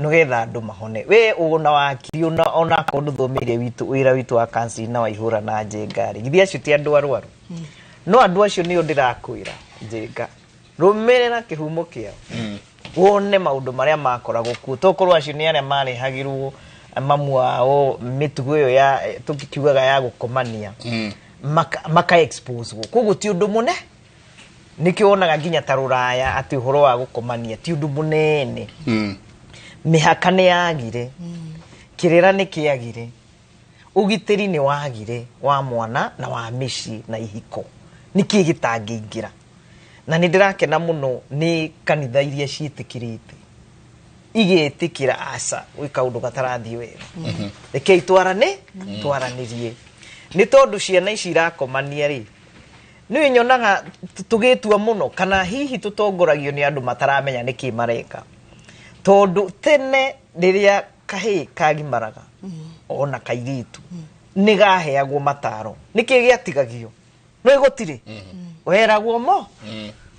nĩgetha andũ mahone. We ona wakiri ona akorwo ndũthomeire witũ wĩra witũ wa counseling na waihũra na Njenga rĩ, githĩ acio ti andũ arwaru? No andũ acio nĩo ndĩrakwĩra Njenga, rũmĩrĩra kĩhumo kĩao wone maũndũ marĩa makoragwo kuo. Tokorwo acio nĩ arĩa marehagĩrwo mamu wao mĩtugo ĩyo ya tũkiugaga ya gũkomania, maka expose. Koguo ti ũndũ mũne, nĩkĩo wonaga nginya ta rũraya atĩ ũhoro wa gũkomania ti ũndũ mũnene. Mĩhaka nĩ yagire, kĩrĩra nĩ kĩagire, ũgitĩri nĩ wagire wa mwana na wa mĩciĩ na ihiko. Nĩkĩĩ gĩtangĩingĩra? Na nĩ ndĩrakena mũno nĩ kanitha iria ciĩtĩkĩrĩte igĩtĩkĩra aca gwĩ kaũndũ gatarathiĩ wega, rekei twaranĩrie. Nĩ tondũ ciana ici irakomania rĩ, nĩ nyonaga tũgĩtua mũno kana hihi tũtongoragio nĩ andũ mataramenya nĩkĩ mareka. Tondũ tene rĩrĩa kahĩĩ kagimaraga ona kairĩtu nĩ gaheagwo mataro, nĩkĩ gĩatigagio? No gũtirĩ weragwo mo.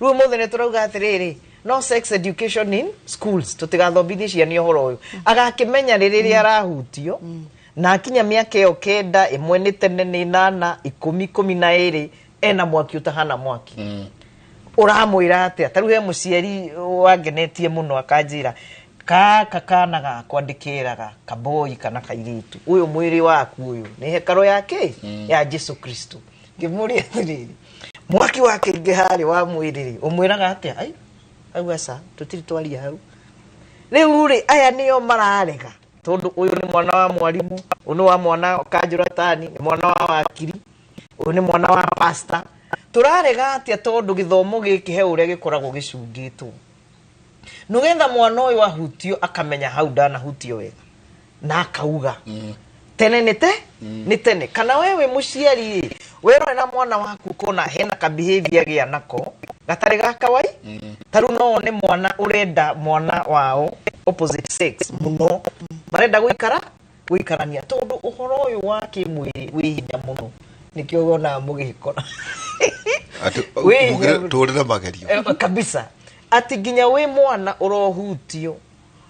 Rĩu ũmũthĩ nĩ tũrauga atĩrĩrĩ, no sex education in schools, tũtigathomithie ciana ũhoro ũyũ. Agakĩmenya rĩrĩa arahutio na akinya mĩaka ĩyo 9, ĩmwe nĩ tene nĩ 8, 10, 12, ena mwaki ũtahana mwaki. Ũramwĩra atĩa? Ta rĩu he mũciari wangenetie mũno akanjĩra, kaka kana gakwa ndĩkĩraga kaboi kana kairĩtu, ũyũ mwĩrĩ waku ũyũ nĩ hekarũ yake ya Jesu Kristo. Ngĩmũria atĩrĩrĩ, mwaki wakĩingĩ harĩ wa mwĩrĩ rĩ, ũmwĩraga atĩa? Ai, hau aca tũtirĩ twaria hau. Rĩu rĩ, aya nĩo mararega tondũ ũyũ nĩ mwana wa mwarimũ, ũyũ nĩ wa mwana kanjũratani, nĩ mwana wa wakiri, ũyũ nĩ mwana wa pastor. Tũrarega atĩa tondũ gĩthomo gĩkĩ he ũrĩa gĩkoragwo gĩcungĩtwo, nĩgetha mwana ũyũ ahutio akamenya hau ndanahutio wega na akauga tene nĩ te nĩ tene. Kana we wĩ mũciari rĩ, werore na mwana waku ũkona hena ka behavior gĩa nako gatarĩ ga kawai. Ta rĩu no wone mwana ũrenda mwana wao opposite sex mũno, marenda gũikarania tondũ ũhoro ũyũ wa kĩmwĩrĩ wĩ hinya mũno, nĩkĩo wonaga mũgĩkora tũrĩre magerio kabisa, atĩ nginya wĩ mwana ũrohutio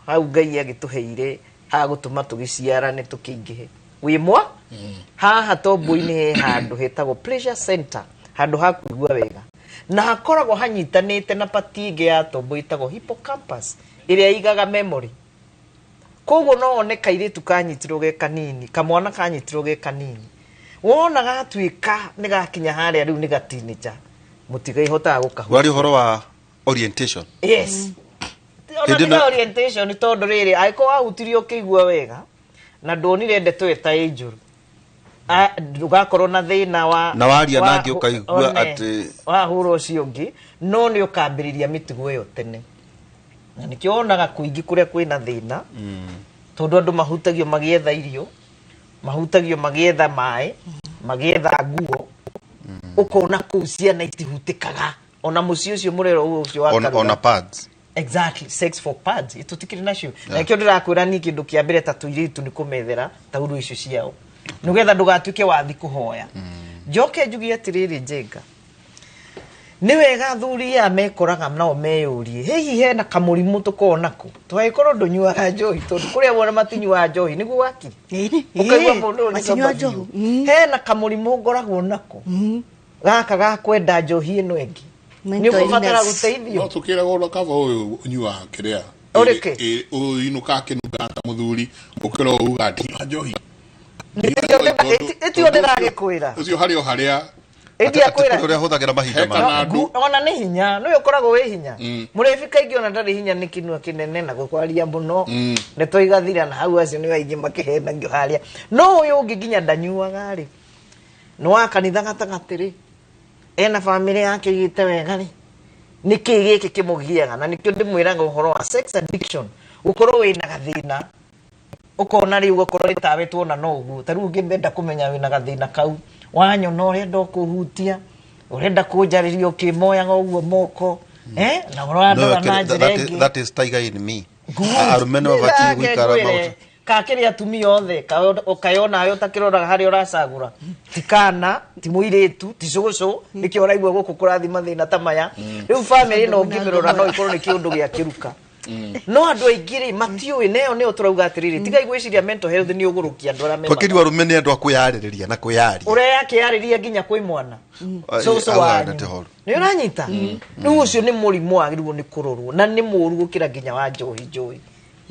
hau Ngai agĩtũheire ha gũtũma tũgĩciarane tũkĩingĩhe. Wĩ mwa haha tombo-inĩ he handũ hetagwo pleasure center, handũ ha kũigua wega, na hakoragwo hanyitanĩte na pati ĩngĩ ya tombo ĩtagwo hippocampus ĩrĩa ĩigaga memory. Koguo no wone kairĩtu kanyitirwo ge kanini, kamwana kanyitirwo ge kanini, wona gatuĩka nĩ gakinya harĩa rĩu nĩ gatinĩja, mũtigaihotaga gũkahutia. Wari ũhoro wa orientation. Yes. Ona tiga orientation tondũ rĩrĩ, angĩkorwo wahutirio ũkĩigua wega na ndwonire ndeto ĩyo ta ĩ njũru, ndũgakorwo na thĩna wa na waria nangĩ ũkaigua atĩ wahũra ũcio ũngĩ, no nĩ ũkambĩrĩria mĩtugo ĩyo tene. Na nĩkĩo wonaga kũingĩ kũrĩa kwĩna thĩna, tondũ andũ mahutagio magĩetha irio, mahutagio magĩetha maĩ, magĩetha nguo, ũkona kũu ciana itihutĩkaga. Ona mũciĩ ũcio mũrero ũcio wa Karura. Ona pads. Exactly, sex for pads. Tũtikĩrĩ nacio. Na nĩkĩo ndĩrakwĩra niĩ kĩndũ kĩa mbere ta tũirĩtu nĩ kũmethera taurũ icio ciao, nĩgetha ndũgatuĩke wathi kũhoya. Njoke njuge atĩrĩrĩ Njenga, Nĩ wega athuri aya mekoraga nao meyũrie, hihi hena kamũrimũ tũkoragwo nako, tũgagĩkorwo ndũnyuaga njohi, tondũ kũrĩa wona matinyuaga njohi nĩguo wakiri ũkaigua mũndũ ũyũ nĩ Matinyuaga sober njohi. biũ. Hena kamũrimũ ngoragwo nako gaka ga kwenda njohi ĩno ĩngĩ, nĩ ũkũbatara gũteithio. No tukiragwo na kaba ũyũ ũnyuaga kĩrĩa Ũrĩkĩ? Ũinũkaga kĩnungaga ta mũthuri ũkĩra uga ndinyua njohi. Ĩtio ndĩragĩkwĩra. Ũcio harĩ o harĩa Ĩndiakwĩra. Ũrĩa ahũthagĩra mahinda He kana make. andũ Ona nĩ hinya, nĩwe ũkoragwo wĩ hinya. Mũrebi kaingĩ ona ndarĩ hinya, nĩ kĩnua kĩnene na gũkwaria mũno, nĩ tũigathira na hau, acio nĩ aingĩ makĩhenagio harĩa. No ũyũ ũngĩ nginya ndanyuaga rĩ, nĩ wa kanitha gatagatĩ rĩ, ena bamĩrĩ yake igĩte wega rĩ, nĩ kĩĩ gĩkĩ kĩmũgiaga? Na nĩkĩo ndĩmwĩraga ũhoro wa sex addiction, gũkorwo wĩna gathĩna ũkona rĩu okorwo nĩ tawe tuona no ũguo. Ta rĩu ũngĩenda kũmenya wĩna gathĩna kau, wanyona ũrenda kũhutia, ũrenda kũnjarĩria ũkĩmoyaga ũguo moko, na ũrandora na njĩra ĩngĩ. That is tiger in me. Good. Arũme nĩ mabatiĩ gũikara Ngwĩre, maũndũ. kakĩrĩ atumia othe ũkayona yo ũtakĩroraga harĩa ũracagũra, ti kana, ti mũirĩtu, ti cũcũ, nĩkĩo ũraigua gũkũ kũrathi mathĩna ta maya. Rĩu bamĩrĩ ĩno ũngĩmĩrora no ĩkorwo nĩ kĩũndũ gĩa kĩruka, no andũ aingĩ rĩ matiũĩ, na ĩyo nĩyo tũrauga atĩrĩrĩ, tigai gwĩciria mental health nĩ ũgũrũkia andũ arĩa me Twakĩrwo arũme nĩ andũ a kwĩyarĩrĩria na kwĩyaria. ũrĩa yakĩarĩria nginya kwĩ mwana cũcũ Augaga wanyu nĩ tĩhoru. Nĩ ũranyita? Rĩu ũcio nĩ mũrimũ wagĩrĩirwo nĩ kũrorwo, na nĩ mũũru gũkĩra nginya wa njohi njohi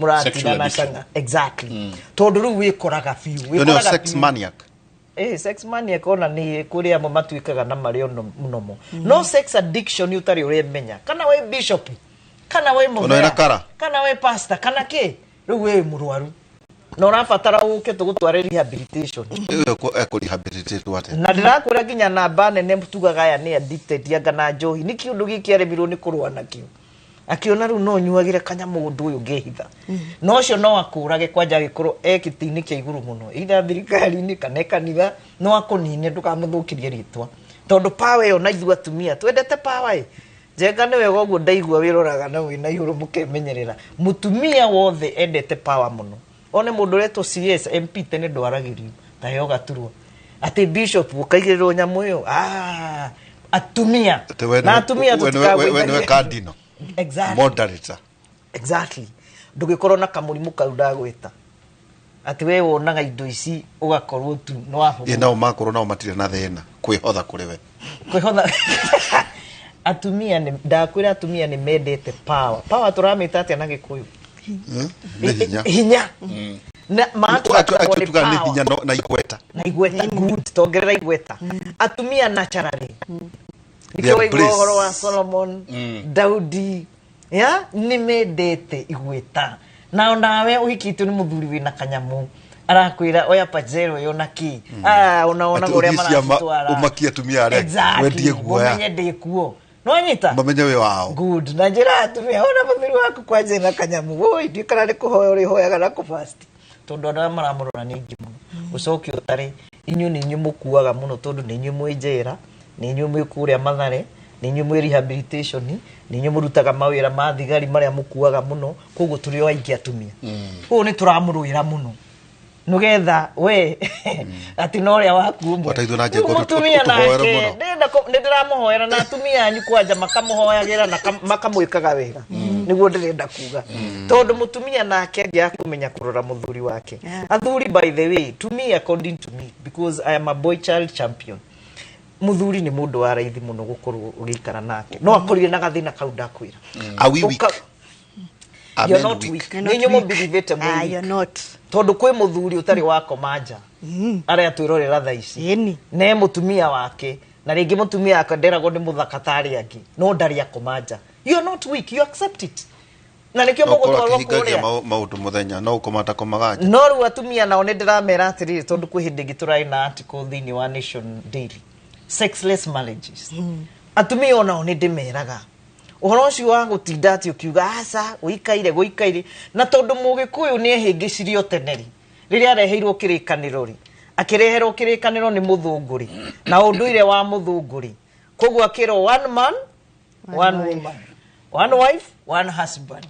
mũratina Sexual na addiction. canga. Exactly, tondũ rĩu wĩkoraga biũ, Ĩyo nĩyo wĩkoraga sex biũ. maniac. Sex maniac ona nĩ kũrĩ amwe matuĩkaga na marĩ o nomo, no sex addiction ũtarĩ ũremenya kana wĩ bishop kana wĩ Ona wĩna mũthea kara. kana wĩ pastor kana kĩ, rĩu wĩ mũrwaru na ũrabatara ũke tũgũtware rehabilitation. Ĩyo ekũ-rehabilitate atĩa? Na ndĩrakwĩra nginya namba nene tugaga aya nĩ addicted anga na njohi, nĩ kĩũndũ gĩkĩ aremirwo nĩ kũrũa nakĩo, akĩona rĩu no nyuagĩre kanyamũ ũndũ ũyũ ngĩhitha, na ũcio no akũrage kwanja agĩkorwo e gĩtĩ-inĩ kĩa igũrũ mũno, either thirikari-inĩ kana kanitha, no akũnine, ndũkamũthũkĩrie rĩtwa, tondũ power ĩyo, na ithuĩ atumia twendete power ĩ njenga nĩ wega ũguo ndaigua wĩroraga na wĩna igũrũ mũkemenyerera. Mũtumia wothe endete power mũno. One mũndũ ũretwo CS, MP tene ndwaragĩrio ta heo gaturwa, atĩ bishop ũkaigĩrĩrwo nyamũ ĩyo. Ah, atumia Atĩ we na nĩwe- atumia we nĩwe cardinal. Exactly. Moderator. Exactly. Ndũgĩkorwo na kamũrimũ kau ndagwĩta atĩ we wonaga indo ici ũgakorwo tu nĩ wahũthũ. Ĩ nao makorwo nao matirĩ na thĩna kwĩhotha kũrĩ we. Kwĩhotha atumia nĩ ndakwĩra, atumia nĩ mendete power. Power tũramĩta atĩa na Gĩkũyũ? Nĩ hinya. Hinya. Na maattractagwo nĩ Tugaga nĩ power. hinya na igweta. Na igweta, good, tongerera igweta. Atumia naturally They nĩkĩo are waigua bliss. ũhoro wa Solomon, Daudi, ya nĩ mendete igweta. Na onawe ũhikĩtio nĩ mũthuri wĩna kanyamũ, arakwĩra oya pajero ĩyo na kĩ. Ah, unaona Atĩ ũrĩa ũthiĩ ciama maracitwara. ũmakie atumia arĩa Exactly. wendie guoya. Mũmenye ndĩ kuo, nĩwanyita Mamenye wĩ wao. Good. Na njĩra atumia, ona mũthuri waku kwanja na kanyamũ, woi, ndiũ kana nĩ kũhoya ũrĩhoyaga na kũfast, tondũ andũ arĩa maramũrora nĩ aingĩ mũno. Ũcoke ũtare inyuĩ nĩ inyuĩ mũkuaga mũno, tondũ nĩ inyuĩ mwĩ njera, nĩ inyuĩ mwĩ kũrĩa Mathare, nĩ inyuĩ mwĩ rehabilitation, nĩ inyuĩ mũrutaga mawĩra ma thigari marĩa mũkuaga mũno. Koguo tũrĩ o aingĩ atumia, koguo nĩ tũramũrũĩra mũno nĩgetha we atĩ na ũrĩa waku ũmwe. Wataithwo na Rĩu Njenga mũtumia ũtũhoere nake mũno. nĩ ndĩramũhoera, na atumia anyu kwanja makamũhoyagĩra na makamwĩkaga wega, nĩguo ndĩrenda kuga, tondũ mũtumia nake angĩaga kũmenya kũrora mũthuri wake. Athuri, by the way, to me, according to me, because I am a boy child champion, mũthuri nĩ mũndũ wa raithi mũno gũkorwo ũgĩikara nake, no akorire na gathĩna kau ndakwĩra. Are we weak? Are You're men not weak? weak. You're Nĩ not inyuĩ weak. mũbirivĩte mwĩ Ah, weak. you're not. Tondũ kwĩ mũthuri ũtarĩ wakoma nja arĩa twĩrorera thaa ici ne mũtumia wake, na rĩngĩ mũtumia wake nderagwo nĩ mũthaka ta arĩa angĩ, no ndarĩ akoma nja. You are not weak, you accept it, na nĩkĩo No ũkorwo mũgũtwarwo akĩhingagia kũrĩa. Maũndũ mũthenya no ũkoma atakomaga nja. No rĩu atumia nao nĩ ndĩramera atĩrĩrĩ, tondũ kwĩ hĩndĩ ĩngĩ tũrarĩ na article thĩinĩ wa Nation Daily, sexless marriages. Atumia onao nĩ ndĩmeraga ũhoro ũcio wa gũtinda atĩ ũkiuga aca gũikaire gũikaire, na tondũ Mũgĩkũyũ nĩ ehĩngĩcirio tene rĩ, rĩrĩa areheirwo kĩrĩkanĩro rĩ, akĩreherwo kĩrĩkanĩro nĩ mũthũngũ rĩ, na ũndũire wa mũthũngũ rĩ, koguo akĩrwo one man, one woman, one wife, one husband,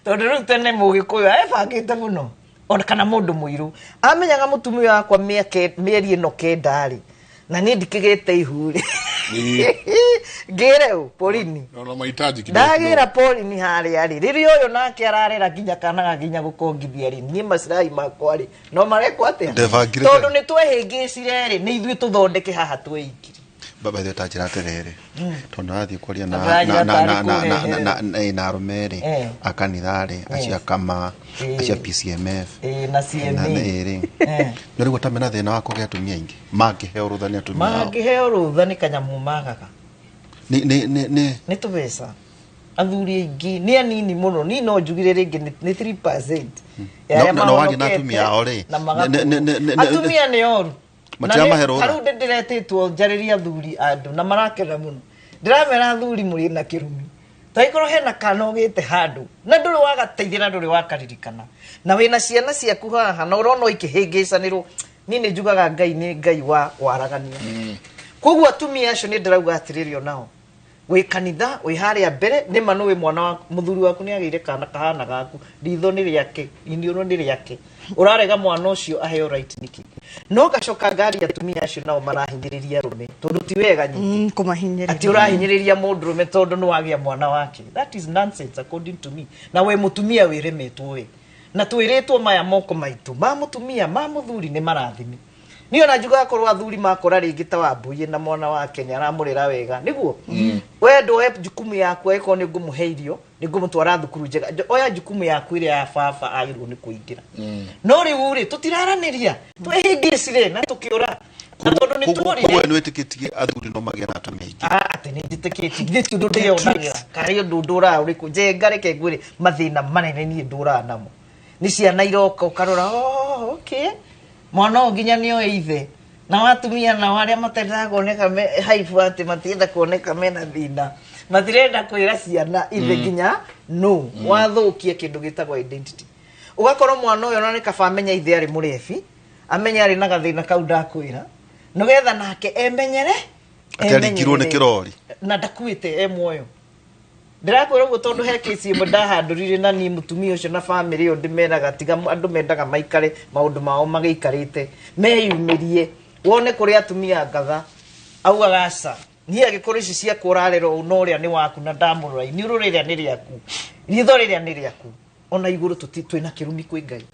tondũ rĩu tene Mũgĩkũyũ ebangĩte mũno, ona kana mũndũ mũirũ amenyaga mũtumia wakwa mĩeri ĩno 9 rĩ, na niĩ ndikĩgĩte ihu rĩ, Ngĩre ũ porini. No mahitaji kidogo. Ndagĩra porini harĩa rĩ. Rĩrĩa ũyũ nake ararera nginya kana nginya gũkongithia rĩ. Niĩ macirai makwa rĩ. No marekwo atĩa? Tondũ nĩ twehĩngĩcire rĩ, nĩ ithuĩ tũthondeke haha twĩikire. Baba ithuĩ tanjĩra atĩrĩrĩ. Tondũ arathiĩ kwaria na arũme rĩ, a kanitha rĩ, acio a Kama, acio a PCMF. Na CMA. Rĩ. Nĩ ũraigua ta mena thĩna wa kũgĩa atumia aingĩ. Mangĩheo rũtha nĩ atumia ao. Mangĩheo rũtha nĩ kanyamũ magaga. Nĩ tũbeca. Athuri aingĩ nĩ anini mũno, niĩ no njugire rĩngĩ nĩ 3%. No waria na atumia ao rĩ. Atumia nĩ oru. Matiramahe rũtha. Tarĩu ndĩretĩtwo njarĩrie athuri andũ na marakena mũno. Ndĩramera athuri mũrĩ na kĩrumi. Tangĩkorwo hena kana ũgĩte handũ na ndũrĩ wagateithia na ndũrĩ wakaririkana na wĩna ciana ciaku haha na ũrona ikĩhĩngĩcanĩrwo, niĩ nĩ njugaga Ngai nĩ Ngai wa waragania. Koguo atumia acio nĩ ndĩrauga atĩrĩrĩ onao, wĩ kanitha wĩ harĩa mbere nĩ ma nĩũĩ mwana wa mũthuri waku nĩ agĩire kana kahana gaku, ritho nĩ rĩake, iniũrũ nĩ rĩake, ũrarega mwana ũcio aheo right nĩkĩ? No ngacoka ngaria atumia acio nao marahinyĩrĩria arũme tondũ ti wega nyingĩ kũmahinyĩrĩria, atĩ ũrahinyĩrĩria mũndũrũme tondũ nĩ wagĩa mwana wake. That is nonsense according to me. Na we mũtumia wĩremetwo we, na twĩrĩtwo maya moko maitũ ma mũtumia ma mũthuri nĩ marathime. Niĩ ona njugaga korwo athuri makora rĩngĩ ta Wambui na mwana wake nĩ aramũrera wega nĩguo we ndoe jukumu yaku, angĩkorwo nĩ ngũmũhe irio, nĩ ngũmũtwara thukuru njega, oya jukumu yaku ĩrĩa ya baba agĩrĩirwo nĩ kũingĩra. No rĩu rĩ tũtiraranĩria, twĩhĩngĩcire na tũkĩũra na tondũ nĩ tuorire. Koguo nĩ wĩtĩkĩtie athuri no magĩe na atumia aingĩ? Atĩ nĩ njĩtĩkĩtie, githĩ ti ũndũ ndĩyonaga karĩ ũndũ ndũraga ũrĩkũ? Njenga reke ngwĩre mathĩna manene niĩ ndũraga namo nĩ ciana iroka ũkarora, oh, okay, mwana ũyũ nginya nĩoĩ ithe. Na watumia nao arĩa matendaga kuoneka haibu atĩ matienda kuoneka mena thĩna, matirenda kwĩra ciana ithe nginya no wathũkia kĩndũ gĩtagwo identity. Ũgakorwo mwana ũyũ ona nĩ kaba amenya ithe arĩ mũrebi, amenya arĩ na gathĩna kau ndakwĩra, nĩgetha nake emenyere atĩ aringirwo nĩ kĩrori na ndakuĩte e muoyo. Ndĩrakwĩra ũguo tondũ he kesi ĩmwe ndahandũrire na niĩ mũtumia ũcio na bamĩrĩ ĩyo ndĩmeraga tiga andũ mendaga maikare maũndũ mao magĩikarĩte meyumĩrie, wone kũrĩ atumia ngatha augaga aca, niĩ angĩkorwo ici ciaku ũrarera ũũ na ũrĩa nĩ waku na ndamũrora iniũrũ rĩrĩa nĩ rĩaku, ritho rĩrĩa nĩ rĩaku, ona igũrũ twĩna kĩrumi kwĩ Ngai.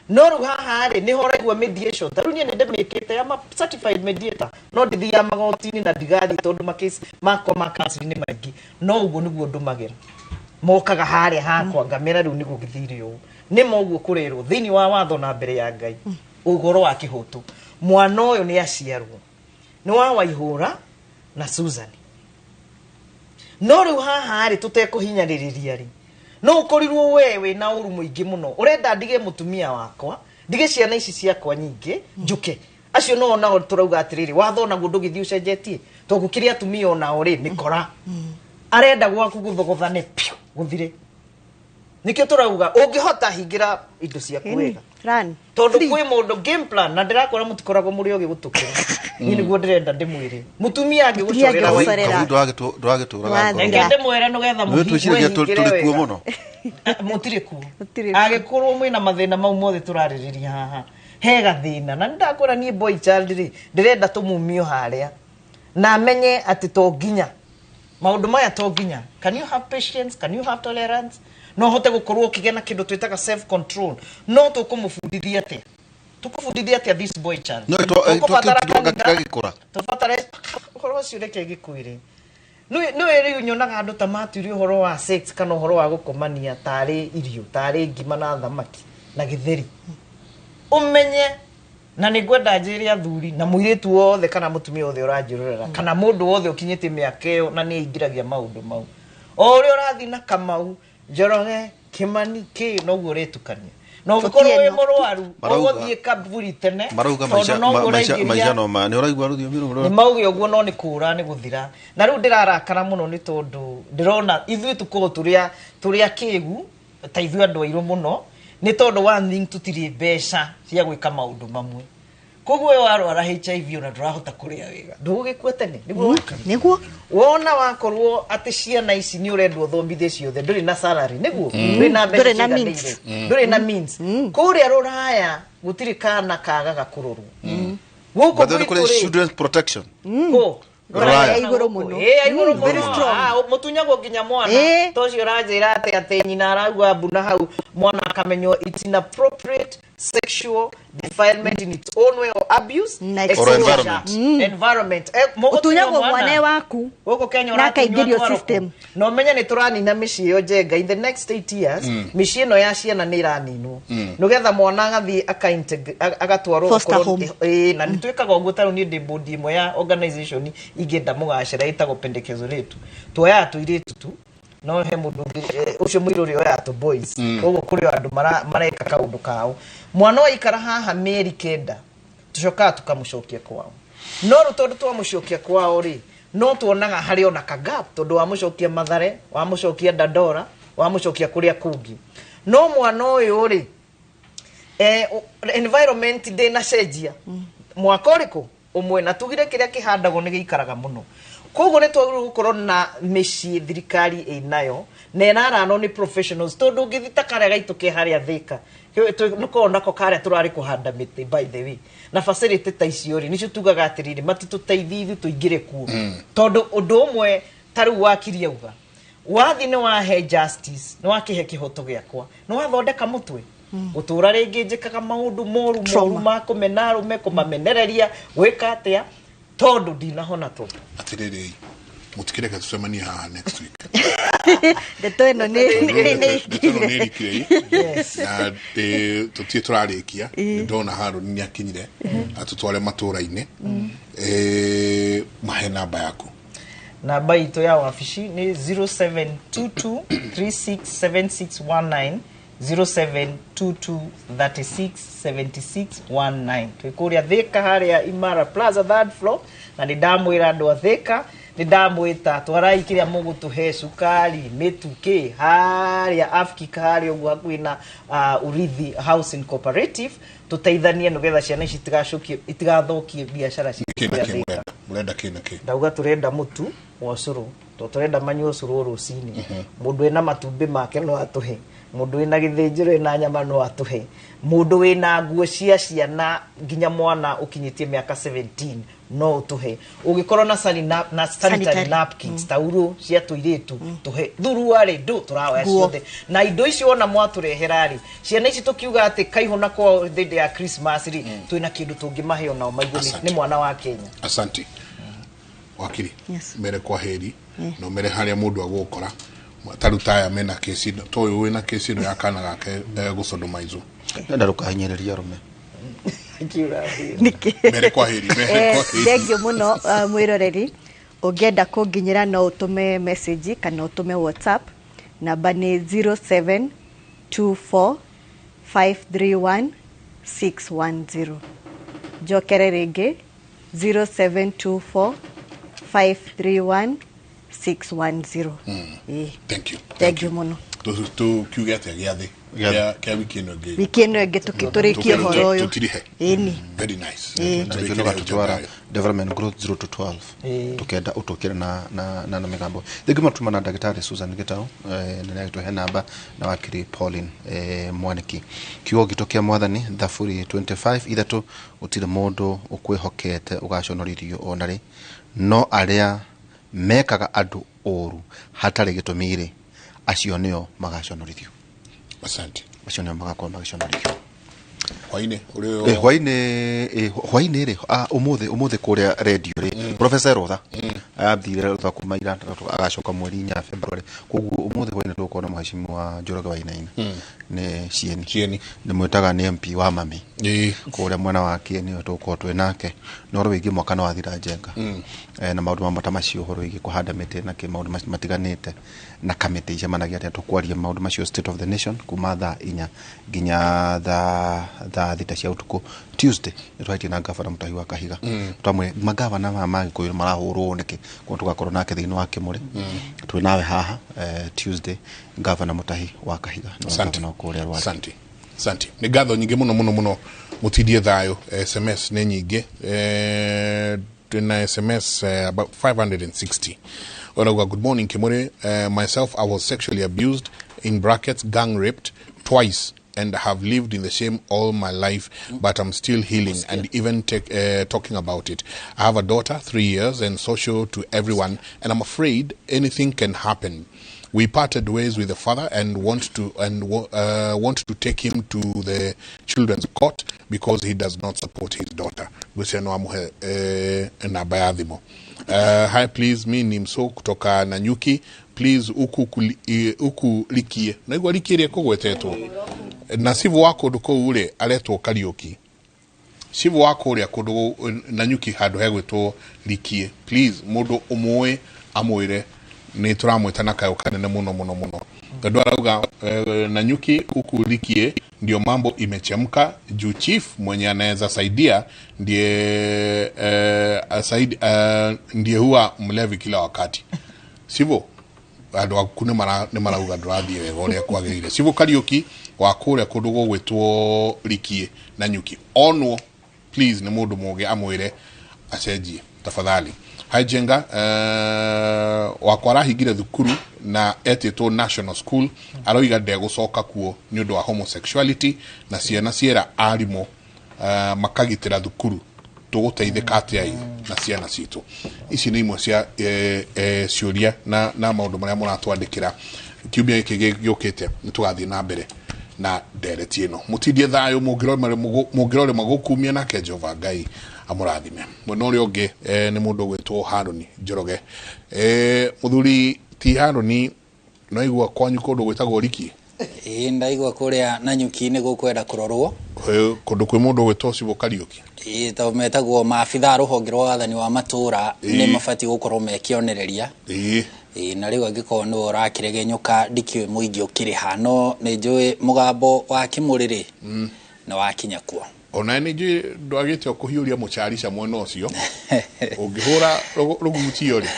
No rĩu haha rĩ nĩho ũraigua mediation. Ta rĩu niĩ nĩ ndĩmĩkĩte, I'm a certified mediator, no ndithiaga magoti-inĩ na ndigathiĩ tondũ makesi makwa ma counseling nĩ maingĩ. No ũguo nĩguo ndũmagĩra, mokaga harĩa hakwa ngamera rĩu nĩguo gĩthire ũũ, nĩ ma ũguo kũrerwo thĩinĩ wa watho na mbere ya Ngai ũhoro wa kĩhooto. Mwana ũyũ nĩ aciarwo nĩ wa Waihũra na Susan, no rĩu haha rĩ tũtekũhinyarĩrĩria rĩ, no ũkorirwo we wĩna ũru mũingĩ mũno, ũrenda ndige mũtumia wakwa, ndige ciana ici ciakwa nyingĩ njũke acio no nao tũrauga atĩrĩrĩ, watho naguo ndũgĩthiĩ ũcenjetie tondũ gũkĩrĩ atumia onao rĩ mĩkora arenda gwaku gũthogothane piũ gũthire. Nĩkĩo tũrauga ũngĩhota hingĩra indo ciaku wega tondũ kwĩ mũndũ game plan, na ndĩrakora mũtikoragwo mũrĩ ogĩ gũtũkĩra. Niĩ nĩguo ndĩrenda ndĩmwĩre mũtumia angĩgũcorera ndũragĩtũraga reke ndĩmwĩre nĩgetha twĩciragia tũrĩ kuo mũno. Mũtirĩ kuo. Angĩkorwo mwĩna mathĩna mau mothe tũrarĩrĩria haha, he gathĩna na nĩndakwĩra niĩ boy child rĩ ndĩrenda tũmumio harĩa na amenye atĩ to nginya maũndũ maya, to nginya. Can you have patience? Can you have tolerance? No hote gũkorwo ũkĩgĩa na kĩndũ twĩtaga self control. No tũkũmũbundithia atĩa? Tũkũbundithia atĩa this boy child? No Tũkũbatara kanitha, gagĩkũra. Tũbatare ũhoro ũcio reke gĩkwĩre. Nĩwe rĩu nyonaga andũ ta matuire ũhoro wa sex kana ũhoro wa gũkomania tarĩ irio, tarĩ ngima na thamaki na gĩtheri. Ũmenye na nĩ ngwenda njĩre athuri na mũirĩtu wothe kana mũtumia wothe ũranjĩrorera kana mũndũ wothe ũkinyĩte mĩaka ĩyo na nĩ aingĩragia maũndũ mau. O ũrĩa ũrathiĩ na Kamau, Njoroge, Kimani, kĩ noguo ũretukania. Na ũngĩkorwo wĩ mũrwaru, ũgũthiĩ kaburi tene, marauga tondũ noguo maica ũraingĩria no ma nĩ ũraigua rũthiomi rũu nĩ mauge ũguo no nĩ kũra nĩ gũthira. Na rĩu ndĩrarakara mũno nĩ tondũ ndĩrona ithuĩ tũkorwo tũrĩ akĩgu ta ithuĩ andũ airũ mũno, nĩ tondũ one thing tũtirĩ mbeca cia gwĩka maũndũ mamwe. Koguo we warwara HIV ona ndũrahota kũrĩa wega, ndũgũgĩkua tene nĩguo nĩguo wona wakorwo atĩ ciana ici nĩ ũrendwo ũthomithie ciothe, ndũrĩ na salary nĩguo ndũrĩ na mbeca Ndũrĩ na ciiganĩire. means. Ndũrĩ na means. Kũrĩa rũraya gũtirĩ kana kagaga kũrorwo. Gũkũ But then kũrĩ gwitũ rĩ children's protection kũ Rũraya. Ya igũrũ mũno. Ĩ, ya igũrũ Very mũno. strong. Ah, mũtunyagwo nginya mwana Ĩ. to ũcio ũranjĩra atĩ nyina arauga mbu na hau mwana akamenywo it's inappropriate sexual defilement in its own way or abuse Na Or exposure. environment. Environment. Mũgũtunywo Ũtunyagwo mwana e waku gũkũ Kenya na ũratunywo akaingĩrio twarũkũ. system. Na ũmenye nĩ tũranina mĩciĩ ĩyo njenga in the next 8 years mĩciĩ ĩno ya ciana nĩ ĩraninwo nĩgetha mwana agathiĩ agatwarwo Foster okorwo- home. Ĩĩ, na nĩ twĩkaga ũguo tarĩu niĩ ndĩ board ĩmwe ya organization ingĩenda mũgacĩra ĩtagwo pendekezo rĩtu tuoyaga tũirĩtu tu no he mũndũ ũngĩ ũcio mũirũ ũrĩa oyaga tũ boys koguo kũrĩ o andũ mareka kaũndũ kao mwana waikara haha mĩeri 9 tũcokaga tũkamũcokia kwao no rĩu tondũ twamũcokia kwao rĩ no tuonaga harĩ ona kagap tondũ wamũcokia Mathare wamũcokia Dandora wamũcokia kũrĩa kũngĩ no mwana ũyũ rĩ environment ndĩnacenjia mwaka ũrĩkũ ũmwe na tugire kĩrĩa kĩhandagwo nĩ gĩikaraga mũno koguo nĩ twagĩrĩirwo gũkorwo na mĩciĩ thirikari ĩnayo na ĩraranwo nĩ professionals tondũ ũngĩthi ta karĩa gaitũ ke harĩa Thĩka nĩkorwo nako karĩa tũrarĩ kũhanda mĩtĩ by the way na facility ta icio rĩ nĩcio tugaga atĩrĩrĩ matitũteithie ithuĩ tũingĩre kuo tondũ ũndũ ũmwe ta rĩu wakiri auga wathi nĩ wahe justice nĩ wakĩhe kĩhoto gĩakwa nĩ wathondeka mũtwe gũtũra rĩngĩ njĩkaga maũndũ moru moru ma kũmena arũme kũmamenereria gwĩka atĩa tondũ ndinahona tondũ Atiriri, mutikireke tucemanie haha next week. Ndeto ĩno nĩ Ndeto ĩno nĩ ĩrikire na tũtirĩ tũrarĩkia. Nĩ ndona Harũni nĩ akinyire atũtware matũra-inĩ. Mahe namba yaku. Namba itũ ya wabici nĩ 0722367619, 0722367619. Twĩ kũrĩa Thĩka harĩa Imara Plaza third floor na nĩ ndamwĩra andũ a Thĩka nĩ ndamwĩta twarai kĩrĩa mũgũtũhe cukari mĩtu kĩ harĩa Afkik harĩa ũguo hakuhĩ na Urithi Housing Cooperative tũteithanie nĩgetha ciana ici itigathũkie biacara citũ Kĩ na kũrĩa kĩ Thĩka. mũrenda? Mũrenda kĩ na kĩ? Ndauga tũrenda mũtu wa ũcũrũ to tũrenda manyue ũcũrũ o rũcinĩ mũndũ wĩna matumbĩ make no atũhe mũndũ wĩna gĩthĩnjĩro ĩna nyama no atũhe mũndũ wĩna nguo cia ciana nginya mwana ũkinyĩtie mĩaka 17 no ũtũhe ũngĩkorwo na na sanitary Sanitary. napkins tauro cia tũirĩtu tũhe thuruarĩ ndũ tũraoya Nguo. ciothe na indo icio wona mwatũrehera rĩ ciana ici tũkiuga atĩ kaihũ na kwao hĩndĩ ya Christmas rĩ twĩna kĩndũ tũngĩmahe onao maigue nĩ mwana wa Kenya. Asante wakiri. Yes. Mere kwa heri na mere haria mundu agukora taru taya mena kesi to uyu wina kesi ino ya kana gake gucodomaizwo. Ndenda rũkahinyĩrĩria arũme. Mere kwa heri, mere kwa heri. Thengiũ mũno mwĩroreri ũngĩenda kũnginyĩra no ũtũme message kana ũtũme WhatsApp namba nĩ 0724531610 njokere rĩngĩ 0724531610. Ĩĩ. Thank you. Thengiũ mũno. Tukiuge atia gĩathĩ kĩa wiki ĩno ĩngĩ? Wiki ĩno ĩngĩ tũrĩkie ũhoro ũyũ. Tũtirihe. Ĩni. Very nice. Ĩĩ. Na nĩkĩo nĩgatũtwara development growth 0 to 12 tukenda ũtũkĩre na mĩgambo thengi mũno tuma na ndagĩtarĩ Susan Gitau na nĩagĩtũhe namba na wakiri Pauline Mwaniki. Kiugo gitũ kĩa mwathani Thaburi 25:3 gũtirĩ mũndũ ũkwĩhokete ũgaconorithio ona rĩ no arĩa mekaga andũ ũru hatarĩ gĩtũmi rĩ acio nĩo magaconorithio. Asante. Acio nĩo magakorwo magĩconorithio. Hwainĩ ũrĩ Hwainĩ rĩ ũmũthĩ kũrĩa radio rĩ Professor Rotha athire Rotha kuma ira agacoka mweri 4 February koguo ũmũthĩ hwainĩ tũgũkorwo na mheshimiwa Njoroge Wainaina nĩ Cieni nĩ mwĩtaga nĩ MP wa mami kũrĩa mwena wa Kieni nĩwe tũgũkorwo twĩ nake na ũhoro wĩgiĩ mwaka nĩ wathira njenga na maũndũ mamwe ta macio ũhoro wĩgiĩ kũhanda mĩtĩ na kĩ maũndũ matiganĩte na kamĩtĩ icemanagia atĩa tũkwaria maũndũ macio state of the nation kuma thaa 4 nginya thaa 6 cia ũtukũ. Tuesday nĩ twahĩtie na gavana Mutahi wa Kahiga twamwĩre magavana maya ma Gĩkũyũ marahũrwo nĩkĩ koguo tũgakorwo nake thĩinĩ wa Kĩmũrĩ twĩ nawe haha Tuesday gavana Mutahi wa Kahiga nĩwe Asante. gavana wa kũrĩa Rwanda. Asante. Asante. Nĩ ngatho nyingĩ mũno mũno mũno mũtindie thayũ. SMS nĩ nyingĩ twĩna SMS about 560. Orauga good morning Kimuri. Myself I was sexually abused in brackets gang raped twice and have lived in the shame all my life, but I'm still healing and even talking about it. I have a daughter, 3 years, and social to everyone, and I'm afraid anything can happen. We parted ways with the father and want to take him to the children's court because he does not support his daughter. Hi, please, mi ni Mso kutoka Nanyuki. Please, uku likie. Naigua likie ria kugwetetwo. Na sivu wako nduko ule aretwo Kariuki. Sivu wako uria kundu Nanyuki handu hegwitwo Likie. Please, mundu umwe amwire ni turamwita na kayo kanene muno muno muno. Tondu arauga Nanyuki huku Likie ndio mambo imechemka juu chief mwenye anaweza saidia ndiye ndiye huwa mlevi kila wakati. Sivyo? Andu aku ni marauga ndurathie wega uria kwagirire. Sivyo Kariuki wa kuria kundu gugwitwo Likie Nanyuki. Onwo please ni mundu muge amwire acenjie tafadhali. Hi Jenga, wakwa arahingire thukuru na etĩtwo National School, aroiga ndegũcoka kuo nĩ ũndũ wa homosexuality na ciana ciera arimũ makagitĩra thukuru tũgũteithĩka atĩa na ciana citũ. Ici nĩ imwe cia ciũria na maũndũ marĩa mũratwandĩkĩra. Kiumia gĩkĩ gĩũkĩte nĩ tũgathiĩ na mbere na ndereti ĩno. Mũtindie thayũ mũngĩrore magũkumia nake Jehova Ngai amũrathime. Mwena ũrĩa ũngĩ nĩ mũndũ ũgwĩtwo Harũni Njoroge. Mũthuri ti Harũni, no igua kwanyu kũndũ gwĩtagwo Likie? Ĩĩ ndaigua kũrĩa Nanyuki nĩ gũkwenda kũrorwo. Kũndũ kwĩ mũndũ ũgwĩtwo Cibũ Kariũki? Ĩĩ tondũ metagwo maabithaa rũhonge rwa wathani wa matũra nĩ mabatiĩ gũkorwo me kĩonereria. Ĩĩ na rĩu angĩkorwo nĩwe ũrakĩregenyũka ndikĩũĩ mũingĩ ũkĩrĩ ha, no nĩ njũĩ mũgambo wa kĩmũrĩrĩ nĩ wakinya kuo. Ona nĩ njũĩ ndwagĩte o kũhiũria mũcarica mwena ũcio ũngĩhũra rũgutio rĩ.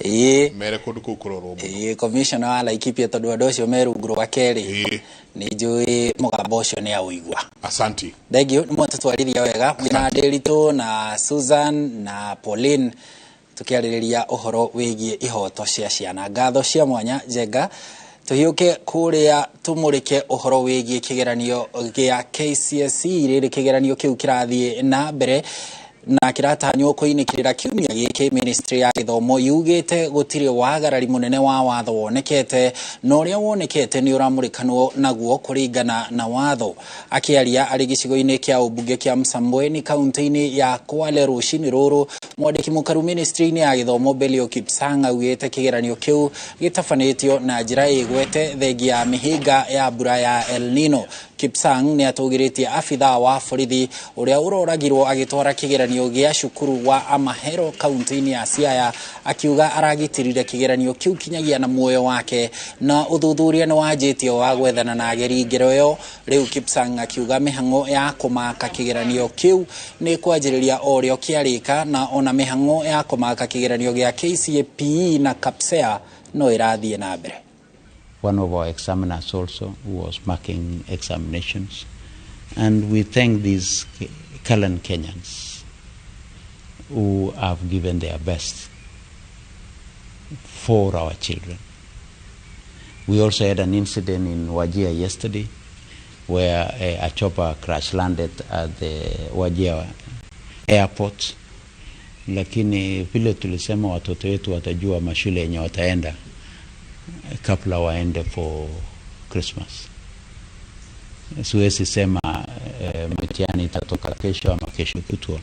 Ĩĩ mere kũndũ kũu kũrorwo mũno. Ĩĩ commissioner wa Laikipia tondũ andũ acio me rungu rwake rĩ nĩ njũĩ mũgambo ũcio nĩ aũigua. Asanti. Thank you, nĩ mwatũtwarithia wega mwĩna Ndĩritũ na Susan na Pauline tukiarĩrĩria ũhoro wĩgiĩ ihoto cia ciana. Ngatho cia mwanya Njenga, tuhiũke kũrĩa tũmũrĩke ũhoro wĩgiĩ kĩgeranio gĩa KCSE. Rĩrĩ kĩgeranio kĩu kĩrathiĩ na mbere na kĩratanywo kũinĩkĩrĩra kiumia gĩkĩ. Ministry ya gĩthomo yugĩte gũtirĩ wagarari mũnene wa watho wonekete, na ũrĩa wonekete nĩ ũramũrĩkanwo naguo kũringana na watho. Akĩaria arĩ gĩcigo-inĩ kĩa ũmbunge kĩa Msambweni kaunti-inĩ ya Kwale rũcinĩ rũrũ, mwandĩki mũkaru ministry-inĩ ya gĩthomo Belio Kipsang augĩte kĩgeranio kĩu gĩtabanĩtio na njĩra ĩgwete thengia ya mĩhĩnga ya mbura ya El Nino. Kipsang nĩ atũgĩrĩtie abithaa wa borithi ũrĩa ũroragirwo agĩtwara kĩgeranio gĩa cukuru wa Amahero kaunti-inĩ ya Siaya, akiuga aragitirire kĩgeranio kĩu kinyagia na muoyo wake, na ũthuthuria nĩ wanjĩtio wa gwethana na ageri ngero ĩyo. Rĩu Kipsang akiuga mĩhang'o ya kũmaka kĩgeranio kĩu nĩ kwanjĩrĩria o rĩo kĩarĩka, na ona mĩhang'o ya kũmaka kĩgeranio gĩa KCPE na KAPSEA no ĩrathiĩ na mbere. One of our examiners also who was marking examinations, and we thank these gallant Kenyans who have given their best for our children. We also had an incident in Wajir yesterday where a chopper crash landed at the Wajir airport, lakini vile tulisema watoto wetu watajua mashule yenye wataenda kabla waende for Christmas. Siwezi sema mitihani itatoka kesho ama kesho kutwa,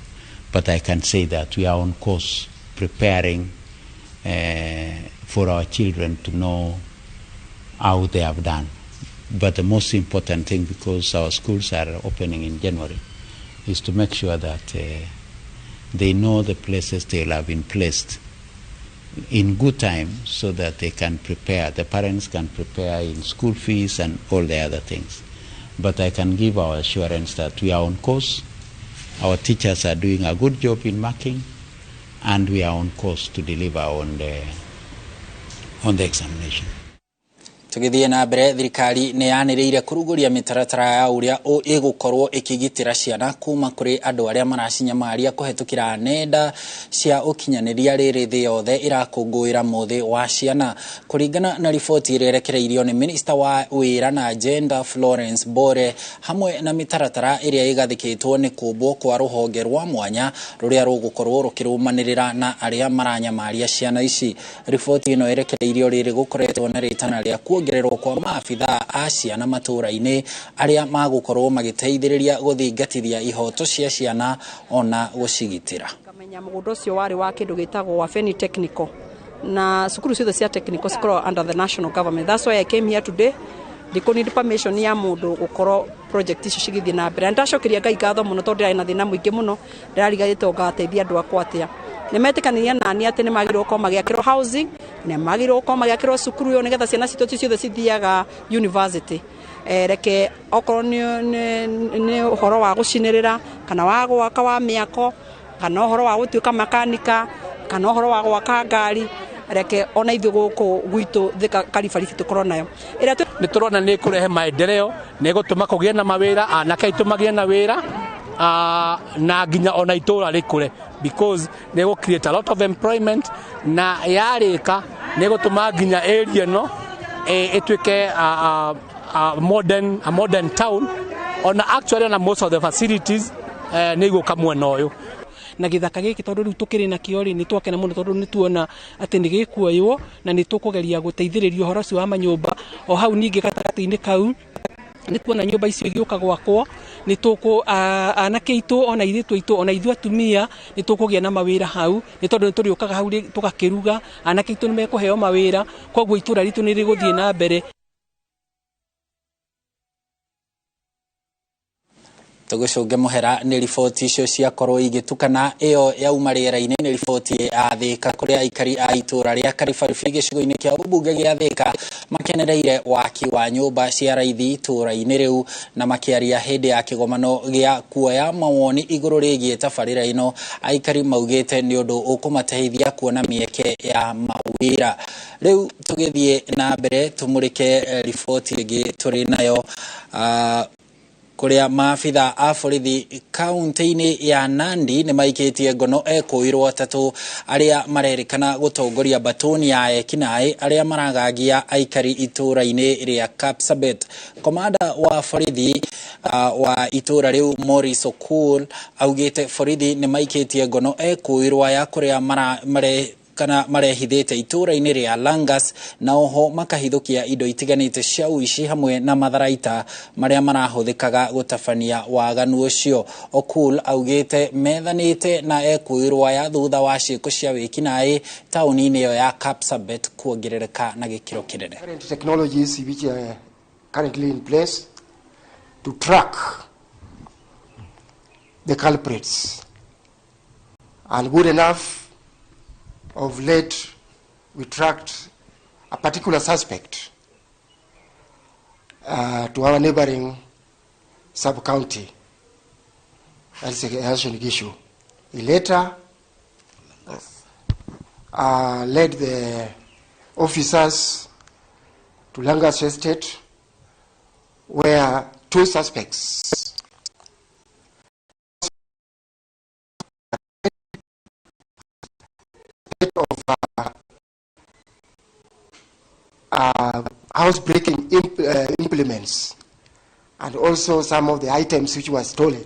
but I can say that we are on course preparing for our children to know how they have done. But the most important thing, because our schools are opening in January, is to make sure that they know the places they will have been placed in good time so that they can prepare, the parents can prepare in school fees and all the other things. But I can give our assurance that we are on course, our teachers are doing a good job in marking, and we are on course to deliver on the examination. Tũgĩthiĩ na mbere, thirikari nĩ yanĩrĩire kũrugũria mĩtaratara ya ũrĩa ĩgũkorwo ĩkĩgitĩra ciana kuma kũrĩ andũ arĩa maracinyamaria kũhetũkĩra nenda cia ũkinyanĩria rĩrĩ thĩ yothe ĩrakũngũĩra mũthĩ wa ciana. Kũringana na riboti ĩrĩa ĩrekereirio nĩ minista wa wĩra na gender Florence Bore, hamwe na mĩtaratara ĩrĩa ĩgathĩkĩtwo nĩ kũmbwo kwa rũhonge rwa mwanya rũrĩa rũgũkorwo rũkĩrũmanĩrĩra na arĩa maranyamaria ciana ici. Riboti ĩno ĩrekereirio rĩrĩ gũkoretwo na rĩtana rĩa kuongererwo kwa maabithaa a ciana matũũra-inĩ arĩa magũkorwo magĩteithĩrĩria gũthingatithia ihoto cia ciana ona gũcigitĩra. Kamenya mũgũnda ũcio warĩ wa kĩndũ gĩtagwo Wafeni Technical, na cukuru ciothe cia technical cikoragwo under the national government. That's why I came here today. Ndikũ need permission ya mũndũ gũkorwo project icio cigĩthiĩ na mbere. Na ndacokeria Ngai ngatho mũno tondũ ndĩrarĩ na thĩna mũingĩ mũno, ndĩrariganĩtwo ngateithia andũ akwa atĩa. Nĩ metĩkanirie nani atĩ nĩ magĩrĩirwo gũkorwo magĩakĩrwo housing, nĩ magĩrĩirwo gũkorwo magĩakĩrwo cukuru ĩyo nĩgetha ciana citũ ti ciothe cithiaga university. Reke okorwo nĩ ũhoro wa gũcinĩrĩra kana wa gwaka wa mĩako kana ũhoro wa gũtuĩka makanika kana ũhoro wa gwaka ngari, reke ona ithuĩ gũkũ gwitũ Thika Karibaribi tũkorwo nayo. Ĩrĩa nĩ tũrona nĩ kũrehe maendeleo, nĩ gũtũma kũgĩe na mawĩra, anake aitũ magĩe na wĩra, na nginya ona itũra rĩkũre, because nĩ gũ create a lot of employment, na yarĩka nĩ gũtũma nginya area ĩno ĩtuĩke a modern town. Ona actually ona most of the facilities nĩ igũka mwena ũyũ. Na gĩthaka gĩkĩ tondũ rĩu tũkĩrĩ nakĩo rĩ, nĩ twakena mũno tondũ nĩ tuona atĩ nĩ gĩkuoywo na nĩ tũkũgeria gũteithĩrĩria ũhoro ũcio wa manyũmba. O hau ningĩ gatagatĩ-inĩ kau nĩ tuona nyũmba icio igĩũka gwakwo, nĩ tũkũ anake aitũ ona airĩtu aitũ ona ithuĩ atumia nĩ tũkũgĩa na mawĩra hau, nĩ tondũ nĩ tũrĩũkaga hau tũgakĩruga, anake aitũ nĩ mekũheo mawĩra, koguo itũra ritũ nĩ rĩgũthiĩ na mbere. Tũgĩcũnge mũhera nĩ riboti icio ciakorwo igĩtukana. Ĩyo yauma rĩera-inĩ nĩ riboti ya Thika kũrĩa aikari a itũra rĩa Karibaribi gĩcigo-inĩ kĩa ũmbunge gĩa Thika makenereire waki wa nyũmba cia raithi itũra-inĩ rĩu, na makĩaria hĩndĩ ya kĩgomano gĩa kuoya mawoni igũrũ rĩgiĩ tabarĩra ĩno, aikari maugĩte nĩ ũndũ ũkũmateithia kuona mĩeke ya mawĩra. Rĩu tũgĩthiĩ na mbere tũmũrĩke riboti ĩngĩ tũrĩ nayo, kũrĩa maabitha a borithi kaunti-inĩ ya Nandi nĩ maikĩtie ngono ekũirwo atatũ arĩa marerĩkana gũtongoria batoni ya ekinaĩ arĩa maragagia aikari itũra-inĩ rĩa Kapsabet. Komanda wa borithi wa itũra rĩu Maurice Okul augĩte borithi nĩ maikĩtie ngono ekũirwo ya kũrĩa kana marehithĩte itũra-inĩ rĩa Langas, na oho makahithũkia indo itiganĩte cia ũici hamwe na matharaita marĩa marahũthĩkaga gũtabania waganu ũcio. Okul augĩte methanĩte na ekũirwo ya thutha wa ciĩko cia wĩkinaĩ taũni-inĩ ĩyo ya Kapsabet kuongerereka na gĩkĩro kĩnene. Current technologies which are currently in place to track the culprits, and good enough, of late we tracked a particular suspect to our neighboring sub-county, Uasin Gishu. He later led the officers to Langas Estate, where two suspects of housebreaking implements and also some of the items which were stolen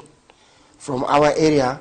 from our area.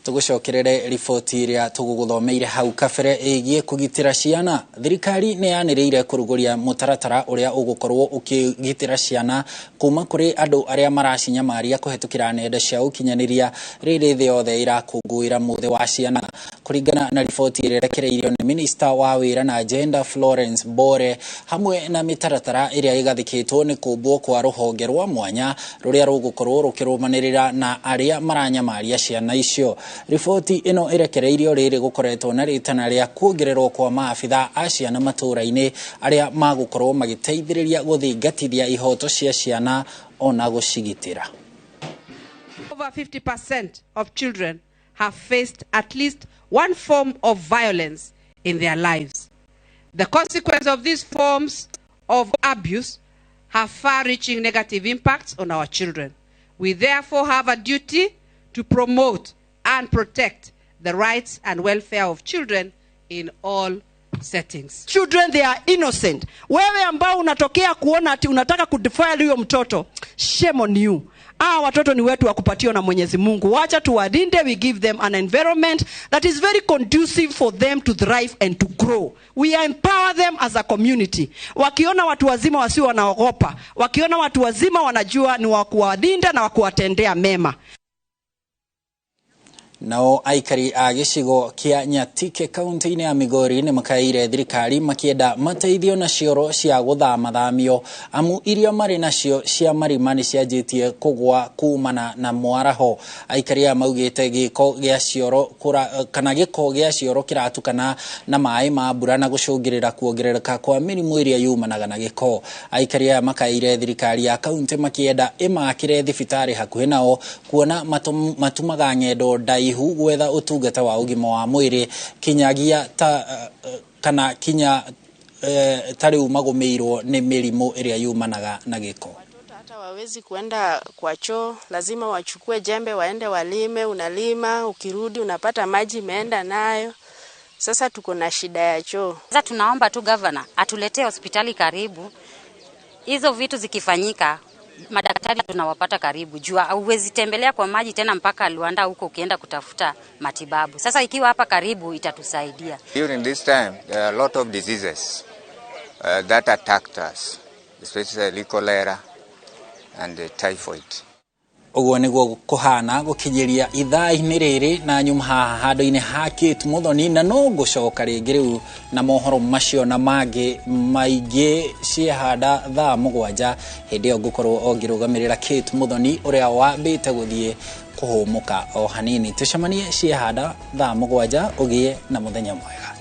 Tũgũcokerere riboti ĩrĩa tũgũgũthomeire hau kabere ĩgiĩ kũgitĩra ciana. Thirikari nĩ yanĩrĩire kũrugũria mũtaratara ũrĩa ũgũkorwo ũkĩgitĩra ciana kuma kũrĩ andũ arĩa maracinyamaria kũhetũkĩra nenda cia ũkinyanĩria rĩrĩ thĩ yothe ĩrakũngũĩra mũthĩ wa ciana. Kũringana na riboti ĩrĩa ĩrekereirio nĩ minista wa wĩra na gender Florence Bore, hamwe na mĩtaratara ĩrĩa ĩgathĩkĩtwo nĩ kũmbwo kwa rũhonge rwa mwanya rũrĩa rũgũkorwo rũkĩrũmanĩrĩra na arĩa maranyamaria ciana icio. Riboti ĩno ĩrekereirio rĩrĩ gũkoretwo na rĩtana rĩa kuongererwo kwa maabitha a ciana matũũra-inĩ arĩa magũkorwo magĩteithĩrĩria gũthingatithia ihoto cia ciana ona gũcigitĩra. Over 50% of children have faced at least one form of violence in their lives. The consequence of these forms of abuse have far-reaching negative impacts on our children. We therefore have a duty to promote and protect the rights and welfare of children in all settings. Children, they are innocent. Wewe ambao unatokea kuona ati unataka kudefile huyo mtoto, shame on you. Hawa watoto ni wetu wa kupatiwa na Mwenyezi Mungu. Wacha tuwalinde, we give them an environment that is very conducive for them to thrive and to grow. We empower them as a community. Wakiona watu wazima wasio wanaogopa, wakiona watu wazima wanajua ni wa kuwalinda na wa kuwatendea mema. Nao aikari a gĩcigo kĩa Nyatike kaunti-inĩ ya Migori nĩ makaĩire thirikari makĩenda mateithio na cioro cia gũthamathamio amu iria marĩ nacio cia marima nĩ cianjĩtie kũgwa kumana na mwaraho. Aikari aya maugĩte gĩko gĩa cioro kana gĩko gĩa cioro kĩratukana na maĩ ma mbura na gũcũngĩrĩra kuongerereka kwa mĩrimũ ĩrĩa yumanaga na gĩko. Aikari aya makaĩire thirikari ya kaunti makĩenda ĩmakĩre thibitarĩ hakuhĩ nao kuona matumaga ng'endo ndaihu gwetha ũtungata wa ũgima wa mwĩrĩ kinyagia ta kana kinya ta rĩu magũmĩirwo nĩ mĩrimũ ĩrĩa yumanaga na gĩko. Hata wawezi kuenda kwa choo, lazima wachukue jembe waende walime. Unalima, ukirudi unapata maji imeenda nayo. Sasa tuko na shida ya choo. Sasa tunaomba tu governor atuletee hospitali karibu. Hizo vitu zikifanyika, madaktari tunawapata karibu. Jua huwezi tembelea kwa maji tena mpaka Luanda huko ukienda kutafuta matibabu. Sasa ikiwa hapa karibu itatusaidia. During this time there are a lot of diseases that attacked us, especially cholera and typhoid. Ũguo nĩguo kũhana gũkinyĩria ithaa-inĩ rĩrĩ na nyuma haha handũ-inĩ ha Kate Muthoni, na no ngũcoka rĩngĩ rĩu na mohoro macio na mangĩ maingĩ ciehanda thaa 7 hĩndĩ ĩyo ngũkorwo o ngĩrũgamĩrĩra Kate Muthoni ũrĩa wambĩte gũthiĩ kũhũmũka o hanini. Tũcemanie ciehanda thaa 7 ũgĩe na mũthenya mwega.